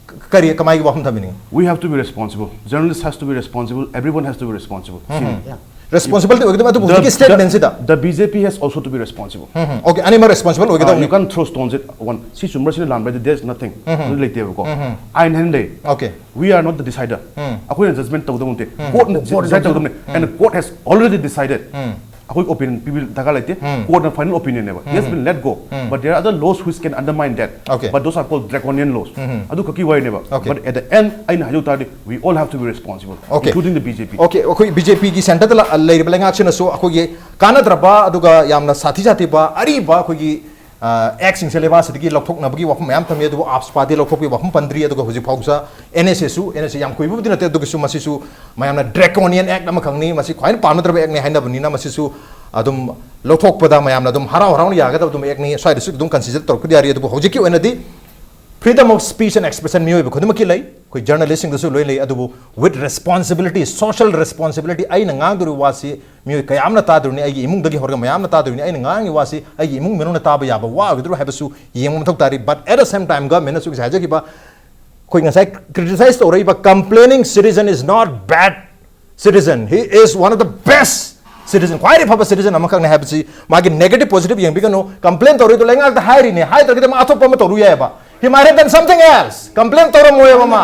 ꯀ-, ꯀꯔꯤ, ꯀꯃꯥꯏꯒꯤ ꯋꯥꯐꯝ ꯊꯝꯕꯤꯅꯤꯡꯉꯤ? We have to be responsible. Journalists has to be responsible. Everyone has to be responsible. ꯁꯤꯅꯤ꯫ Responsibility ꯑꯣꯏꯒꯗꯕ, ꯑꯗꯨꯕꯨ The- ꯍꯧꯖꯤꯛꯀꯤ statement ꯁꯤꯗ the, the B J P has also to be responsible. Okay, ꯑꯅꯤꯃꯛ responsible Uh, ꯑꯣꯏꯒꯗꯕꯅꯤ꯫ You can't throw stones at one. ꯁꯤ ꯆꯨꯝꯕ꯭ꯔꯥ, ꯁꯤꯅ ꯂꯥꯟꯕ꯭ꯔꯥ, there is nothing. ꯑꯗꯨ ꯂꯩꯇꯦꯕꯀꯣ꯫ ꯑꯥꯏꯟ ꯍꯥꯏꯅ ꯂꯩ꯫ Okay. We are not the decider. ꯑꯩꯈꯣꯏꯅ judgment ꯇꯧꯒꯗꯕ ꯅꯠꯇꯦ꯫ Court ꯅ decide ꯇꯧꯒꯗꯕꯅꯤ꯫ And court has already decided. ꯑꯩꯈꯣꯏ opinion ꯄꯤꯕ ꯗꯔꯀꯥꯔ ꯂꯩꯇꯦ꯫ Court ꯅ final opinion ꯅꯦꯕ. He has been let go. But there are other laws which can undermine that. Okay. But those are called draconian laws. ꯑꯗꯨ ꯈꯛꯀꯤ ꯋꯥꯔꯤꯅꯦꯕ꯫ Okay. But at the end, ꯑꯩꯅ ꯍꯥꯏꯖꯧ ꯇꯥꯔꯗꯤ, we all have to be responsible, Okay. Including the B J P. Okay, ꯑꯩꯈꯣꯏ B J P ꯒꯤ centre ꯗ ꯂ- ꯂꯩꯔꯤꯕ ꯂꯩꯉꯥꯛꯁꯤꯅꯁꯨ ꯑꯩꯈꯣꯏꯒꯤ ꯀꯥꯟꯅꯗ꯭ꯔꯕ ꯑꯗꯨꯒ ꯌꯥꯝꯅ ꯁꯥꯊꯤ ꯁꯥꯊꯤꯕ ꯑꯔꯤꯕ ꯑꯩꯈꯣꯏꯒꯤ ꯑꯦꯛꯁꯤꯡꯁꯦ ꯂꯩꯕꯥꯛ ꯑꯁꯤꯗꯒꯤ ꯂꯧꯊꯣꯛꯅꯕꯒꯤ ꯋꯥꯐꯝ ꯃꯌꯥꯝ ꯊꯝꯃꯤ꯫ ꯑꯗꯨꯕꯨ AFSPA ꯗꯤ ꯂꯧꯊꯣꯛꯄꯒꯤ ꯋꯥꯐꯝ ꯄꯟꯗ꯭ꯔꯤ꯫ ꯑꯗꯨꯒ ꯍꯧꯖꯤꯛ ꯐꯥꯎꯁꯨ N S A ꯁꯨ, N S A ꯌꯥꯝ ꯀꯨꯏꯕꯕꯨꯗꯤ ꯅꯠꯇꯦ, ꯑꯗꯨꯒꯤꯁꯨ ꯃꯁꯤꯁꯨ ꯃꯌꯥꯝꯅ draconian act ꯑꯃꯈꯛꯅꯤ, ꯃꯁꯤ ꯈ꯭ꯋꯥꯏꯗꯒꯤ ꯄꯥꯝꯅꯗ꯭ꯔꯕ act ꯅꯤ ꯍꯥꯏꯅꯕꯅꯤꯅ, ꯃꯁꯤꯁꯨ ꯑꯗꯨꯝ ꯂꯧꯊꯣꯛꯄꯗ ꯃꯌꯥꯝꯅ ꯑꯗꯨꯝ ꯍꯔꯥꯎ ꯍꯔꯥꯎꯅ ꯌꯥꯒꯗꯕ ꯑꯗꯨꯝ act ꯅꯤ꯫ ꯁ꯭ꯋꯥꯏꯗꯁꯨ ꯑꯗꯨꯝ consider ꯇꯧꯔꯛꯄꯗꯤ ꯌꯥꯔꯤ꯫ ꯑꯗꯨꯕꯨ ꯍꯧꯖꯤꯛꯀꯤ ꯑꯣꯏꯅꯗꯤ freedom of speech and expression ꯃꯤꯑꯣꯏꯕ ꯈꯨꯗꯤꯡꯃꯛꯀꯤ ꯂꯩ, ꯑꯩꯈꯣꯏ journalist ꯁꯤꯡꯗꯁꯨ ꯂꯣꯏ ꯂꯩ꯫ ꯑꯗꯨꯕꯨ with responsibility, social responsibility, ꯑꯩꯅ ꯉꯥꯡꯗꯣꯔꯤꯕ ꯋꯥꯁꯤ ꯃꯤꯑꯣꯏ ꯀꯌꯥ ꯑꯃꯅ ꯇꯥꯗꯣꯔꯤꯕꯅꯤ, ꯑꯩꯒꯤ ꯏꯃꯨꯡꯗꯒꯤ ꯍꯧꯔꯒ ꯃꯌꯥꯝꯅ ꯇꯥꯗꯣꯔꯤꯕꯅꯤ꯫ ꯑꯩꯅ ꯉꯥꯡꯉꯤ ꯋꯥꯁꯤ ꯑꯩꯒꯤ ꯏꯃꯨꯡ ꯃꯅꯨꯡꯅ ꯇꯥꯕ ꯌꯥꯕ ꯋꯥ ꯑꯣꯏꯒꯗ꯭ꯔꯣ ꯍꯥꯏꯕꯁꯨ ꯌꯦꯡꯕ ꯃꯊꯧ ꯇꯥꯔꯤ꯫ But at the same time, government ꯅꯁꯨ ꯉꯁꯥꯏ ꯍꯥꯏꯖꯈꯤꯕ, ꯑꯩꯈꯣꯏ ꯉꯁꯥꯏ criticize ꯇꯧꯔꯛꯏꯕ complaining citizen is not bad citizen, he is one of the best citizen, ꯈ꯭ꯋꯥꯏꯗꯒꯤ ꯐꯕ citizen ꯑꯃꯈꯛꯅꯤ ꯍꯥꯏꯕꯁꯤ ꯃꯥꯒꯤ negative positive ꯌꯦꯡꯕꯤꯒꯅꯨ꯫ Complain ꯇꯧꯔꯤꯗꯣ ꯂꯩꯉꯥꯛꯇ ꯍꯥꯏꯔꯤꯅꯦ, ꯍꯥꯏꯗ꯭ꯔꯒꯗꯤ ꯃꯥ ꯑꯇꯣꯞꯄ ꯑꯃ ꯇꯧꯔꯨ ꯌꯥꯏꯑꯕ꯫ He might have done something else. Complain ꯇꯧꯔꯝꯃꯣꯏꯕ ꯃꯥ꯫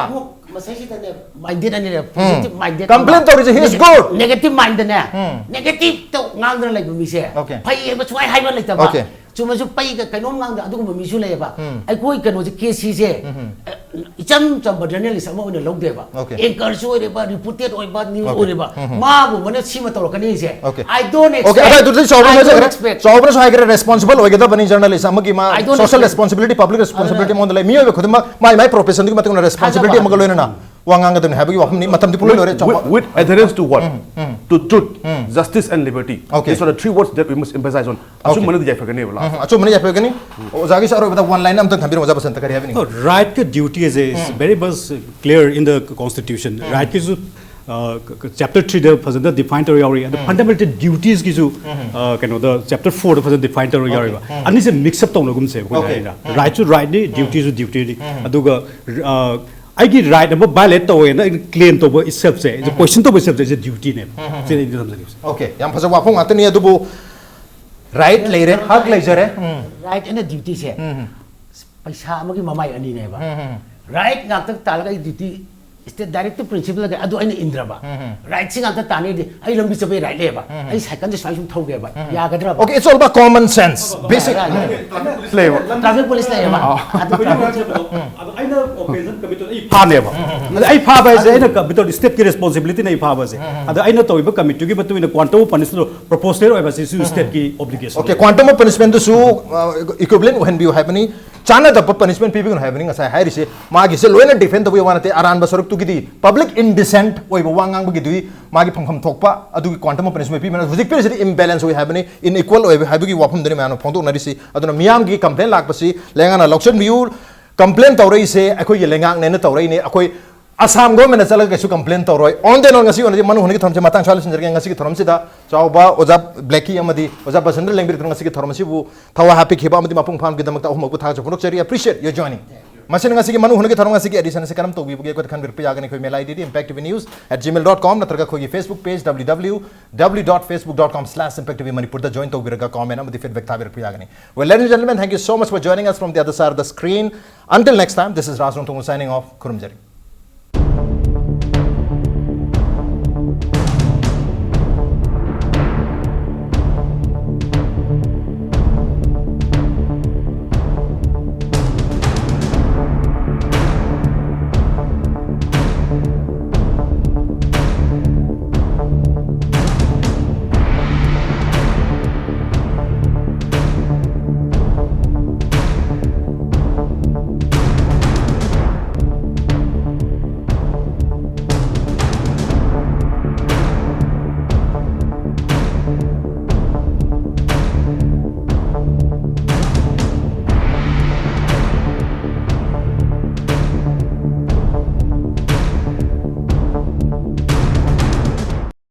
ꯃꯁꯤꯁꯤꯗꯅꯦ minded ꯑꯅꯤꯅꯦ, positive minded Complain ꯑꯃ, ꯇꯧꯔꯤꯁꯦ, he is good. Negative mindedꯅꯦ, negative ꯇꯧ ꯉꯥꯡꯗꯅ ꯂꯩꯕ ꯃꯤꯁꯦ Okay. ꯐꯩ ꯍꯥꯏꯕ ꯁꯨꯡꯍꯥꯏ ꯍꯥꯏꯕ ꯂꯩꯇꯕ꯫ Okay. ꯆꯨꯝꯃꯁꯨ ꯄꯩꯒ ꯀꯩꯅꯣꯝ ꯉꯥꯡꯗ ꯑꯗꯨꯒꯨꯝꯕ ꯃꯤꯁꯨ ꯂꯩꯌꯦꯕ꯫ ꯑꯩꯈꯣꯏ ꯀꯩꯅꯣꯁꯦ, ꯀꯦ ꯁꯤꯁꯦ, ꯑ, ꯏꯆꯝ ꯆꯝꯕ journalist ꯑꯃ ꯑꯣꯏꯅ ꯂꯧꯗꯦꯕ꯫ Okay. Anchor ꯁꯨ ꯑꯣꯏꯔꯤꯕ, reputed ꯑꯣꯏꯕ, news Okay. ꯑꯣꯏꯔꯤꯕ, ꯃꯥꯒꯨꯝꯕꯅ ꯁꯤꯃ ꯇꯧꯔꯛꯀꯅꯤꯁꯦ꯫ Okay. I don't Okay, expect, ꯑꯗꯨ ꯑꯗꯨꯗꯤ ꯆꯥꯎꯕꯅꯁꯨ I don't ꯍꯥꯏꯈ꯭ꯔꯦ, expect. ꯆꯥꯎꯕꯅꯁꯨ ꯍꯥꯏꯈ꯭ꯔꯦ, responsible ꯑꯣꯏꯒꯗꯕꯅꯤ journalist ꯑꯃꯒꯤ ꯃꯥ I don't social expect. responsibility, public responsibility ꯑꯗꯨꯅ ꯃꯉꯣꯟꯗ ꯂꯩ꯫ ꯃꯤꯑꯣꯏꯕ ꯈꯨꯗꯤꯡꯃꯛ ꯃꯥꯏ ꯃꯥꯏ profession ꯗꯨꯒꯤ ꯃꯇꯨꯡ ꯏꯟꯅ responsibility ꯊꯥꯖꯕ꯫ ꯑꯃꯒ ꯂꯣꯏꯅꯅ ꯋꯥ ꯉꯥꯡꯒꯗꯕꯅꯤ ꯍꯥꯏꯕꯒꯤ ꯋꯥꯐꯝꯅꯤ꯫ ꯃꯇꯝꯗꯤ ꯄꯨꯂꯣꯏ ꯂꯣꯏꯔꯦ, ꯆꯥꯎꯕ꯫ With, with adherence to what? To truth, justice and liberty. Okay. These are the three words that we must emphasize on. ꯑꯆꯨꯝꯕꯅꯗꯤ ꯌꯥꯏꯐꯒꯅꯦꯕ last. ꯑꯆꯨꯝꯕꯅ ꯌꯥꯏꯐꯒꯅꯤ꯫ ꯑꯣꯖꯥꯒꯤꯁꯨ ꯑꯔꯣꯏꯕꯗ one line ꯑꯝꯇꯪ ꯊꯝꯕꯤꯔꯝꯃꯣ, ꯑꯣꯖꯥ ꯕꯁꯟꯇ, ꯀꯔꯤ ꯍꯥꯏꯕꯤꯅꯤꯡꯉꯤ? No, right ꯀꯤ duty is, is very much clear in the constitution. Right ꯀꯤꯁꯨ ꯆꯦꯞꯇꯔ ꯊ꯭ꯔꯤꯗ ꯐꯖꯅ ꯗꯤꯐꯥꯏꯟ ꯇꯧꯔ ꯌꯥꯎꯔꯤ, ꯑꯗꯣ ꯐꯟꯗꯥꯃꯦꯟꯇꯦꯜ ꯗ꯭ꯌꯨꯇꯤꯁꯀꯤꯁꯨ ꯀꯩꯅꯣꯗ ꯆꯦꯞꯇꯔ ꯐꯣꯔꯗ ꯐꯖꯅ ꯗꯤꯐꯥꯏꯟ ꯇꯧꯔ ꯌꯥꯎꯔꯤꯕ꯫ ꯑꯅꯤꯁꯦ ꯃꯤꯛꯁ ꯑꯞ ꯇꯧꯅꯒꯨꯝꯁꯦ ꯑꯩꯈꯣꯏꯅ Okay. ꯍꯥꯏꯅ, ꯔꯥꯏꯠꯁꯨ ꯔꯥꯏꯠꯅꯤ, ꯗ꯭ꯌꯨꯇꯤꯁꯨ ꯗ꯭ꯌꯨꯇꯤꯅꯤ꯫ ꯑꯗꯨꯒ ꯑ, ꯑꯩꯒꯤ ꯔꯥꯏꯠ ꯑꯃ ꯚꯥꯏꯑꯣꯂꯦꯠ ꯇꯧꯋꯦꯅ ꯑꯩꯅ ꯀ꯭ꯂꯦꯝ ꯇꯧꯕ ꯏꯁꯦꯞꯁꯦ, ꯀꯣꯏꯁꯟ ꯇꯧꯕ ꯏꯁꯦꯞꯁꯦ ꯑꯩꯁꯦ ꯗ꯭ꯌꯨꯇꯤꯅꯦꯕ꯫ ꯁꯤꯅ ꯑꯩꯅ ꯊꯝꯖꯒꯦ꯫ Okay, ꯌꯥꯝ ꯐꯖꯕ ꯋꯥꯐꯝ ꯉꯥꯛꯇꯅꯤ꯫ ꯑꯗꯨꯕꯨ ꯔꯥꯏꯠ ꯂꯩꯔꯦ, ꯍꯛ ꯂꯩꯖꯔꯦ꯫ ꯔꯥꯏꯠ ꯑꯦꯟ ꯗ꯭ꯌꯨꯇꯤꯁꯦ ꯄꯩꯁꯥ ꯑꯃꯒꯤ ꯃꯃꯥꯏ ꯑꯅꯤꯅꯦꯕ꯫ ꯔꯥꯏꯠ ꯉꯥꯛꯇ ꯇꯥꯜꯂꯒ ꯑꯩ ꯗ꯭ꯌꯨꯇꯤ ꯁ꯭ꯇꯦꯠ ꯗꯥꯏꯔꯦꯛꯇꯤꯚ ꯄ꯭ꯔꯤꯟꯁꯤꯄꯜꯗ ꯑꯗꯨ ꯑꯩꯅ ꯏꯟꯗ꯭ꯔꯕ, ꯔꯥꯏꯠꯁꯤ ꯉꯥꯛꯇ ꯇꯥꯟꯅꯤꯗꯤ ꯑꯩ ꯂꯝꯕꯤ ꯆꯠꯄꯩ ꯔꯥꯏꯠ ꯂꯩꯌꯦꯕ, ꯑꯩ ꯁꯥꯏꯀꯜꯁꯦ ꯁꯨꯃꯥꯏꯅ ꯁꯨꯝ ꯊꯧꯒꯦꯕ, ꯌꯥꯒꯗ꯭ꯔꯕ? Okay, it's all about common sense, basic. ꯂꯩꯕ꯫ ꯇ꯭ꯔꯥꯐꯤꯛ ꯄꯨꯂꯤꯁ ꯂꯩꯌꯦꯕ꯫ ꯑꯗꯣ ꯑꯩꯅ ꯑꯣꯐꯦꯟꯁ ꯀꯃꯤꯠ ꯇꯧ ꯑꯩ ꯐꯥꯅꯦꯕ꯫ ꯑꯗ ꯑꯩ ꯐꯥꯕ ꯍꯥꯏꯁꯦ ꯑꯩꯅ ꯀꯃꯤꯠ ꯇꯧ, ꯁ꯭ꯇꯦꯠꯀꯤ ꯔꯦꯁꯄꯣꯟꯁꯤꯕꯤꯂꯤꯇꯤꯅ ꯑꯩ ꯐꯥꯕꯁꯦ꯫ ꯑꯗ ꯑꯩꯅ ꯇꯧꯔꯤꯕ ꯀꯃꯤꯠꯇꯨꯒꯤ ꯃꯇꯨꯡ ꯏꯟꯅ ꯀ꯭ꯋꯥꯟꯇꯝ ꯑꯣꯐ ꯄꯅꯤꯁꯃꯦꯟ ꯄ꯭ꯔꯣꯄꯣꯁꯅꯦꯜ ꯑꯣꯏꯕꯁꯤꯁꯨ ꯁ꯭ꯇꯦꯠꯀꯤ obligation. Okay, quantum of punishment ꯗꯨꯁꯨ ꯏꯀ꯭ꯋꯤꯕꯂꯦꯟ ꯑꯣꯏꯍꯟꯕꯤꯌꯨ ꯍꯥꯏꯕꯅꯤ, ꯆꯥꯟꯅꯗꯕ ꯄꯅꯤꯁꯃꯦꯟ ꯄꯤꯕꯤꯒꯅꯨ ꯍꯥꯏꯕꯅꯤ꯫ ꯉꯁꯥꯏ ꯍꯥꯏꯔꯤꯁꯦ ꯃꯥꯒꯤꯁꯦ ꯂꯣꯏꯅ ꯗꯤꯐꯦꯟ ꯇꯧꯕꯤꯌꯨ ꯋꯥ ꯅꯠꯇꯦ꯫ ꯑꯔꯥꯟꯕ ꯁꯔꯨꯛꯇꯨꯒꯤꯗꯤ ꯄꯕ꯭ꯂꯤꯛ ꯏꯟꯗꯤꯁꯦꯟꯠ ꯑꯣꯏꯕ ꯋꯥ ꯉꯥꯡꯕꯒꯤꯗꯨꯗꯤ ꯃꯥꯒꯤ ꯐꯪꯐꯝ ꯊꯣꯛꯄ ꯑꯗꯨꯒꯤ ꯀ꯭ꯋꯥꯟꯇꯝ ꯑꯣꯐ ꯄꯅꯤꯁꯃꯦꯟ ꯄꯤꯕꯅ ꯍꯧꯖꯤꯛ ꯄꯤꯔꯤꯁꯤꯗꯤ ꯏꯝꯕꯦꯂꯦꯟꯁ ꯑꯣꯏ ꯍꯥꯏꯕꯅꯤ, ꯏꯟꯏꯀ꯭ꯋꯦꯜ ꯑꯣꯏ ꯍꯥꯏꯕꯒꯤ ꯋꯥꯐꯝꯗꯨꯅꯤ ꯃꯌꯥꯝꯅ ꯐꯣꯡꯗꯣꯛꯅꯔꯤꯁꯤ꯫ ꯑꯗꯨꯅ ꯃꯤꯌꯥꯝꯒꯤ ꯀꯝꯄ꯭ꯂꯦꯟ ꯂꯥꯛꯄꯁꯤ ꯂꯩꯉꯥꯛꯅ ꯂꯧꯁꯤꯟꯕꯤꯌꯨ꯫ ꯀꯝꯄ꯭ꯂꯦꯟ ꯇꯧꯔꯛꯏꯁꯦ ꯑꯩꯈꯣꯏꯒꯤ ꯂꯩꯉꯥꯛꯅꯦꯅ ꯇꯧꯔꯛꯏꯅꯦ꯫ ꯑꯩꯈꯣꯏ ꯑꯁꯥꯝ ꯒꯣꯔꯃꯦꯟꯅ ꯆꯠꯂꯒ ꯀꯩꯁꯨ ꯀꯝꯄ꯭ꯂꯦꯟ ꯇꯧꯔꯣꯏ꯫ On the whole, ꯉꯁꯤ ꯑꯣꯏꯅꯗꯤ ꯃꯅꯨꯡ ꯍꯨꯠꯅꯒꯤ ꯊꯧꯔꯝꯁꯦ ꯃꯇꯥꯡ ꯁ꯭ꯋꯥꯏꯗ ꯂꯣꯏꯁꯤꯟꯖꯔꯒꯦ꯫ ꯉꯁꯤꯒꯤ ꯊꯧꯔꯝꯁꯤꯗ ꯆꯥꯎꯕ ꯑꯣꯖꯥ ꯕ꯭ꯂꯦꯛꯀꯤ ꯑꯃꯗꯤ ꯑꯣꯖꯥ ꯕꯁꯟꯇ ꯂꯦꯡꯕꯤꯔꯗꯨꯅ ꯉꯁꯤꯒꯤ ꯊꯧꯔꯝ ꯑꯁꯤꯕꯨ ꯊꯋꯥꯏ ꯍꯥꯞꯄꯤꯈꯤꯕ ꯑꯃꯗꯤ ꯃꯄꯨꯡ ꯐꯥꯍꯟꯕꯒꯤꯗꯃꯛꯇ ꯑꯍꯨꯝꯃꯛꯄꯨ ꯊꯥꯒꯠꯆꯕ ꯐꯣꯡꯗꯣꯛꯆꯔꯤ꯫ Appreciate your joining. ꯃꯁꯤꯅ ꯉꯁꯤꯒꯤ ꯃꯅꯨꯡ ꯍꯨꯠꯅꯒꯤ ꯊꯧꯔꯝ ꯑꯁꯤꯒꯤ ꯑꯦꯗꯤꯁꯟ ꯑꯁꯤ ꯀꯔꯝ ꯇꯧꯕꯤꯕꯒꯦ ꯑꯩꯈꯣꯏꯗ ꯈꯟꯕꯤꯔꯛꯄ ꯌꯥꯒꯅꯤ꯫ ꯑꯩꯈꯣꯏ mail ID D impact T V news at gmail dot com ꯅꯠꯇ꯭ꯔꯒ ꯑꯩꯈꯣꯏꯒꯤ Facebook page W W W dot facebook dot com slash impact T V Manipur ꯗ join ꯇꯧꯕꯤꯔꯒ comment ꯑꯃꯗꯤ feedback ꯊꯥꯕꯤꯔꯛꯄ ꯌꯥꯒꯅꯤ꯫ Well, ladies and gentlemen, thank you so much for joining us from the other side of the screen. Until next time, this is Raj Rongthong signing off. ꯈꯨꯔꯨꯝꯖꯔꯤ꯫